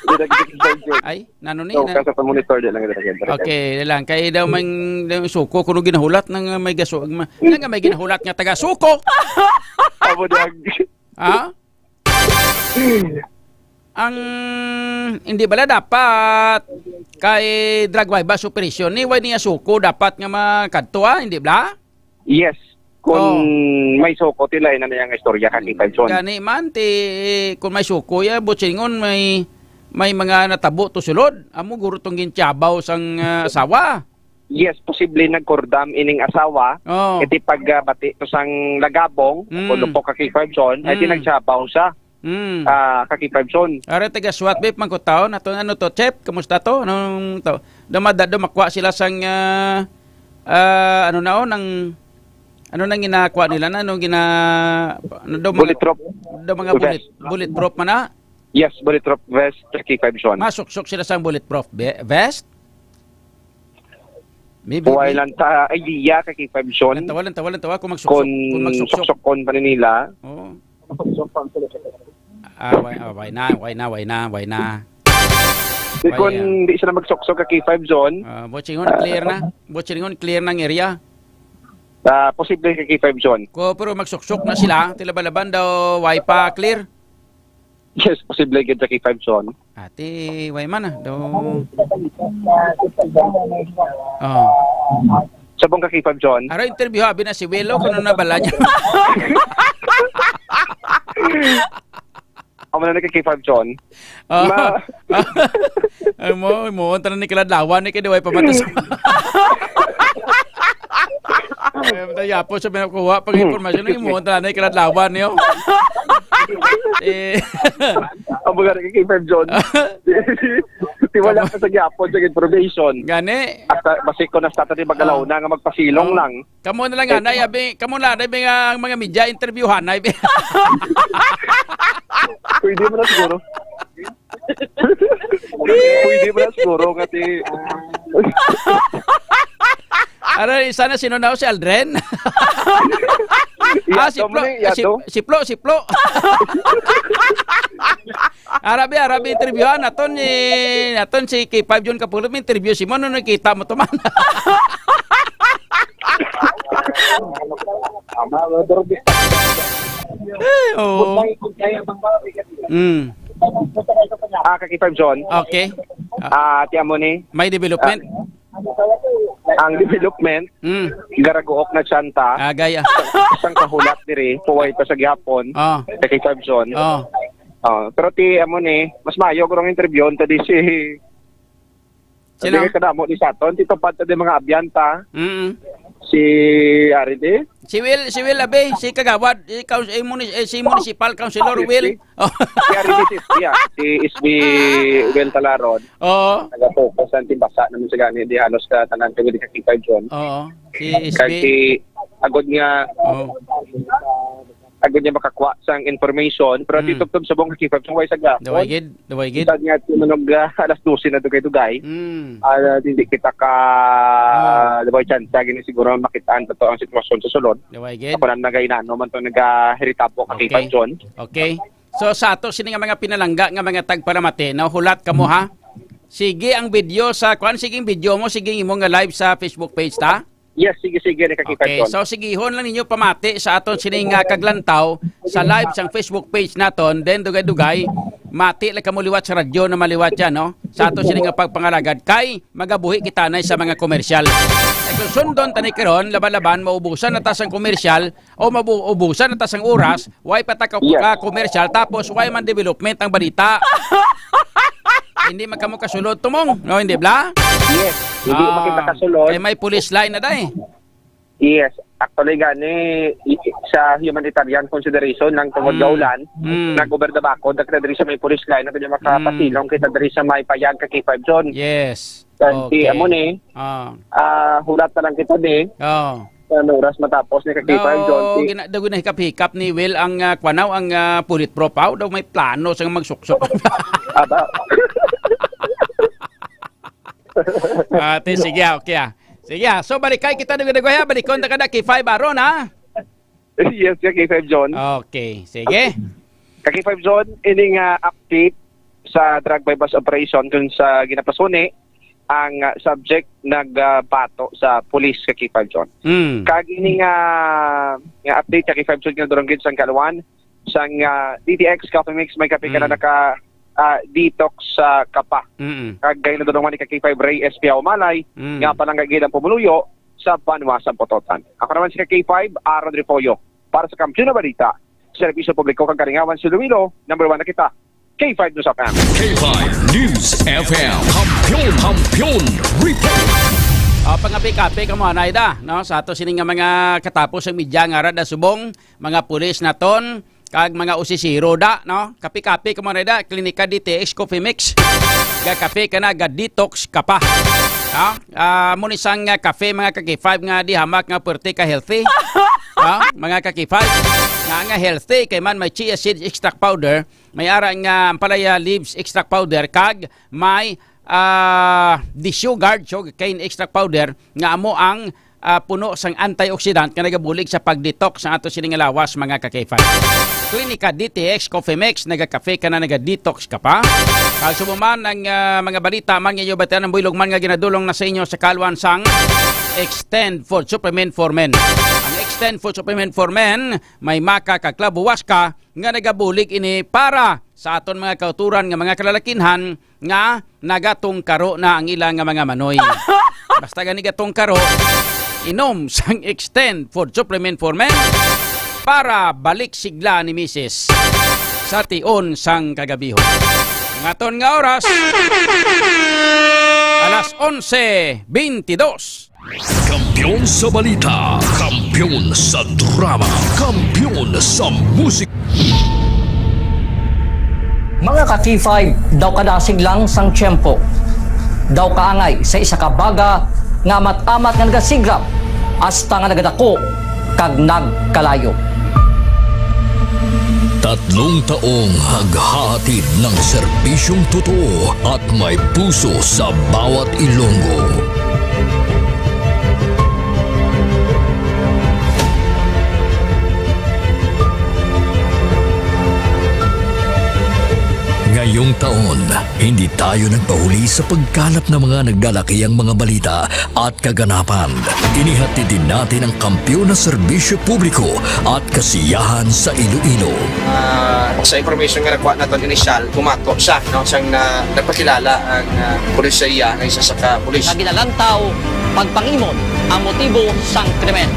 Di na gid sa K five Zone. Ay, nano ni? So, Na- kasa pa monitor, di lang gid sa K five Zone. Okay, di lang. Kay daw may, daw may suko, kuno ginahulat nang may gaso-, ma-, nga nga may ginahulat nga taga suko. Amo di ang Ha? Ang, hindi bala dapat kay drug buy-bust operation ni, way niya suko dapat nga makadto, ah, hindi bala? Yes. Kung Oh. may suko, tila na niyang istorya ka, K five Zone. Gani man, ti, kung may suko, ya, butsingon, may, may mga natabo to sulod. Amo, guro tong gintiyabaw sang, ah, asawa. Yes, posible nagkordam ining asawa. Oh. Iti pag, ah, bati to sang lagabong, Mm. o lupok ka K five Zone, ay Mm. tinagsabaw sa, Mm. ah, ka K five Zone. Ara taga Suat, be, pangkutaon. Ato, ano to, Chef? Kamusta to? Anong to? Dumada-, dumakwa sila sang, ah, ah, ano na, oh, nang, ano nang ginakuha nila na? Anong gina-, ano daw, mga, Bulletproof daw mga bullet, vest. bulletproof man na? Yes, bulletproof vest, K five Zone. Masuksok sila sang bulletproof be-, vest? Maybe, Buhay may lang ta idea ka K five Zone. Lantawa, lantawa, lantawa, kung magsuksok, Kung kung magsuksok. suksokon pa ni nila. Oo. Ah, way, ah, way na, way na, way na, way na. Di Way, kung ah. di sila magsuksok ka K five Zone. Ah, butsingon, clear na. Butsingon, clear na ang area. Ah, posible ka K five Zone. Ko, pero magsuksok na sila. Tila balaban daw, way pa clear. Yes, posible gid sa K five Zone. Ate, way man, ah. Do. Oh. Subong ka K five Zone. Aro, interview, abi na si Willow, kung ano na bala niya. Amo na ni ka K five Zone. Oh. Ma- Ay mo, mo, tanan ni Kaladlawan, ni kay di way pamatas. Ay, tayo po sa pinakuha pag impormasyon, ni mo, tanan ni Kaladlawan, niyo. Eh. Ang mga nagkikipag John. Tiwala ka sa gyapon sa information. Gani. Hasta, basi ko na sa tati magalaw Oh. na nga magpasilong Oh. lang. Kamo na lang, Eh, anay, abi, kamo na, anay, abi, nga ang mga media, interviewhan, ay, abi. Pwede mo na siguro. Pwede mo na siguro, nga ti- Aray, sana sino na si Aldrin? Ah, si Yato mo Flo, ni, si, yato. si Flo, si Flo. Arabi, arabi, interviewhan naton ni, naton si K five John Kapulot, may interview si mo, ano nakita mo to man? Eh, oo. Mm. Ah, ka K five John. Okay. Ah, ti amo ni? May development? Ah, ang development, Mm. garaguok na siyanta. Ah, gaya. Isang kahulat diri, puway pa sa gihapon. Oh. Ka K five John. Oh. Oh, pero ti amo ni, mas maayo ko rong interview unta di si Sino? Sabi ka kadamo ni sa aton, tito Pat, di mga abyanta. Mm. Si Ari di? Si Will, si Will Abe, si Kagawad, si Kaus-, eh, munis-, eh, si Municipal Councilor Oh, Will. si Oh. Si Ari di, si, yeah, si S B Will Talaron. Oo. Nag-focus ang timbasa naman sa gani, di halos ka tanan ka, di ka K five John. Oo. Si Kag S B. si Agod nga, Oo. agod nga makakuha sang information, pero Mm. titubtob sa buong K five, sa way sa gapon. Daway gid, daway gid. Sad nga, tinunog, ah, alas dose na dugay-dugay. Mm. Ah, hindi kita ka, Ah. daway chance, gini siguro makitaan to ang sitwasyon sa sulod. Daway gid. Ako lang nagainano man to nagahiritapo ka Okay. K five John. Okay. So, sa ato sini nga mga pinalangga nga mga tagpalamati, no, hulat kamo, ha? Sige ang video sa, kuan, sige ang video mo, sige ang imo nga live sa Facebook page ta. Yes, sige, sige, ni ka K five Okay, John. So, sigihon lang ninyo pamati sa aton sini nga kaglantaw sa live sang Facebook page naton. Then, dugay-dugay, mati lang kamo liwat sa radyo na maliwat dyan, no? Sa aton sini nga pagpangalagad kay magabuhi kita na sa mga komersyal. Kay kung sundon tani karon, laban-laban, maubusan na ta sang komersyal o mabu-, ubusan na ta sang oras, way pa ta ka, Yes. ka komersyal, tapos way man development ang balita. Hindi man kamo kasulod, Tumong, no? Hindi bla? Yes, hindi Ah, makita kasulod. Kay may police line na, day. Yes, actually gani, i-, sa humanitarian consideration ng tungod Mm. gaulan, Mm. nag-over the back, dagta diri sa may police line, na pwede makapasilong Mm. kita diri sa may payag ka K five John. Yes. Kag si Okay. amo ni, Ah. ah, hulat na lang kita di. Oh. Sa may oras matapos ni ka K five John, Daw, si gina-, daw ginahikap-hikap ni Will ang, ah, kwanaw, ang, ah, bulletproof. Aw, daw may plano sang magsuksok. Aba. Ate, sige, ah, okay, ah. Sige, ah. So, balikay kita, dugay-dugay, ah. Balikon ta ka na, K five, aron, ah. Yes, yeah, K five John. Okay, sige. Ka K five John, ini nga update sa drug buy-bust operation kung sa ginapasuni ang, ah, subject nag, ah, bato sa police ka K five John. Mm. Kag ini nga, nga update ka K five John nga durong gid sang kaluan sang, ah, D T X Coffee Mix may kape ka na Mm. naka, ah, detox sa kapa. Mm-mm. Kag kayo na doon naman ni ka K five Ray S P Aumalay, Mm. nga palangga gid ang pumuluyo sa banwa sa Pototan. Ako naman si ka K five, Aaron Refollo, para sa Kampiyon na Balita, Serbisyo Publiko kag Kalingawan sa Iloilo, number one na kita. K five News F M. K five News F M. Kampiyon, kampiyon report. Ah, pangapi-kapi ka mo, anay da, no? Sa ato sini nga mga katapos ang media nga ara da subong, mga pulis naton, kag mga usisiro da, no? Kapi-kapi ka mo, anay da, Klinika D T X Coffee Mix. Ga kape ka na, ga detox ka pa. Ha? Ah, mo ni sang, ah, kape, mga ka K five nga di hamak nga puwerte ka healthy. Ha? Mga ka K five. Nga, nga healthy, kay man may chia seed extract powder, may ara nga ampalaya leaves extract powder, kag may, ah, desugared sugarcane extract powder nga amo ang, ah, puno sang antioxidant nga nagabulig sa pag-detox sa ato sini nga lawas, mga ka-K five. Klinika D T X Coffee Mix, nagakafe ka na, naga-detox ka pa. Kag subong man ang, ah, mga balita man nga inyo batian, ang buylog man nga ginadulong na sa inyo sa kaluan sang Extend Food Supplement for Men. Ang Extend Food Supplement for Men may maka kag klabuwas ka nga nagabulig ini para sa aton mga kauturan nga mga kalalakinhan nga nagatungkaro na ang ila nga mga manoy. Basta gani gatungkaro, inom sang Extend Food Supplement for Men para balik sigla ni Misis sa tion sang kagabihon. Ang aton nga oras, alas onse bentidós. Kampiyon sa balita, kampiyon sa drama, kampiyon sa musik. Mga ka-K five, daw kadasig lang sang tiyempo. Daw kaangay sa isa ka baga nga amat-amat nga nagasigrap hasta nga nagadako kag nagkalayo. Tatlong taong naghahatid ng serbisyong totoo at may puso sa bawat Ilonggo. Ngayong taon, hindi tayo nagpahuli sa pagkalat ng mga nagdalakiang mga balita at kaganapan. Inihatid din natin ang kampiyon na serbisyo publiko at kasiyahan sa Iloilo. Ah, sa information nga nakuha naton inisyal, bumato siya, no, siyang na, nagpakilala ang, ah, pulis sa iya nga isa sa ka pulis. Nga ginalantaw, pagpangimon ang motibo sang krimen.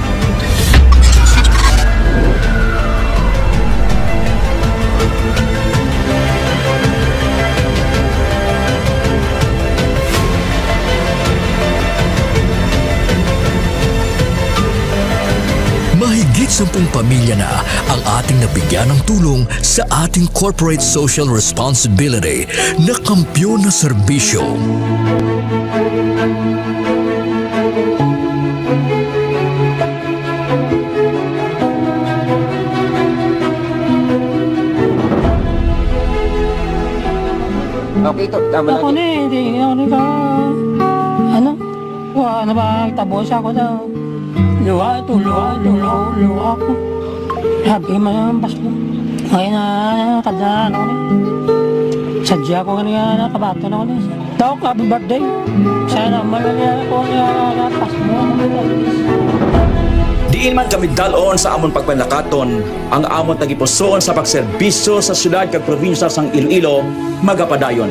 Sampung pamilya na ang ating nabigyan ng tulong sa ating corporate social responsibility na Kampiyon na Serbisyo. Okay, to. Tama Ako lang. Ni, hindi ako ni ka, ano? Wa na ba ang tabo sa ako daw? Luha, to, luha, luha, luha ako. Happy man ang Pasko. Ngayon na, kada ano ni. Sadya ko nga nakabaton ako ni. Dok, happy birthday. Sana malaya ko nga Pasko. Diin man kami dalon sa amon pagpanakaton, ang amon tagipusoon sa pagserbisyo sa siyudad kag probinsya sang Iloilo magapadayon.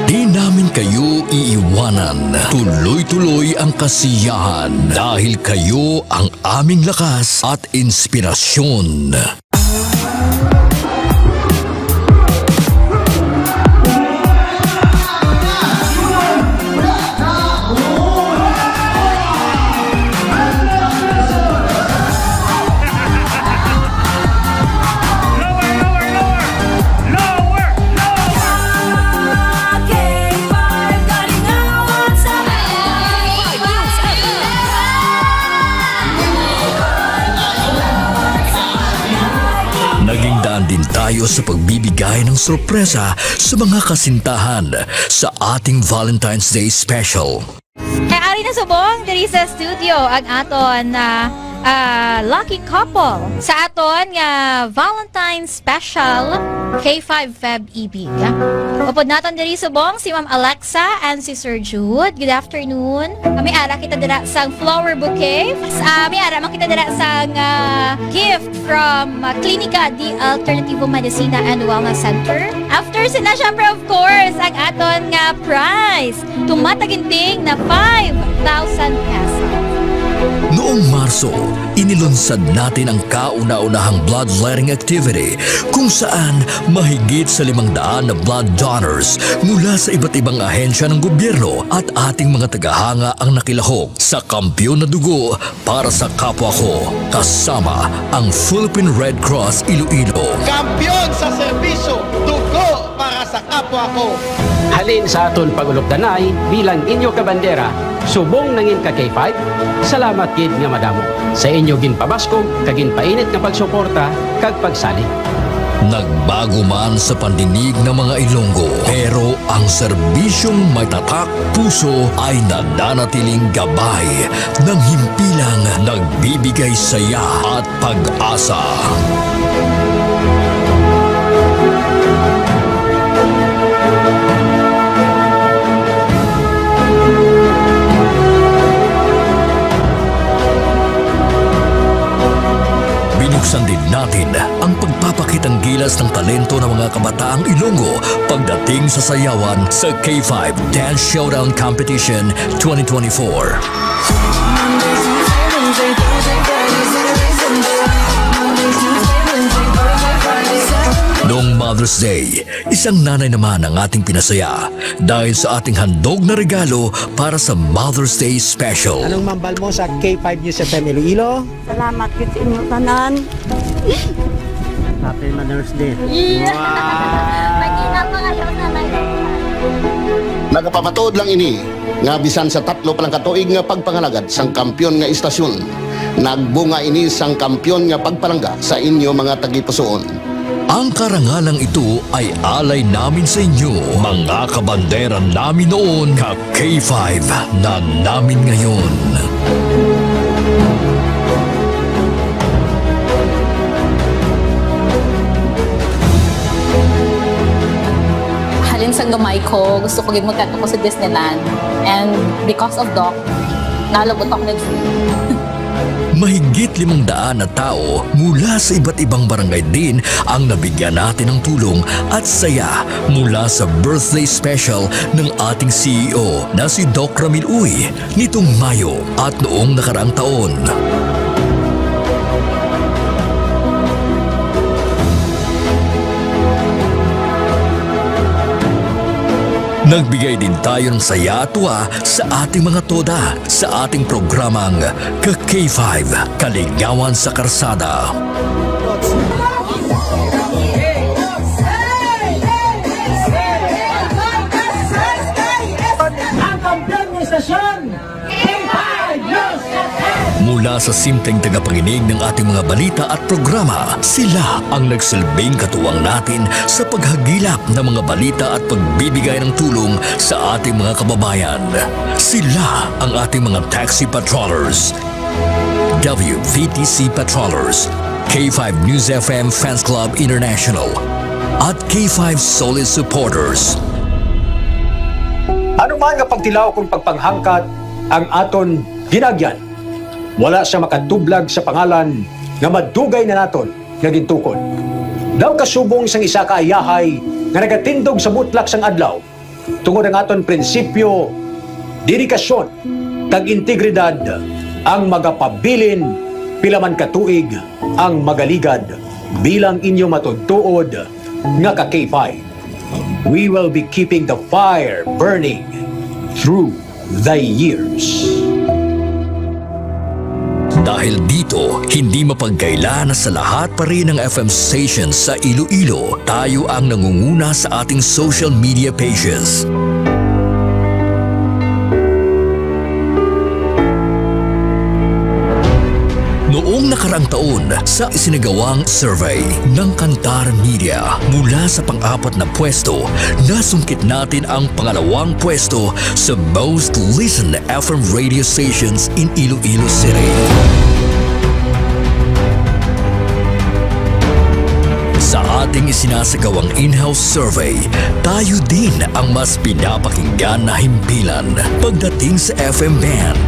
Di namin kayo iiwanan. Tuloy-tuloy ang kasiyahan dahil kayo ang aming lakas at inspirasyon. Lower, lower, lower! Lower, lower! Naging daan din tayo sa pagbibigay ng sorpresa sa mga kasintahan sa ating Valentine's Day Special. Kay ari na subong diri sa studio ang aton, ah, ah, lucky couple sa aton nga Valentine's Special K five Feb Ibig. Upod naton diri subong si Ma'am Alexa and si Sir Jude. Good afternoon. Ah, may ara kita dira sang flower bouquet. Ah, may ara man kita dira sang, ah, gift from, ah, Klinika de Alternativo Medicina and Wellness Center. After sina, syempre, of course, ang aton nga prize. Tumataginting na five thousand pesos. Noong Marso, inilunsad natin ang kauna-unahang bloodletting activity kung saan mahigit sa limang daan na blood donors mula sa iba't ibang ahensya ng gobyerno at ating mga tagahanga ang nakilahok sa Kampiyon na Dugo para sa Kapwa Ko, kasama ang Philippine Red Cross Iloilo. Kampiyon sa serbisyo, dugo para sa kapwa ko. Halin sa aton pag-ulupdanay bilang inyo kabandera, subong nangin ka K five, salamat gid nga madamo sa inyo ginpabaskog kag ginpainit nga pagsuporta kag pagsalig. Nagbago man sa pandinig ng mga Ilonggo, pero ang serbisyong may tatak puso ay nananatiling gabay ng himpilang nagbibigay saya at pag-asa. Binuksan din natin ang pagpapakitang gilas ng talento ng mga kabataang Ilonggo pagdating sa sayawan sa K five Dance Showdown Competition twenty twenty-four. Noong Mother's Day, isang nanay naman ang ating pinasaya dahil sa ating handog na regalo para sa Mother's Day Special. Anong mambal mo sa K five News F M Iloilo? Salamat gid sa inyo tanan. Happy Mother's Day. Yeah. Wow! Mag-ina pa kayo, nanay. Nagapamatuod lang ini nga bisan sa tatlo pa lang ka tuig nga pagpangalagad sang kampiyon nga istasyon, nagbunga ini sang kampiyon nga pagpalangga sa inyo mga tagipusoon. Ang karangalang ito ay alay namin sa inyo, mga kabandera namin noon, ka K five na namin ngayon. Halin sang gamay ko, gusto ko gid magkadto ko sa Disneyland. And because of Doc, nalabot ako nag-free. Mahigit limang daan na tao mula sa iba't ibang barangay din ang nabigyan natin ng tulong at saya mula sa birthday special ng ating C E O na si Doc Ramil Uy nitong Mayo at noong nakaraang taon. Nagbigay din tayo ng saya at tuwa sa ating mga toda sa ating programang Ka K five, Kalingawan sa Karsada. Ang kampiyon ng istasyon, K five News F M. Mula sa simpleng tagapakinig ng ating mga balita at programa, sila ang nagsilbing katuwang natin sa paghagilap ng mga balita at pagbibigay ng tulong sa ating mga kababayan. Sila ang ating mga taxi patrollers, W V T C patrollers, K five News F M Fans Club International, at K five Solid Supporters. Ano man nga pagtilaw kung pagpanghangkat ang aton ginagyan, wala sia makatublag sa pangalan nga madugay na naton nga gintukod. Daw kasubong sang isa ka ayahay nga nagatindog sa butlak sang adlaw, tungod ang aton prinsipyo, dedikasyon, kag integridad ang magapabilin pila man ka tuig ang magaligad bilang inyo matuod-tuod nga ka K five. We will be keeping the fire burning through the years. Dahil dito, hindi mapagkaila na sa lahat pa rin ng F M stations sa Iloilo, tayo ang nangunguna sa ating social media pages. Noong nakaraang taon, sa isinagawang survey ng Kantar Media, mula sa pang-apat na pwesto, nasungkit natin ang pangalawang pwesto sa most listened F M radio stations in Iloilo City. Sa ating isinasagawang in-house survey, tayo din ang mas pinapakinggan na himpilan pagdating sa F M band.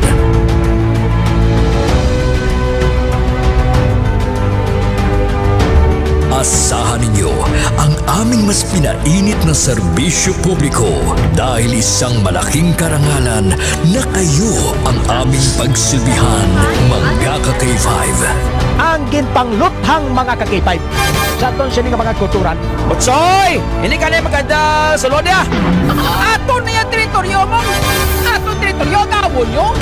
Asahan ninyo ang aming mas pinainit na serbisyo publiko, dahil isang malaking karangalan na kayo ang aming pagsilbihan, mga ka-K five. Ang ginpangluthang, mga ka-K five. Sa aton sini nga mga kulturan. Butsoy! Hindi ka na maganda sulod niya. Aton na yung teritoryo mo. Aton teritoryo, gawon nyo.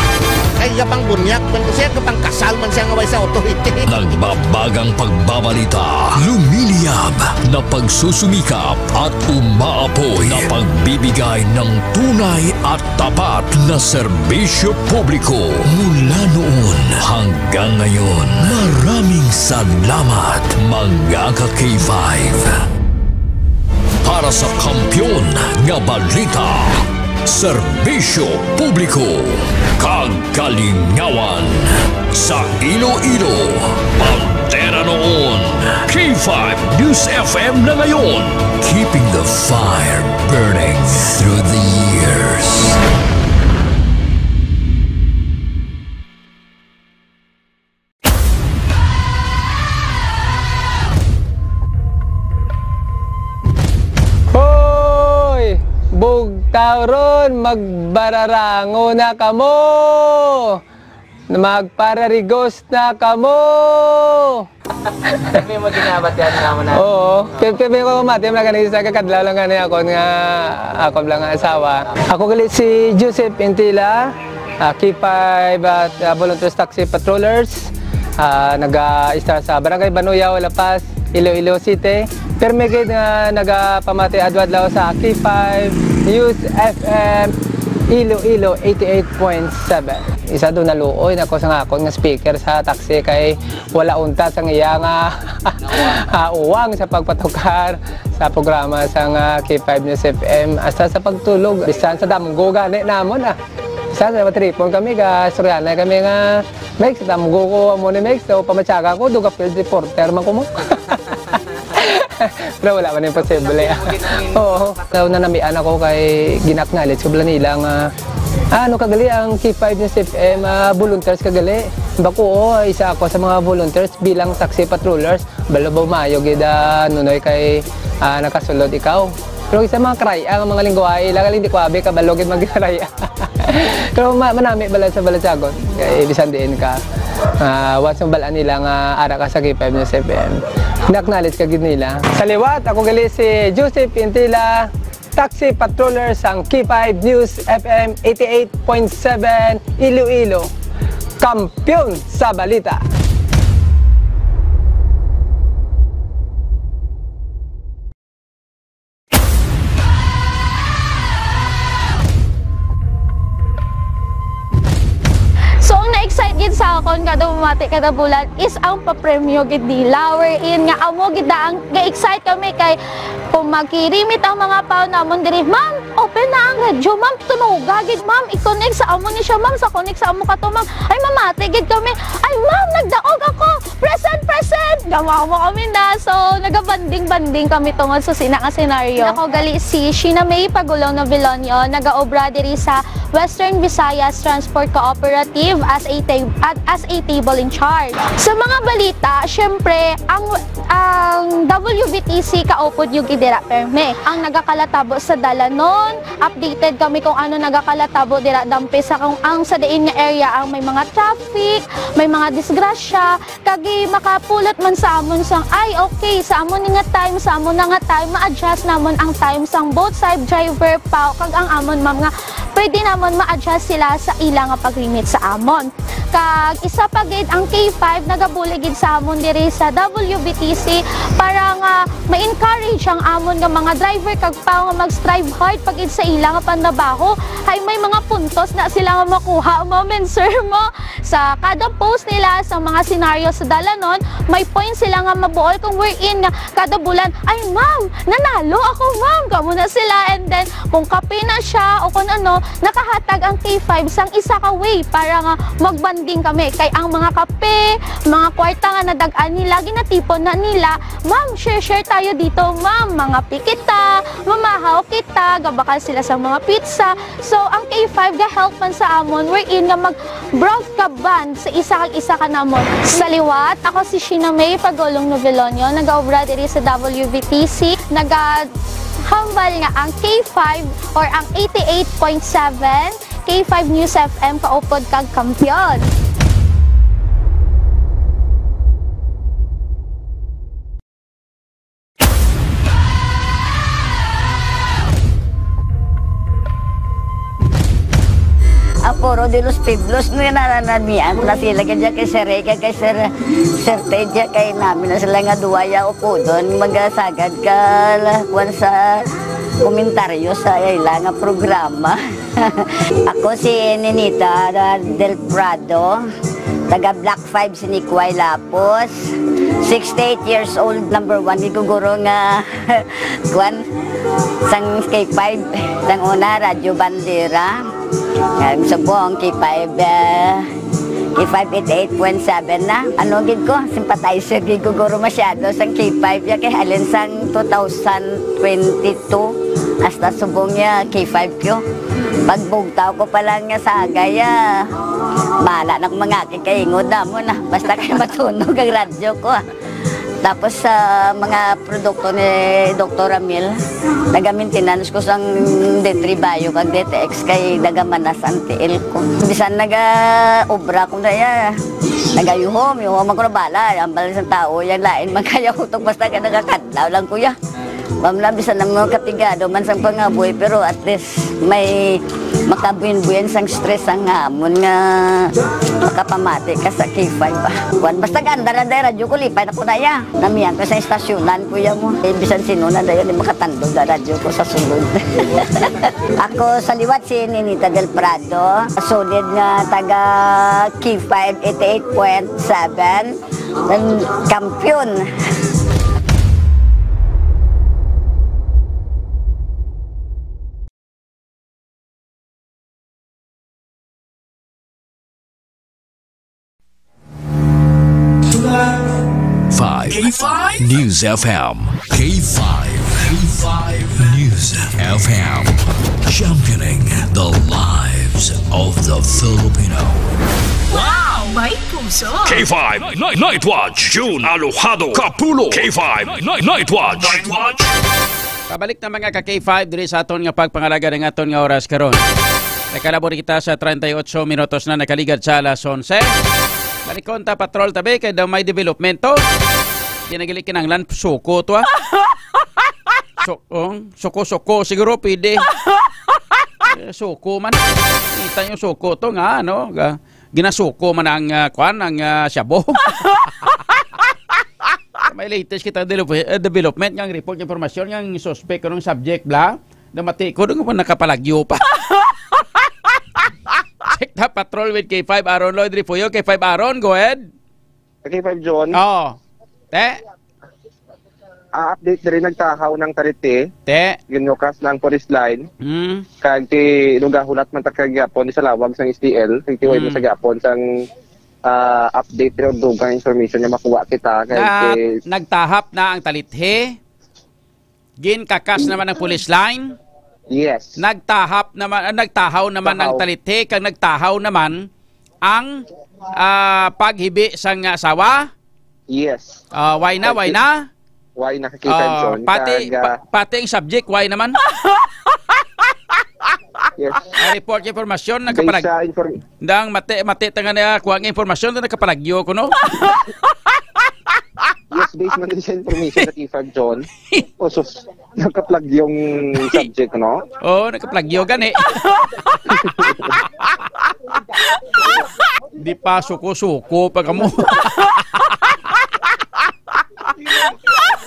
Ay, iya pang bunyak. Kung siya kapangkasal man siya nga way sa authority. Nagbabagang pagbabalita, lumiliyab na pagsusumikap at umaapoy na pagbibigay ng tunay at tapat na serbisyo publiko. Mula noon hanggang ngayon, maraming salamat, mga ka-K five. Para sa kampiyon nga balita, serbisyo publiko, kag kalingawan sa Iloilo, bandera noon, K five News F M na ngayon, keeping the fire burning through the years. Hoy! Bugtaw ron, magbararango na kamo! Magpararigos na kamo! Kami mo ginabatian naman na. Oo. Kaya, kaya ko mati, mga kanisa, kakadlaw lang gani ako nga, ako lang nga asawa. Ako gali si Joseph Intila, ah, K five at, ah, Volunteers Taxi Patrollers. Ah, naga-istar sa Barangay Banuyaw, La Paz, Iloilo City. Permi gid nga nagapamati adlaw-adlaw sa K five News F M Iloilo eighty-eight point seven. Isa do naluoy na ko sa akon nga speaker sa taxi kay wala unta sang iya nga, ah, uwang sa pagpatukar sa programa sang, ah, K five News F M, hasta sa pagtulog, bisan sa damgo gani namon, ah. Bisan sa matripon kami, ga-istoryahanay kami nga, "Mex, damgo ko amo ni Mex, so pamatyaga ko, duga field reporter man ko mo." Pero wala man imposible, ah. Oo. Daw nanamian ako kay gin-acknowledge ko bala nila nga, "Ah, ano ka gali ang K five News F M, ah, volunteers ka gali?" Bako, oo, isa ako sa mga volunteers bilang taxi patrollers. Balo ba maayo gid, ah, Nunoy, kay, ah, nakasulod ikaw. Pero sa mga karaya, ang mga lingwahe, ila gali hindi ko abi kabalo gid magkaraya. Pero ma-, manami bala sa balatyagon. Kay bisan diin ka, ah, once mabalaan nila nga ara ka sa K five News F M, na-acknowledge ka gid nila. Sa liwat, ako gali si Joseph Intila. Taxi Patroller sang K five News F M eighty-eight point seven Iloilo, kampiyon sa balita. So, ang na-excite gid sa akon kada bumati, kada bulan, is ang papremyo gid nila, wherein nga amo gid na ang ga-excite kami kay kung magkirimit ang mga pao namon diri, "Ma'am, open na ang radyo, ma'am, tunoga gid, ma'am, i-connect sa amo ni siya, ma'am, sa connect sa amo ka to, ma'am." Ay, mamati gid kami, "Ay, ma'am, nagdaog ako, present, present!" Gamawa kami na. So, nagabanding-banding kami tungod sa sina nga senaryo. Ako gali si Sheena May Pagulong Novilonio, nagaobra diri sa Western Visayas Transport Cooperative as a ta-, at as a table in charge. Sa mga balita, syempre, ang, ang W V T C kaupod yung gid dira perme. Ang nagakalatabo sa dalanon, updated kami kung ano nagakalatabo dira dampe sa kung ang sa diin nga area ang may mga traffic, may mga disgrasya, kag makapulot man sa amon sang, ay, okay, sa amon ni nga time, sa amon na nga time, ma-adjust namon ang time sang both side driver pa, kag ang amon, ma'am, nga pwede namon ma-adjust sila sa ila nga pagrimit sa amon. Kag isa pa gid, ang K five nagabulig gid sa amon diri sa W V T C para nga ma-encourage ang amon nga mga driver kag pao nga mag-strive hard pa gid sa ila nga panrabaho. Hay may mga puntos na sila nga makuha, ma'am and sir, mo. Sa kada post nila sa mga senaryo sa dalanon, may point sila nga mabuol kung wherein nga kada bulan, "Ay, ma'am, nanalo ako, ma'am." Kamo na sila. And then, kung kape na siya o kung ano, nakahatag ang K five sang isa ka way para nga magbanding kami. Kay ang mga kape, mga kwarta nga nadag-an nila, ginatipon na nila, "Ma'am, share-share tayo dito, ma'am. Mangape kita, mamahaw kita." Gabakal sila sa mga pizza. So, ang K five ga-help man sa amon, wherein nga mag-, broad ka band sa isa kag isa ka namon. Sa liwat, ako si Sheena May Pagulong Novelonio, nagaobra diri sa W V T C, nagahambal nga ang K five or ang eighty-eight point seven K five News F M kaupod kag kampiyon. Ang Foro de los Pueblos, no, yan, nananamian ko na sila, kaya kay Sir Rey, kay Sir, Sir Ted, kay namin na sila nga duwa ya upodon, magasagad ka, la, kuwan sa komentaryo sa ila nga programa. Ako si Ninita Del Prado, taga Block five, Sinikway, Lapos. Sixty-eight years old, number one, gid ko guro nga, kuwan, sang K five, sang una, Radyo Bandera. Ang subong, K five, eh, K five eighty-eight point seven na. Ano gid ko, sympathizer gid ko guro masyado sang K five ya, kay halin sang two thousand twenty-two hasta subong ya K five ko. Pagbugtaw ko pa lang nga sagay, ah, bahala na kung mga kikaingod na mo na. Basta kay matunog ang radyo ko, ah. Tapos sa mga produkto ni Doktor Ramil, naga-maintenance ko sang D three Bio kag D T X kay nagamanas ang tiil ko. Bisan naga-obra ko na ya, nagayuhom, yuhom ako na bala, ang bala sang tao, yan lain man kaya utok basta ka nagakadlaw lang, kuya. Ma'am, na bisan ang mga kapigado man sang pangabuhi, pero at least may makabuhin-buhin sang stress ang amon nga makapamati ka sa K five ba. Kuwan, basta ganda na dahil radyo ko, lipay na ko na ya. Namiyan ko sa estasyonan, kuya mo. Eh, bisan sino na dayon, di makatandog na radyo ko sa sulod. Ako sa liwat si Ninita Del Prado, solid nga taga K five eighty-eight point seven. Ang kampiyon. Five. K five News F M. K five. K five News F M. Championing the lives of the Filipino. Wow! May puso! K five Night, Night Watch, June Alojado Kapulo. K five Night, Night Watch. Night Watch. Pabalik na, mga ka K five, diri sa aton nga pagpangalaga ning aton nga oras karon. Nakalabot kita sa treinta y ocho minutos na nakaligad sa alas onse. Balikon ta, patrol tabi, kay daw may development to. Di na gili kinanglan, suko to, ah. So, oh, suko-suko siguro pwede. Eh, suko man. Kita yung suko to nga, ano, ga-, ginasuko man ang, ah, kwan, ang, ah, shabu. May latest kita develop-, eh, development nga report, impormasyon nga suspect, anong subject, bla? Namati ko, doon ko nakapalagyo pa. Check the patrol with K five Aaron Lloyd Refugio. K five Aaron, go ahead. K five John. Oo. Te? Ah, update diri, nagtahaw ng Tarite. Te? Ginukas ng forest line. Hmm. Kag ti nung gahulat man ta kagyapon ni sa lawag sang S T L, kag ti way mo Hmm. sa gyapon sang, ah, update diri, dugang information nga makuha kita kay Na, ti nagtahap na ang Talithe. Ginkakas naman ang police line. Yes. Nagtahap naman, ah, nagtahaw naman ang Tahaw. Talithe, kag nagtahaw naman ang, ah, paghibi sang asawa. Yes. Ah, why na, why na? Why na, Kaki Ah, Benson? pati, Kag, ah, pa-, pati ang subject, why naman? Yes. Ah, report, impormasyon, Based nagkapalag-, sa inform- dang mati, mati, tanga na, kuha ang impormasyon, nagkapalagyo ko, no? Yes, based man din sa information sa K five John. O, sus, nakaplagyo yung subject, no? Oo, nakaplagyo gani. Di pa suko-suko pa kamo.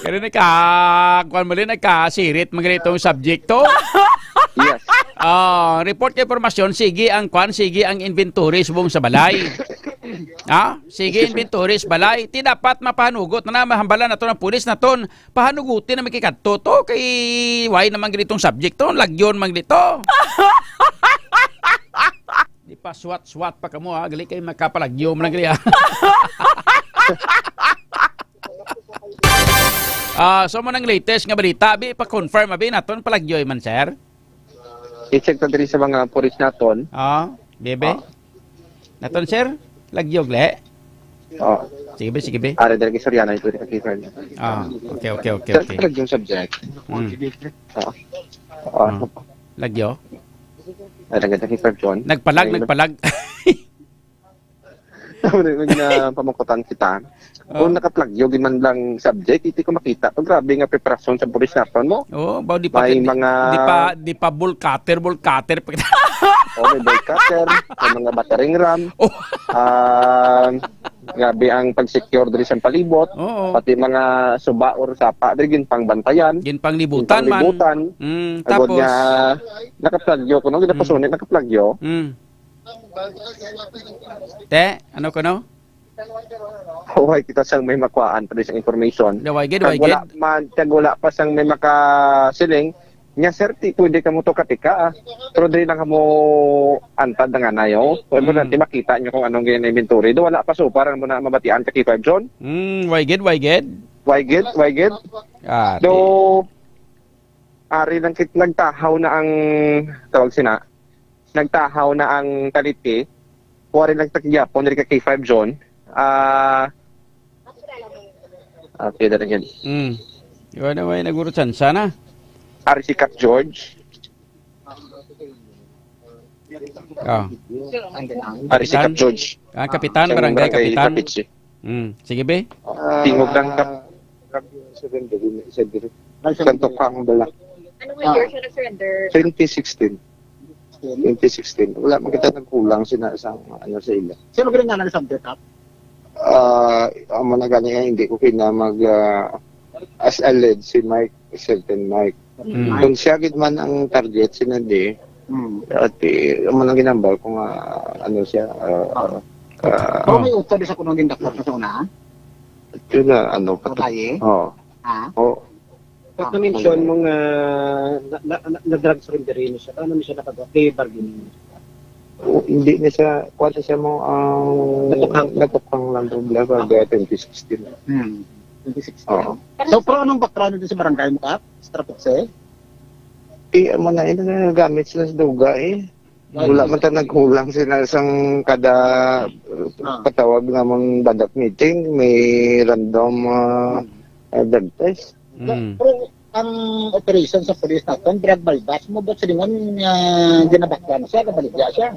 Kaya nagka, kuwan mo rin, nagkasirit, mga ganitong subjekto. Yes. Ah, report kay impormasyon, sige ang kwan, sige ang inventory subong sa balay. Ha? Sige, inventory sa balay. Ti dapat mapahanugot na, na mahambalan naton ang pulis naton. Pahanugutin na makikadto to kay why naman gid itong subject to, lagyon man dito. Di pa swat-swat pa kamo, ha, gali kay makapalagyo man gali, ha. Ah, so mo nang latest nga balita, bi, pa-confirm abi naton palagyoy man, sir. I-check ta diri sa mga pulis naton. Ah, bebe. Ah. Naton, sir? Lagyog, le? Oh. Sige, be, sige, be. Are, dali kay Soriano, ito, dali kay Fern. Ah, okay, okay, okay, Sir, okay. Lagyo yung subject. Mm. Oh. Oh. Ah. Lagyo? Ay, lagyo, dali kay Fern, John. Nagpalag, Ay, nagpalag. Nag-, na pamangkutan kita. Oh. Kung nakaplagyo, gid man lang subject, hindi ko makita. Pag grabe nga preparasyon sa pulis naton mo. Oh, ba, di pa, May di, mga di pa, di pa ball cutter, ball cutter. Oh, may ball cutter, may mga battering ram. Oh. Ah, grabe ang pag-secure diri sa palibot. Oo. Pati mga suba or sapa diri, ginpangbantayan. Ginpanglibutan man. Ginpanglibutan. Mm, Agod tapos nga, nakaplagyo ko, no? Ginapasunit, Mm. nakaplagyo. Mm. Te, ano ko, no? Huway kita sang may makuhaan pa sa information. Daway gid, Kag daway wala gid. man, kag wala pa sang may makasiling, nya, sir, ti pwede kamo to katika, ah. Pero dili lang kamo antad nga nayo. Kung ano Mm. lang, ti makita nyo kung anong gina-inventory. Do, wala pa so, parang mo na mabatian ka, K five John. Mm, way gid, way gid. Way gid, way gid. Ah, Do, ti- ari lang kit-, nagtahaw na ang, tawag sina, nagtahaw na ang Taliti. Kuwari lang ta kagihapon diri ka K five John. Ah, okay, dali gid. Mm. Iwan na, way, naguro tsansa na. Ari si Cap George. Ah. Ari si Kapitan. Cap George. Ah, kapitan, Siyang barangay barangay kapitan. Capiche. Mm. Sige, be. Ah, tingog lang, Kap. Surrender, surrender. Santo Kang bala. Anong year siya nag-surrender? Twenty sixteen. Twenty sixteen. Wala man kita nagkulang sina-, sa, ano, sa ila. Sino gani nga nag-subject, Kap? Ah, amo na gani nga, hindi ko kina mag, ah, as alleged, si Mike, certain Mike. Mm. Kung siya gid man ang target, si Nadi, Mm. at, eh, amo nang ginambal ko nga, ano siya, ah, Ah. ah, Pero may utod sa kunong gindakop na sa una? Yun na, ano, Babae? Oo. Ha? Oo. Tapos Ah. na-mention mo nga na, na, na, na-drug surrender rin siya. Ano siya nakagawa? Plea bargaining. O, hindi na siya, kuwan na siya mo, ang Natukhang. natukhang lang doon, bla, bla, twenty sixteen. Hmm. Twenty sixteen. Oo. So, pero anong background dito sa barangay mo, Kap? Sa Trapiche? Eh, amo na, yun, nagagamit sila sa duga, eh. Wala man ta nagkulang sila sang kada, uh, Ah. patawag namang badak meeting, may random, uh, Hmm. uh, drug test. Mm. Pero ang operation sa police naton, drug buy-bust, mo ba't silingon nga ginabakla na siya, nabaligya siya?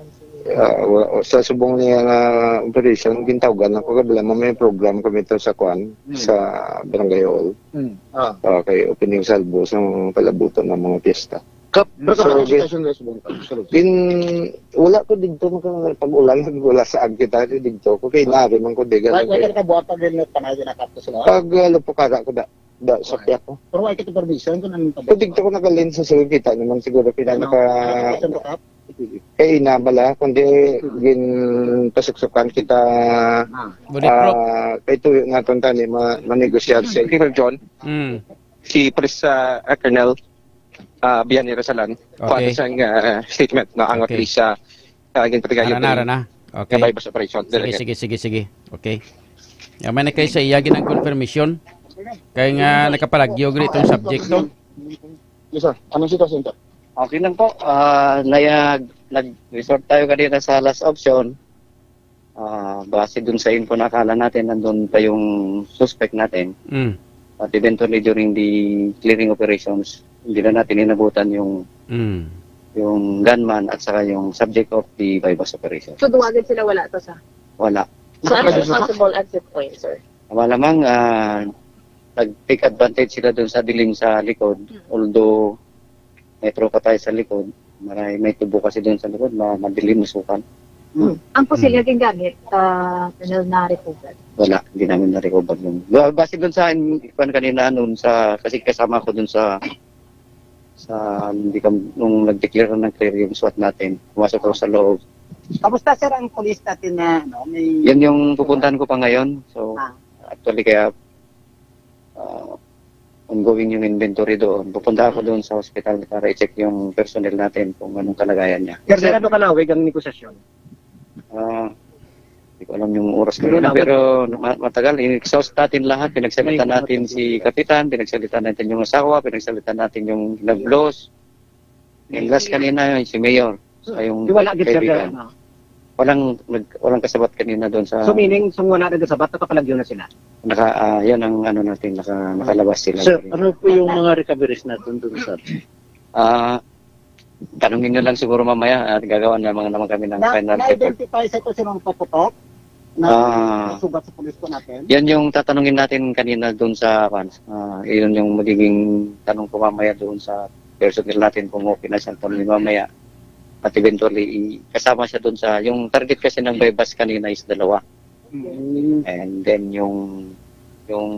Ah, wa-, sa subong niya nga operation, gintawgan ako, kay bala may program kami to sa kwan, Hmm. sa barangay hall. Hmm. Ah. Ah, kay opening salvo sa mga palabuton ng mga piyesta. Kap-, So, nagkapag-, gin-, sa subong ka, sa loob. Gin-, wala ko dito, makapag-ulan, wala sa agkita dito. Ko kay nari man ko, di ka Wala, wala nagkaya. Ka buhat pag helmet pa na, ginakap ko sila. Pag, ah, lupukara ko da, da, sa Okay. piyak ko. Pero wala kita permission kung anong Kung dito ko nagalin sa sulod, kita naman siguro kita Ano? naka-, Ano ka? Kay ina bala, kundi ginpasuksukan kita, Ah. Bulletproof. Ah, kay tuyo naton tani ma-, manegosyar siya. Colonel John, Mm. si Police, ah, ah, Colonel, ah, Bianero Salan, Okay. kuwan sang, ah, statement na ang Okay. police, ah, ah, ginpatigayon Ara na, kini ara na. Okay. nga buy-bust operation. Sige, Direk. sige, sige, sige. Okay. Ya, may na kay sa iya ginang confirmation. Kay nga nakapalagyo gid itong subject to. Yes, sir. Anong sitwasyon, sir? Okay lang po. Ah, nayag-, nag-resort tayo kanina sa last option. Ah, base dun sa info na akala natin, nandun pa yung suspect natin. Mm. But eventually, during the clearing operations, hindi na natin inabutan yung, Mm. yung gunman at saka yung subject of the buy-bust operation. So, duwa gid sila wala to, sir? Wala. So, ano Ano yung sa possible exit point, sir? Malamang, ah, nag-take advantage sila dun sa dilim sa likod. Mm. Although, may tropa tayo sa likod. Maray, may tubo kasi dun sa likod, ma-, madilim, masukan. Hmm. Ang pusil Hmm. nga gingamit, ah, Colonel, na-recover? Wala, hindi namin na-recover yun. Well, base dun sa in-, kwan kanina, nun sa, kasi kasama ko dun sa, sa, hindi kam-, nung nag-declare ng clear yung SWAT natin, pumasok ako sa loob. Kamusta, sir, ang police natin na, ano, may Yan yung pupuntahan ko pa ngayon. So, Ah. actually, kaya, ah, ongoing yung inventory doon. Pupunta ako doon sa hospital para i-check yung personnel natin kung anong kalagayan niya. Sir, Sir, gaano kalawig ang negosasyon? Ah, hindi ko alam yung oras Pero kanina, lawig. pero ma-, matagal. In-exhaust natin lahat. Pinagsalita May natin si kapitan, pinagsalita natin yung asawa, pinagsalita natin yung nag-boss. Yung last kanina, yung si Mayor, sa yung Di wala gid, sir, kaibigan. Ano? Walang nag-, walang kasabat kanina doon sa So, meaning, kung wala nagkasabat, nakapalagyo na sila? Naka-, ah, yan ang ano natin, naka-, nakalabas sila. Sir, ano po yung mga recoveries natin doon, sir? Ah, tanungin nyo lang siguro mamaya at gagawa na mga naman kami ng Na-, final report. Na-identify sa ito sinong paputok? Na Ah. Sugat sa pulis po natin? Yan yung tatanungin natin kanina doon sa, kwan, ah, yun yung magiging tanong ko mamaya doon sa personnel natin kung okay na siya tanungin mamaya. At eventually, i-, kasama siya doon sa, yung target kasi ng buy-bust kanina is dalawa. Mm. And then yung, yung,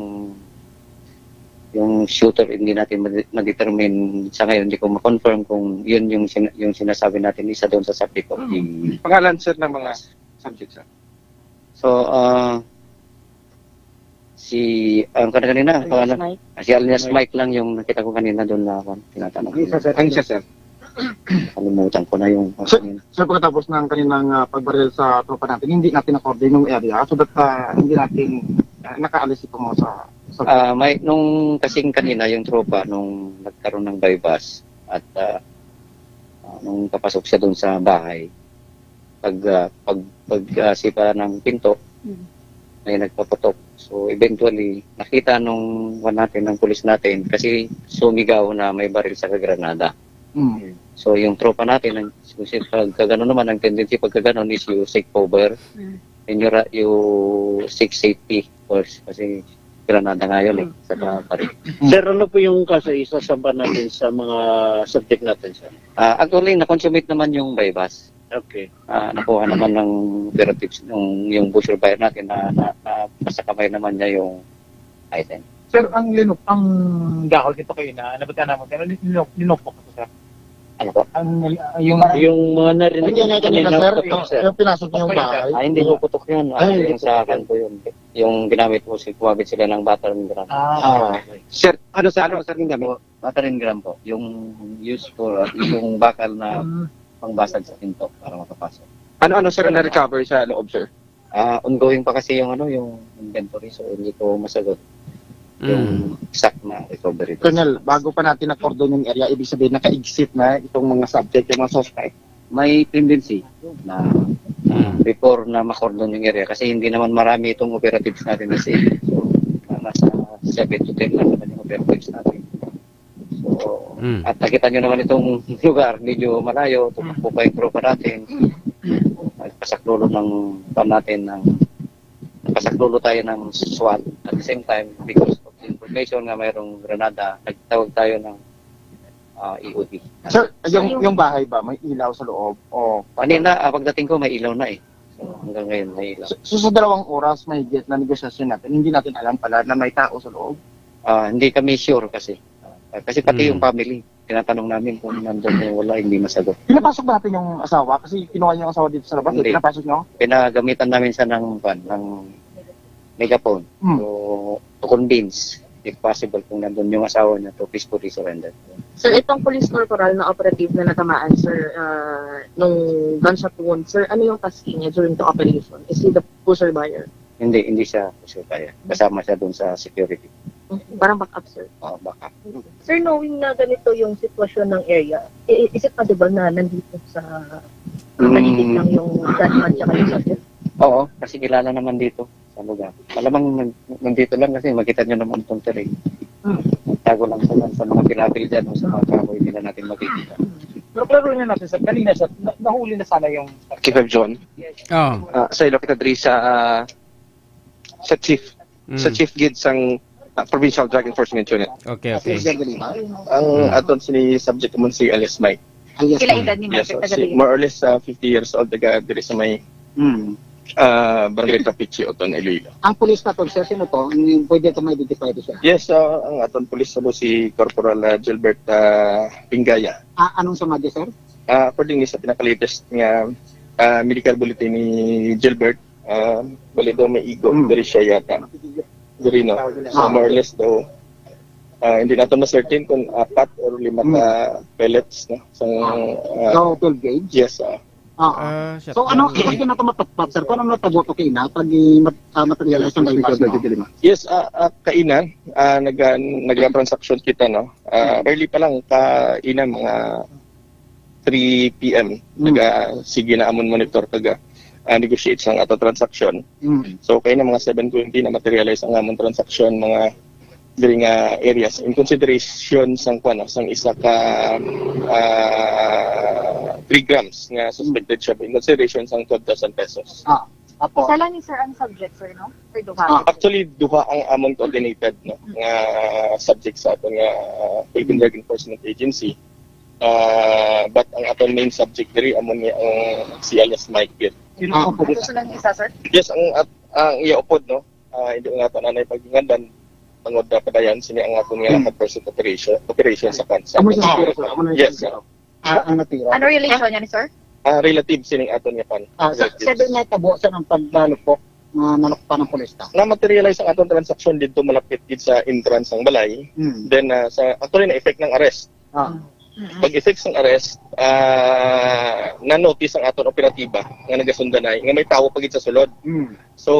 yung shooter, hindi natin made-, ma-determine sa ngayon, hindi ko ma-confirm kung yun yung sin-, yung sinasabi natin, isa doon sa subject of the Pangalan, sir, ng mga subject, sir? So, ah, si, ang kanina, Alias pangalan, Mike. Ah, si alias Mike. Mike lang yung nakita ko kanina doon na, kwan, tinatanong. Isa, sir. Ang isa, sir. Kalimutan ko na yung, Sir, kanina. Sir, pagkatapos ng kaninang, ah, pagbaril sa tropa natin, hindi natin na-coordinate yung area so that, ah, hindi natin, ah, nakaalis ito mo sa, sa Ah, may, nung kasing kanina yung tropa, nung nagkaroon ng buy-bust at, ah, ah, nung papasok siya doon sa bahay, pag, ah, pag, pag, ah, sipa ng pinto, Mm. may nagpaputok. So, eventually, nakita nung, kwan natin, ng pulis natin, kasi sumigaw na may baril sa granada. Mm. So, yung tropa natin, ang, pag, pag ano naman, ang tendency pagka ganun is you seek cover, Mm. and you ra-, you seek safety first, kasi granada nga yun eh, Mm. sa baril. Sir, ano po yung kaso isasampa natin sa mga subject natin, sir? Ah, actually, na-consummate naman yung buy-bust. Okay. Ah, nakuha naman ng operatives nung yung busher buyer natin na, na, na nasa kamay naman niya yung item. Sir, ang linop-, ang dahol dito kayo na nabata naman, pero linop-, linopok ko, sir. Ano po? Ang, ah, yung Yung mga narinig Hindi, hindi, kanina, sir. Yung, sir. Yung pinasok niyo yung bahay. Ah, hindi ko putok yun. Ah, Ay, hindi yung sa putok akin yun. Po yun. Yung ginamit mo, si-, gumamit sila ng battering ram. Ah, Ah. Okay. Sir, ano sa, ano, sir, yung gamit? Battering ram po, yung use for, uh, yung bakal na Mm. pangbasag sa pinto para makapasok. Ano-ano, sir, ang na-recover sa loob, sir? Ah, ongoing pa kasi yung, ano, yung inventory, so hindi ko masagot yung Mm. exact na recovery. Colonel, bago pa natin na-cordon yung area, ibig sabihin naka-exit na itong mga subject, yung mga suspect? May tendency na Mm. before na ma-cordon yung area kasi hindi naman marami itong operatives natin na safe. So, na-, nasa seven to ten lang naman yung operatives natin. So, Mm. at nakita nyo naman itong lugar, medyo malayo, tumakbo pa yung tropa natin. Pasaklolo ng pan natin ng pasaklolo tayo ng SWAT. At the same time, because of the information nga mayroong granada, nagtawag tayo ng ah, E O D. Sir, yung, yung bahay ba, may ilaw sa loob? O, Kanina, ah, pagdating ko, may ilaw na eh. So, hanggang ngayon, may ilaw. So, so sa dalawang oras, may get na negosasyon natin. Hindi natin alam pala na may tao sa loob. Ah, hindi kami sure kasi. Ah, kasi pati Mm. yung family, tinatanong namin kung nandun o wala, hindi masagot. Pinapasok ba natin yung asawa? Kasi kinuha niyo yung asawa dito sa labas. Hindi. Eh. Pinapasok niyo? Pinagamitan namin siya ng, kwan, ng megaphone. Hmm. So, to convince, if possible, kung nandun yung asawa niya, to peacefully surrender. Sir, itong police corporal na operative na natamaan, sir, ah, nung gunshot wound, sir, ano yung tasking niya during the operation? Is he the pusher buyer? Hindi, hindi siya pusher buyer. Kasama siya dun sa security. Parang backup, sir. Oh, baka. Sir, knowing na ganito yung sitwasyon ng area, i- is it possible na nandito sa paligid lang yung gunman tsaka yung subject? Oo, kasi kilala naman dito sa lugar. Malamang nag- nandito lang kasi makita nyo naman itong sir eh. Tago lang sa, sa mga pilapil dyan o sa mga kahoy, hindi na natin makikita. Pero klaro na natin, sir. Kanina, sir, na- nahuli na sana yung... Chief John. Oh. Ah, sa ilo kita diri sa ah, sa chief, Mm. sa chief gid sang ah, Provincial Drug Enforcement Unit. Okay, okay. Ang Mm. aton sini subject mo si alias Mike. Alias Pila Mike. edad ni Yes, Michael? so, si, more or less uh, fifty years old, taga diri sa may Hmm. uh, Barangay Trapiche, Oton, Iloilo. Ang police na to, sir, sino to? Yung pwede ito ma-identify to siya? Yes, uh, ang aton pulis sa si Corporal uh, Gilbert uh, Pingaya. Ah, anong sumadya, sir? Uh, according ni sa pinaka-latest nga uh, medical bulletin ni Gilbert, uh, wala daw may igo, Hmm. diri siya yata. Diri, no? So, Ah. More or less daw, uh, hindi nato ma-certain kung apat or lima Hmm. ka pellets, no? Sa, uh, So, twelve gauge? Yes, uh, Ah. Ah, siya So, pa. Ano, pwede na ito mapatpat, sir? Kung ano natabo to kaina, pag i- mat- ah, materialize ang bypass, no? Yes, ah, ah, kaina, ah, nag, ah, nagtransaksyon kita, no? Ah, early pa lang, kaina, mga three p.m. Mm. Naga, sige na amon monitor, taga ah, negotiate sang ato transaksyon. Mm. So, kaina mga seven twenty na materialize ang amon transaksyon, mga diri nga areas in consideration sang kuan, sang isa ka ah, three grams nga suspected siya in consideration sang twelve thousand pesos. Ah, apo. Isa lang ni sir ang subject, sir, no? Or duha? Ah. Actually, duha ang amon coordinated, no, nga subject sa aton nga uh, Philippine Drug Enforcement Agency. Ah, but ang aton main subject diri amo ni ang si alias Mike gid. Ah, opo. Gusto lang isa, sir? Yes, ang at ang iya upod, no. Ah, hindi nga ato nanay paghingandan tungod na padayon sini ang aton nga Hmm. first operation, operation sa kansa. Amo sa siguro, sir. Amo na yung Yes, siguro. sir. Ah, ang natira. Ano relation niya ni sir? Ah, relative sining aton nga pan. Ah, sa, sa doon natabo sa ng pagbalupok na nalukpan ng pulis ta. Na-materialize ang aton transaksyon dito malapit gid sa entrance ng balay. Hmm. Then ah, sa actually na effect ng arrest. Ah. Pag-effect ng arrest, ah, na-notice ang aton operatiba nga nagasundanay nga may tawo pa gid sa sulod. Hmm. So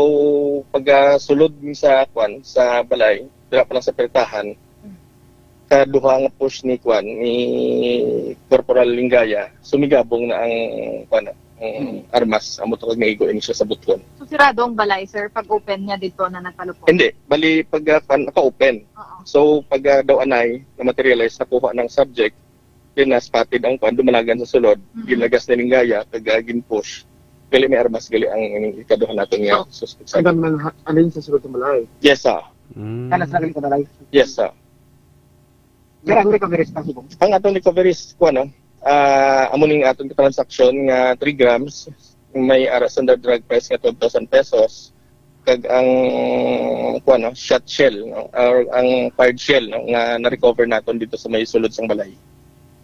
pag ah, sulod mi sa kwan sa balay, dira pa lang sa pertahan, kaduha nga push ni kwan ni Corporal Lingaya, sumigabong na ang kwan ang armas, amo to kag naigo ini siya sa buton. So, sirado ang balay, sir, pag open niya dito na nagpalupok? Hindi, bali pag ah, kwan, naka-open. Oo. So pag ah, daw anay na materialize nakuha ng subject, then na-spotted ang kwan dumalagan sa sulod, Mhm. ginagas ni Lingaya kag ah, gin-push. Gali may armas gali ang ining ikaduha naton nga suspect sa. Ang man alin sa sulod ng balay. Yes, sir. Mm. Kanas lagi ko na lang. Yes, sir. Pero ang recovery responsible. Ang atong recoveries, kuan, no? Ah, amo ning atong transaksyon nga three grams, may ara standard drug price nga twelve thousand pesos, kag ang kuan, no, shot shell, no, or ang fired shell, no, nga na-recover naton dito sa may sulod sang balay.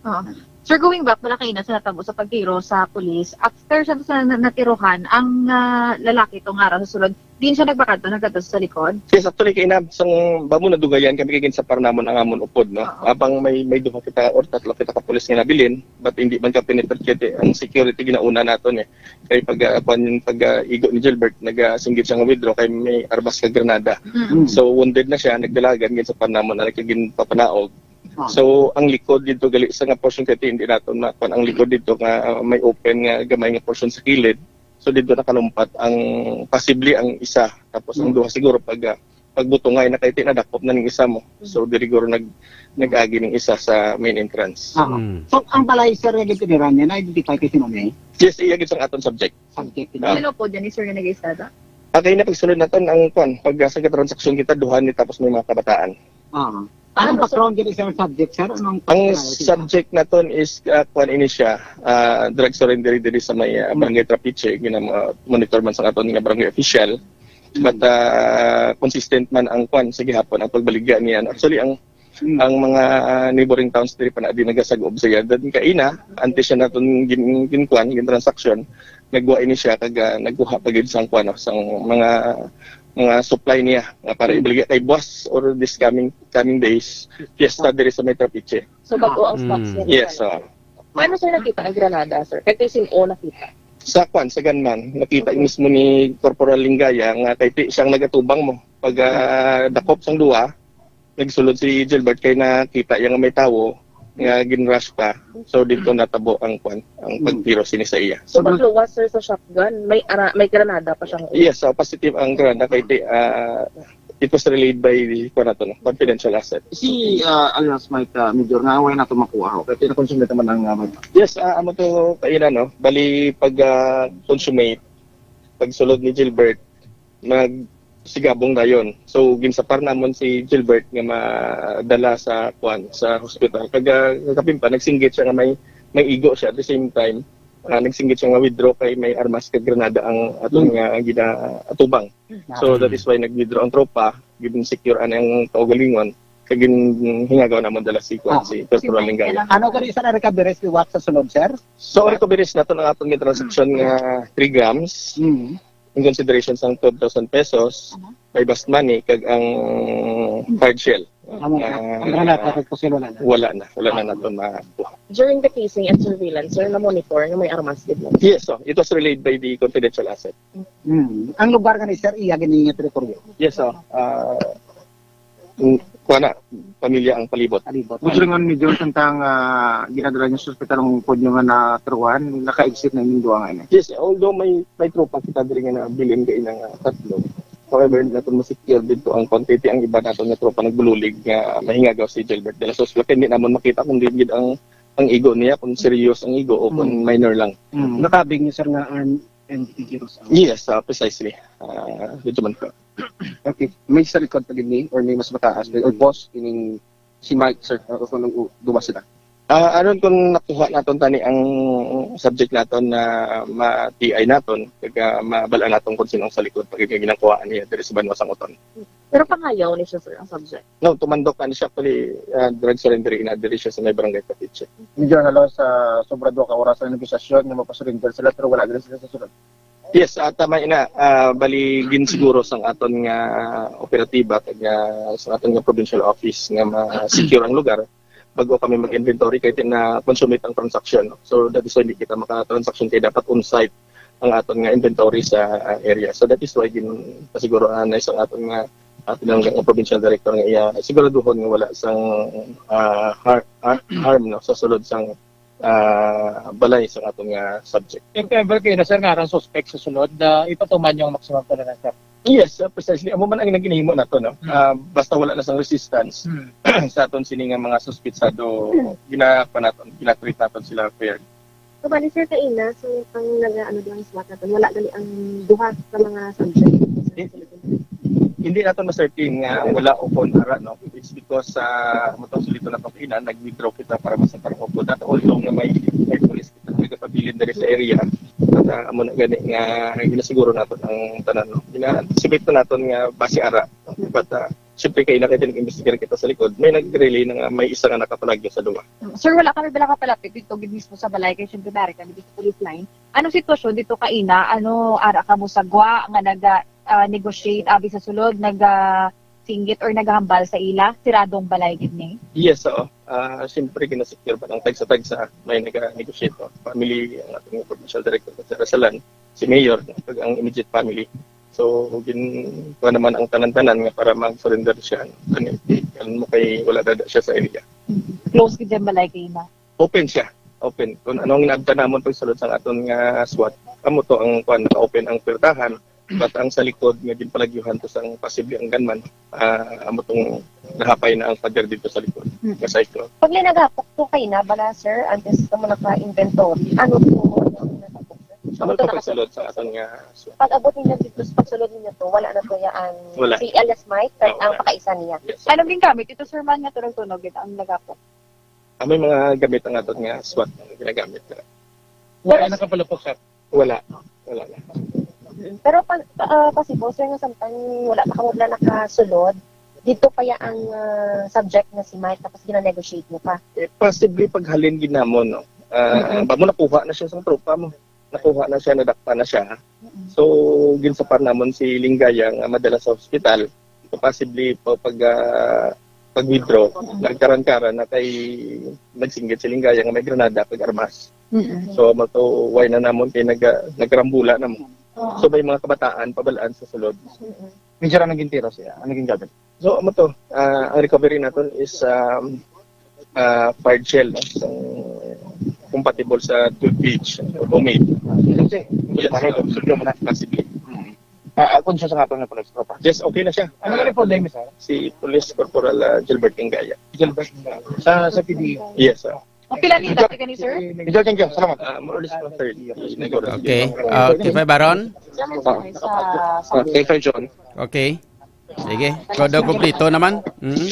Oo. Sir, going back, wala kayo na sa natabo sa pagtiro sa police. After sa, sa na- natirohan, ang ah, lalaki to nga ara sa sulod, din siya nagbakad to, nagkadto sa likod? Yes, actually, kay na, sang bamo nadugayan kami kay ginsapar namon ang amon upod, no? Oo. Abang may may duha kita or tatlo kita ka pulis nga nabilin, but hindi man ka penetrate ang security ginauna naton eh. Kay pag ah, kwan, pag ah, igo ni Gilbert, nagasinggit siya nga withdraw kay may armas ka granada. Mm. So wounded na siya, nagdalagan, ginsapar namon na nagkaginpapanaog. Ah. So ang likod dito gali sa nga portion kay hindi naton makuan ang likod dito nga ah, may open nga gamay nga portion sa kilid. So dito nakalumpat ang posible ang isa, tapos ang duha siguro pag ah, pagbutungay na kay ti nadakop na ning isa mo. So, diri guro nag-, nag-agi ning isa sa main entrance. Ah. Mm. So, ang balay, sir, nga gintiniran niya, na-identify kay sino ni? Yes, iya gid sang aton subject. Subject Ah. niya. Sino po dyan, sir, nga nag-istada? Agay na pagsunod naton ang kwan, pag, ah, sa transaksyon kita, duha ni tapos may mga kabataan. Ah. Anong Ano, sir? background gid sa subject, sir? Anong Ang personality? subject naton is, ah, kwan ini siya, ah, drug surrender diri sa may, ah, Mm. Barangay Trapiche, gina-, ah, monitor man sa aton nga barangay official. Mm. But, ah, consistent man ang kwan sa gihapon, ang pagbaligya niya. Actually, ang, Mm. ang mga neighboring towns diri pa na di nagasag-ob sa iya. Dan kaina, antes siya naton gin-, gin-, kwan, gin-transaction, nagwa ini siya kag, ah, nagkuha pa gid sang kwan, no, sang mga, mga supply niya nga para Mm. ibaligya kay buwas or this coming, coming days, fiesta diri sa may Trapiche. So, bago ang Ah. stocks Mm. niya, Yes, sir? oo. Paano, sir, nakita ang granada, sir? Kay kay sin-o nakita? Sa kwan, sa gunman, nakita Okay. mismo ni Corporal Lingaya nga kay ti-, siyang nagatubang mo. Pag, ah, dakop sang duwa, nagsulod si Gilbert kay nakita iya nga may tawo nga ginrush pa. So, dito natabo ang kwan, ang Mm. pagtiro sini sa iya. So, So, magluwas, sir, sa shotgun, may ara-, may granada pa siyang Yes, so positive ang granada kay ti-, ah, it was relayed by the, kwan nato, no, confidential asset. Si, ah, alias Mike, ah, Major, nga way nato makuha, ho. Kaya pinakonsume naman ang, ah, Mike. Yes, ah, amo to kaina, no? Bali, pag, ah, consummate, pagsulod ni Gilbert, nagsigabong dayon. So, ginsapar namon si Gilbert nga madala sa, kwan, sa hospital. Kag, ah, kapin pa, nagsinggit siya nga may, may igo siya. At the same time, ah, nagsinggit siya nga withdraw kay may armas kag granada ang aton Mm. nga ginaatubang. So, that is why nag-withdraw ang tropa, gin-secure ang kaugalingon, kag ginhingagaw namon dala si, kwan, Ah. si Corporal Lingaya. Ano gani sa recoveries liwat sa sulod, sir? So, ang recoveries naton ang aton nga transaction nga three grams, Mm. in consideration sang twelve thousand pesos, Ano? may bust money, kag ang hard shell. Amo na. Ah, Ang granada, kag pusil, wala na. Wala na. Wala na Ah. naton makuha. During the casing and surveillance, sir, na-monitor nga may armas gid mo? Yes, so, it was relayed by the confidential asset. Mm. Ang lugar gani, sir, iya gani nga teritoryo? Yes, so, ah, mm, kuha na, pamilya ang palibot. Palibot. Gusto rin nga ni Johnson tang, ah, ginadala niya sa ospital ang pod niyo nga naturuan, naka-exit na yung duwa nga ini. Yes, although may, may tropa kita diri nga nabilin kaina nga tatlo. However, hindi natin ma-secure dito ang quantity. Ang iba naton nga tropa nagbululig nga mahingagaw si Gilbert de la Sos. Kaya hindi naman makita kung di gid ang, ang igo niya, kung serious ang igo o kung Mm. minor lang. Mm. Nakabig niyo, sir, nga arm and dangerous arm? Yes, ah, precisely. Ah, dito man ko. Okay. May sa likod pa gid ni or may mas mataas or boss ining si Mike, sir, o kung anong u-, duwa sila? Ah, aron kung nakuha naton tani ang subject naton na ma-T I naton, kag, ah, mabal-an naton kung sino ang sa likod pag ginangkuhaan niya diri sa banwa sang Oton. Pero pangayaw ni siya, sir, ang subject? No, tumandok na siya, actually, ah, drug surrender ina diri siya sa may barangay Trapiche. Medyo halos sa sobra duha ka oras ang negosasyon nga mapasurrender sila, pero wala diri sila sa sulod. Yes, ah, tama ina, ah, bali ginsiguro sang aton nga operatiba kag, ah, sa aton nga provincial office nga ma-secure ang lugar bago kami mag-inventory kay na-consummate ang transaction, no? So that is why hindi kita maka-transaction kay dapat on site ang aton nga inventory sa, ah, area. So that is why gin pasiguro anay sang aton nga, aton nga provincial director nga iya siguraduhon nga wala sang, ah, har-, ah, harm, no, sa sulod sang ah, balay sa aton nga subject. If ever kayo na, sir, nga arang suspect sa sulod, ah, ipatuman yung maximum tolerance, sir? Yes, uh, precisely. Amo man ang ginahimo nato, no? Hmm. Ah, basta wala na sang resistance Hmm. sa aton sini nga mga suspitsado, gina-, pa naton, gina-treat naton sila fair. So, bali, sir, kaina, so, ang naga-, ano lang, SWAT naton, wala gali ang duha sa mga subject. Eh, hindi naton ma-certain nga wala o kon ara, no? It's because, ah, amo tong sulito na pagkainan, nag-withdraw kita para mas parang opo. That, although nga may, may police kita nagapabilin diri sa area, at, ah, amo na gani nga ginasiguro naton ang tanan, no? Gina-anticipate na naton nga base ara, no? But, ah, siyempre, kay nakita nag-investigar kita sa likod, may nag-relay na nga may isa nga nakapalagyo sa duwa. Sir, wala kami bala kapalapit dito, gid mismo sa balay, kay siyempre, dari kami dito sa police line. Anong sitwasyon dito kaina? Ano, ara ka mo sa gwa nga naga, ah, negotiate abi sa sulod, naga singgit or nagahambal sa ila? Siradong balay gid ni? Yes, oo. Ah, siyempre, ginasecure ba ng tagsa-tagsa? May naga-negotiate, no? Family, ang ating provincial director sa Rasalan, si Mayor, no? Pag ang immediate family. So, gin-, kuha naman ang tanan-tanan nga para mag-surrender siya. Ano, ano mo kay wala dada siya sa area. Close gid ang balay kaina? Open siya. Open. Kung anong inabtan namon pagsulod sa aton nga SWAT, amo to ang, kuwan, naka-open ang pirtahan. But ang sa likod nga ginpalagyuhan to sang posible ang gunman, ah, amo tong nahapay na ang pader dito sa likod. Mm. Nga cyclone. Pag linagapok to kay na bala, sir, antes ka mo naka-inventory, ano to? Ano Amo to to nakasulod? Pagsulod sa aton nga swat. Pag abot ninyo dito sa pagsulod ninyo to, wala na to yaan. Wala. Si alias Mike, kay Oo, ang wala. Pakaisa niya. Yes. Anong gingamit ito, sir, man nga tunog-tunog ito ang nagapok? Ah, may mga gamit ang aton nga swat nga ginagamit na. Wala nakapalapok, sir. Wala. Wala na. Pero pa, pa, ah, possible, sir, nga samtang wala pa kamo bala nakasulod, dito pa ya ang, ah, subject nga si Mike, tapos gina-negotiate mo pa. Eh, possibly paghalin gid namon, no? Ah, Mm-mm. Bamo nakuha na siya sa tropa mo. Nakuha na siya, nadakpan na siya. Mm-mm. So, ginsapar namon si Linggaya nga madala sa hospital. So, possibly pa pag, ah, pag-withdraw, Mm-mm. nagkaran-karan na kay nagsinggit si Linggaya nga may granada kag armas. Mm-mm. So, matuway na namon kay nag-, nagrambula na mo. Oo. So, may mga kabataan pabalaan sa sulod. Mm-mm. Major, ano gintiro siya? Ano gingamit? So, amo to, ah, ang recovery naton is, um, ah, fired shell, no? So, compatible sa twelve gauge or homemade. Kasi, Yes, pareho, sir. Suglo mo na. Possibly. Mm. Ah, ah, kung siya sa nga pang police tropa. Yes, okay na siya. Ano nga yung problema, sir? Si Police Corporal, ah, Gilbert Ingaya. Gilbert, sa, sa P D. Yes, sir. Ang pila nila, tika ni sir? Enjoy, thank you. Salamat. Ah, more or less mga thirty. Okay. Ah, K five Baron? Sa, sa, Ah, K five John. Okay. Sige. Ikaw daw, kumplito naman. Mm.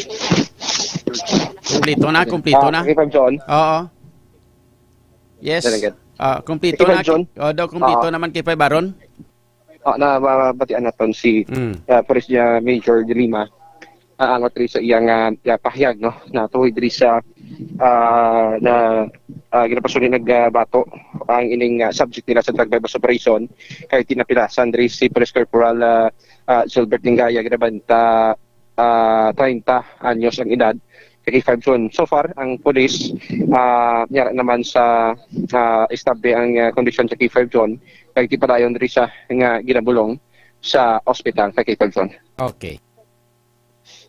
Kumplito na, kumplito Ah, na. K five John. Oo. Yes. Very good. Ah, kumplito K five na. John. Oh, daw kumplito Oo. naman, K five Baron. Ah, na mabatian naton si, Mm. ah, Police, ah, Major De Lima, ah, angot diri sa iyang, ah, ah, pahayag, no, na tuhoy diri sa, ah, na, ah, ginapasuli nagbato ang ining, ah, subject nila sa drug buy-bust operation kay tinapilasan diri si Police Corporal, ah, ah, Gilbert Ingaya, ginabanta, ah, treinta anyos ang edad. Kay K five John. So far, ang pulis, ah, yara naman sa, ah, estable ang, ah, kondisyon sa K five John, kay gipadayon diri siya nga ginabulong sa ospital kay K five John. Okay.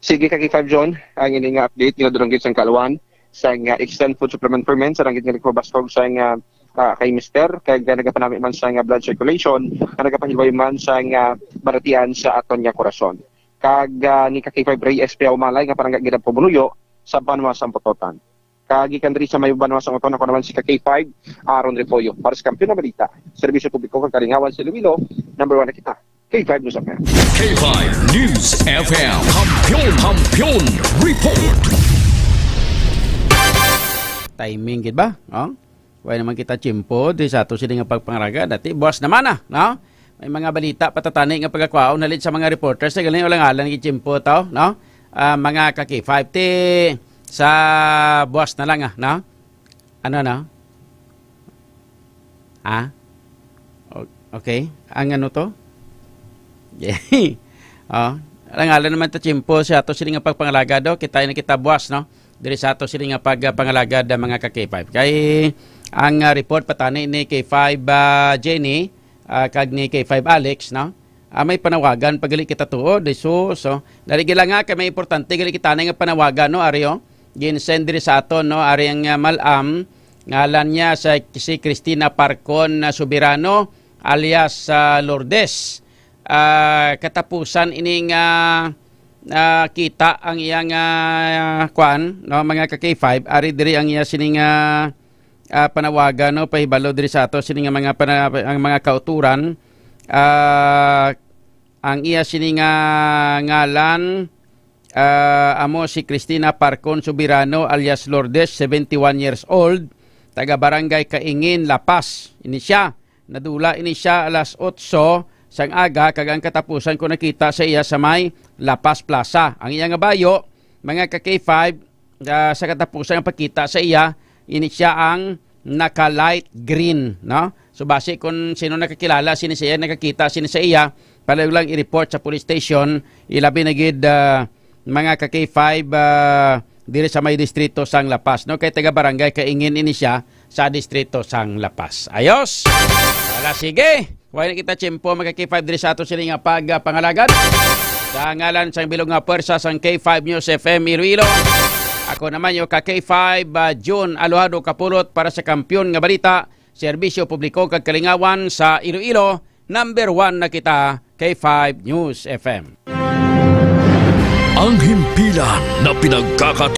Sige, kay K five John, ang ini nga update nga durungit sang kaaluhan sa nga extend food supplement permit sa ranggit nga nagpabaskog sa nga, ah, kay Mister, kay nga nagapanami man sa nga blood circulation, nga nagapahilway man sa nga baratian sa aton nga korason. Kag, ah, ni ka K five Rey S P Aumalay nga palangga gid ang pumuluyo sa banwa sang Bototan. Kag gikan diri sa may banwa sang Bototan, ako naman si ka K five, Aaron Repoyo. Para sa Kampiyon na Balita, Serbisyo Publiko kag Kalingawan sa Iloilo, number one na kita. K five News F M. K five News F M. Kampiyon, Kampiyon Report. Timing gid ba? Oh? Wala naman kita tiyempo di sa ato sini nga pagpangalaga. Dati, buwas naman na, no? May mga balita patatani nga pagkakwaon halin sa mga reporters. Sa galing, walang alang gitiyempo to, no? Ah, mga ka-K five, ti sa buwas na lang, ah, no? Ano, no? Ha? O-, okay. Ang ano to? Oh, alang-alang naman ta tiyempo sa ato sini nga pagpangalaga, do. Kita na kita buwas, no? Diri sa ato sini nga pagpangalagad, ah, mga ka-K five. Kay ang, ah, report patani ni K five, ah, Jenny, ah, kag ni K five Alex, no? Ah, may panawagan pa gali kita tuod, Jesus, oh. Dari gila nga kay may importante gali kita na nga panawagan, no, Ari, oh? Ginsend diri sa aton, no, Ari ang, ah, Malam, ngalan niya sa, si Cristina Parcon, ah, Soberano, alias, ah, Lourdes. Ah, katapusan ini nga, ah, kita ang iyang, ah, kwan, no, mga ka-K five, ari diri ang iya sining, ah, ah, panawagan, no, pahibalo diri sa ato sini nga mga pana-, ang mga kauturan, ah, ang iya sini nga ngalan, ah, amo si Cristina Parcon Soberano alias Lourdes, seventy-one years old, taga Barangay Kaingin, La Paz. Ini siya, nadula ini siya alas otso sang aga, kag ang katapusan ko nakita sa iya sa may La Paz Plaza. Ang iya nga bayo, mga ka-K five, ah, sa katapusan nga pagkita sa iya, ini siya ang naka-light green, no? So, basi kung sino nakakilala sini sa iya, nakakita sini sa iya, palihog lang i-report sa police station, ilabi na gid, ah, mga ka-K five, ah, diri sa may distrito sang La Paz, no? Kay taga Barangay Kaingin ini siya sa distrito sang La Paz. Ayos! Wala, sige! Wala na kita tiyempo, mga ka-K five, diri sa ato sini nga pagpangalagad. Sa ngalan sang bilog nga pwersa sang K five News F M Iloilo, ako naman yung ka-K five, ah, June Aluhado Kapulot para sa Kampiyon nga Balita, Serbisyo Publiko kag Kalingawan sa Iloilo. Number one na kita, K five News F M. Ang himpilan na pinagkakataon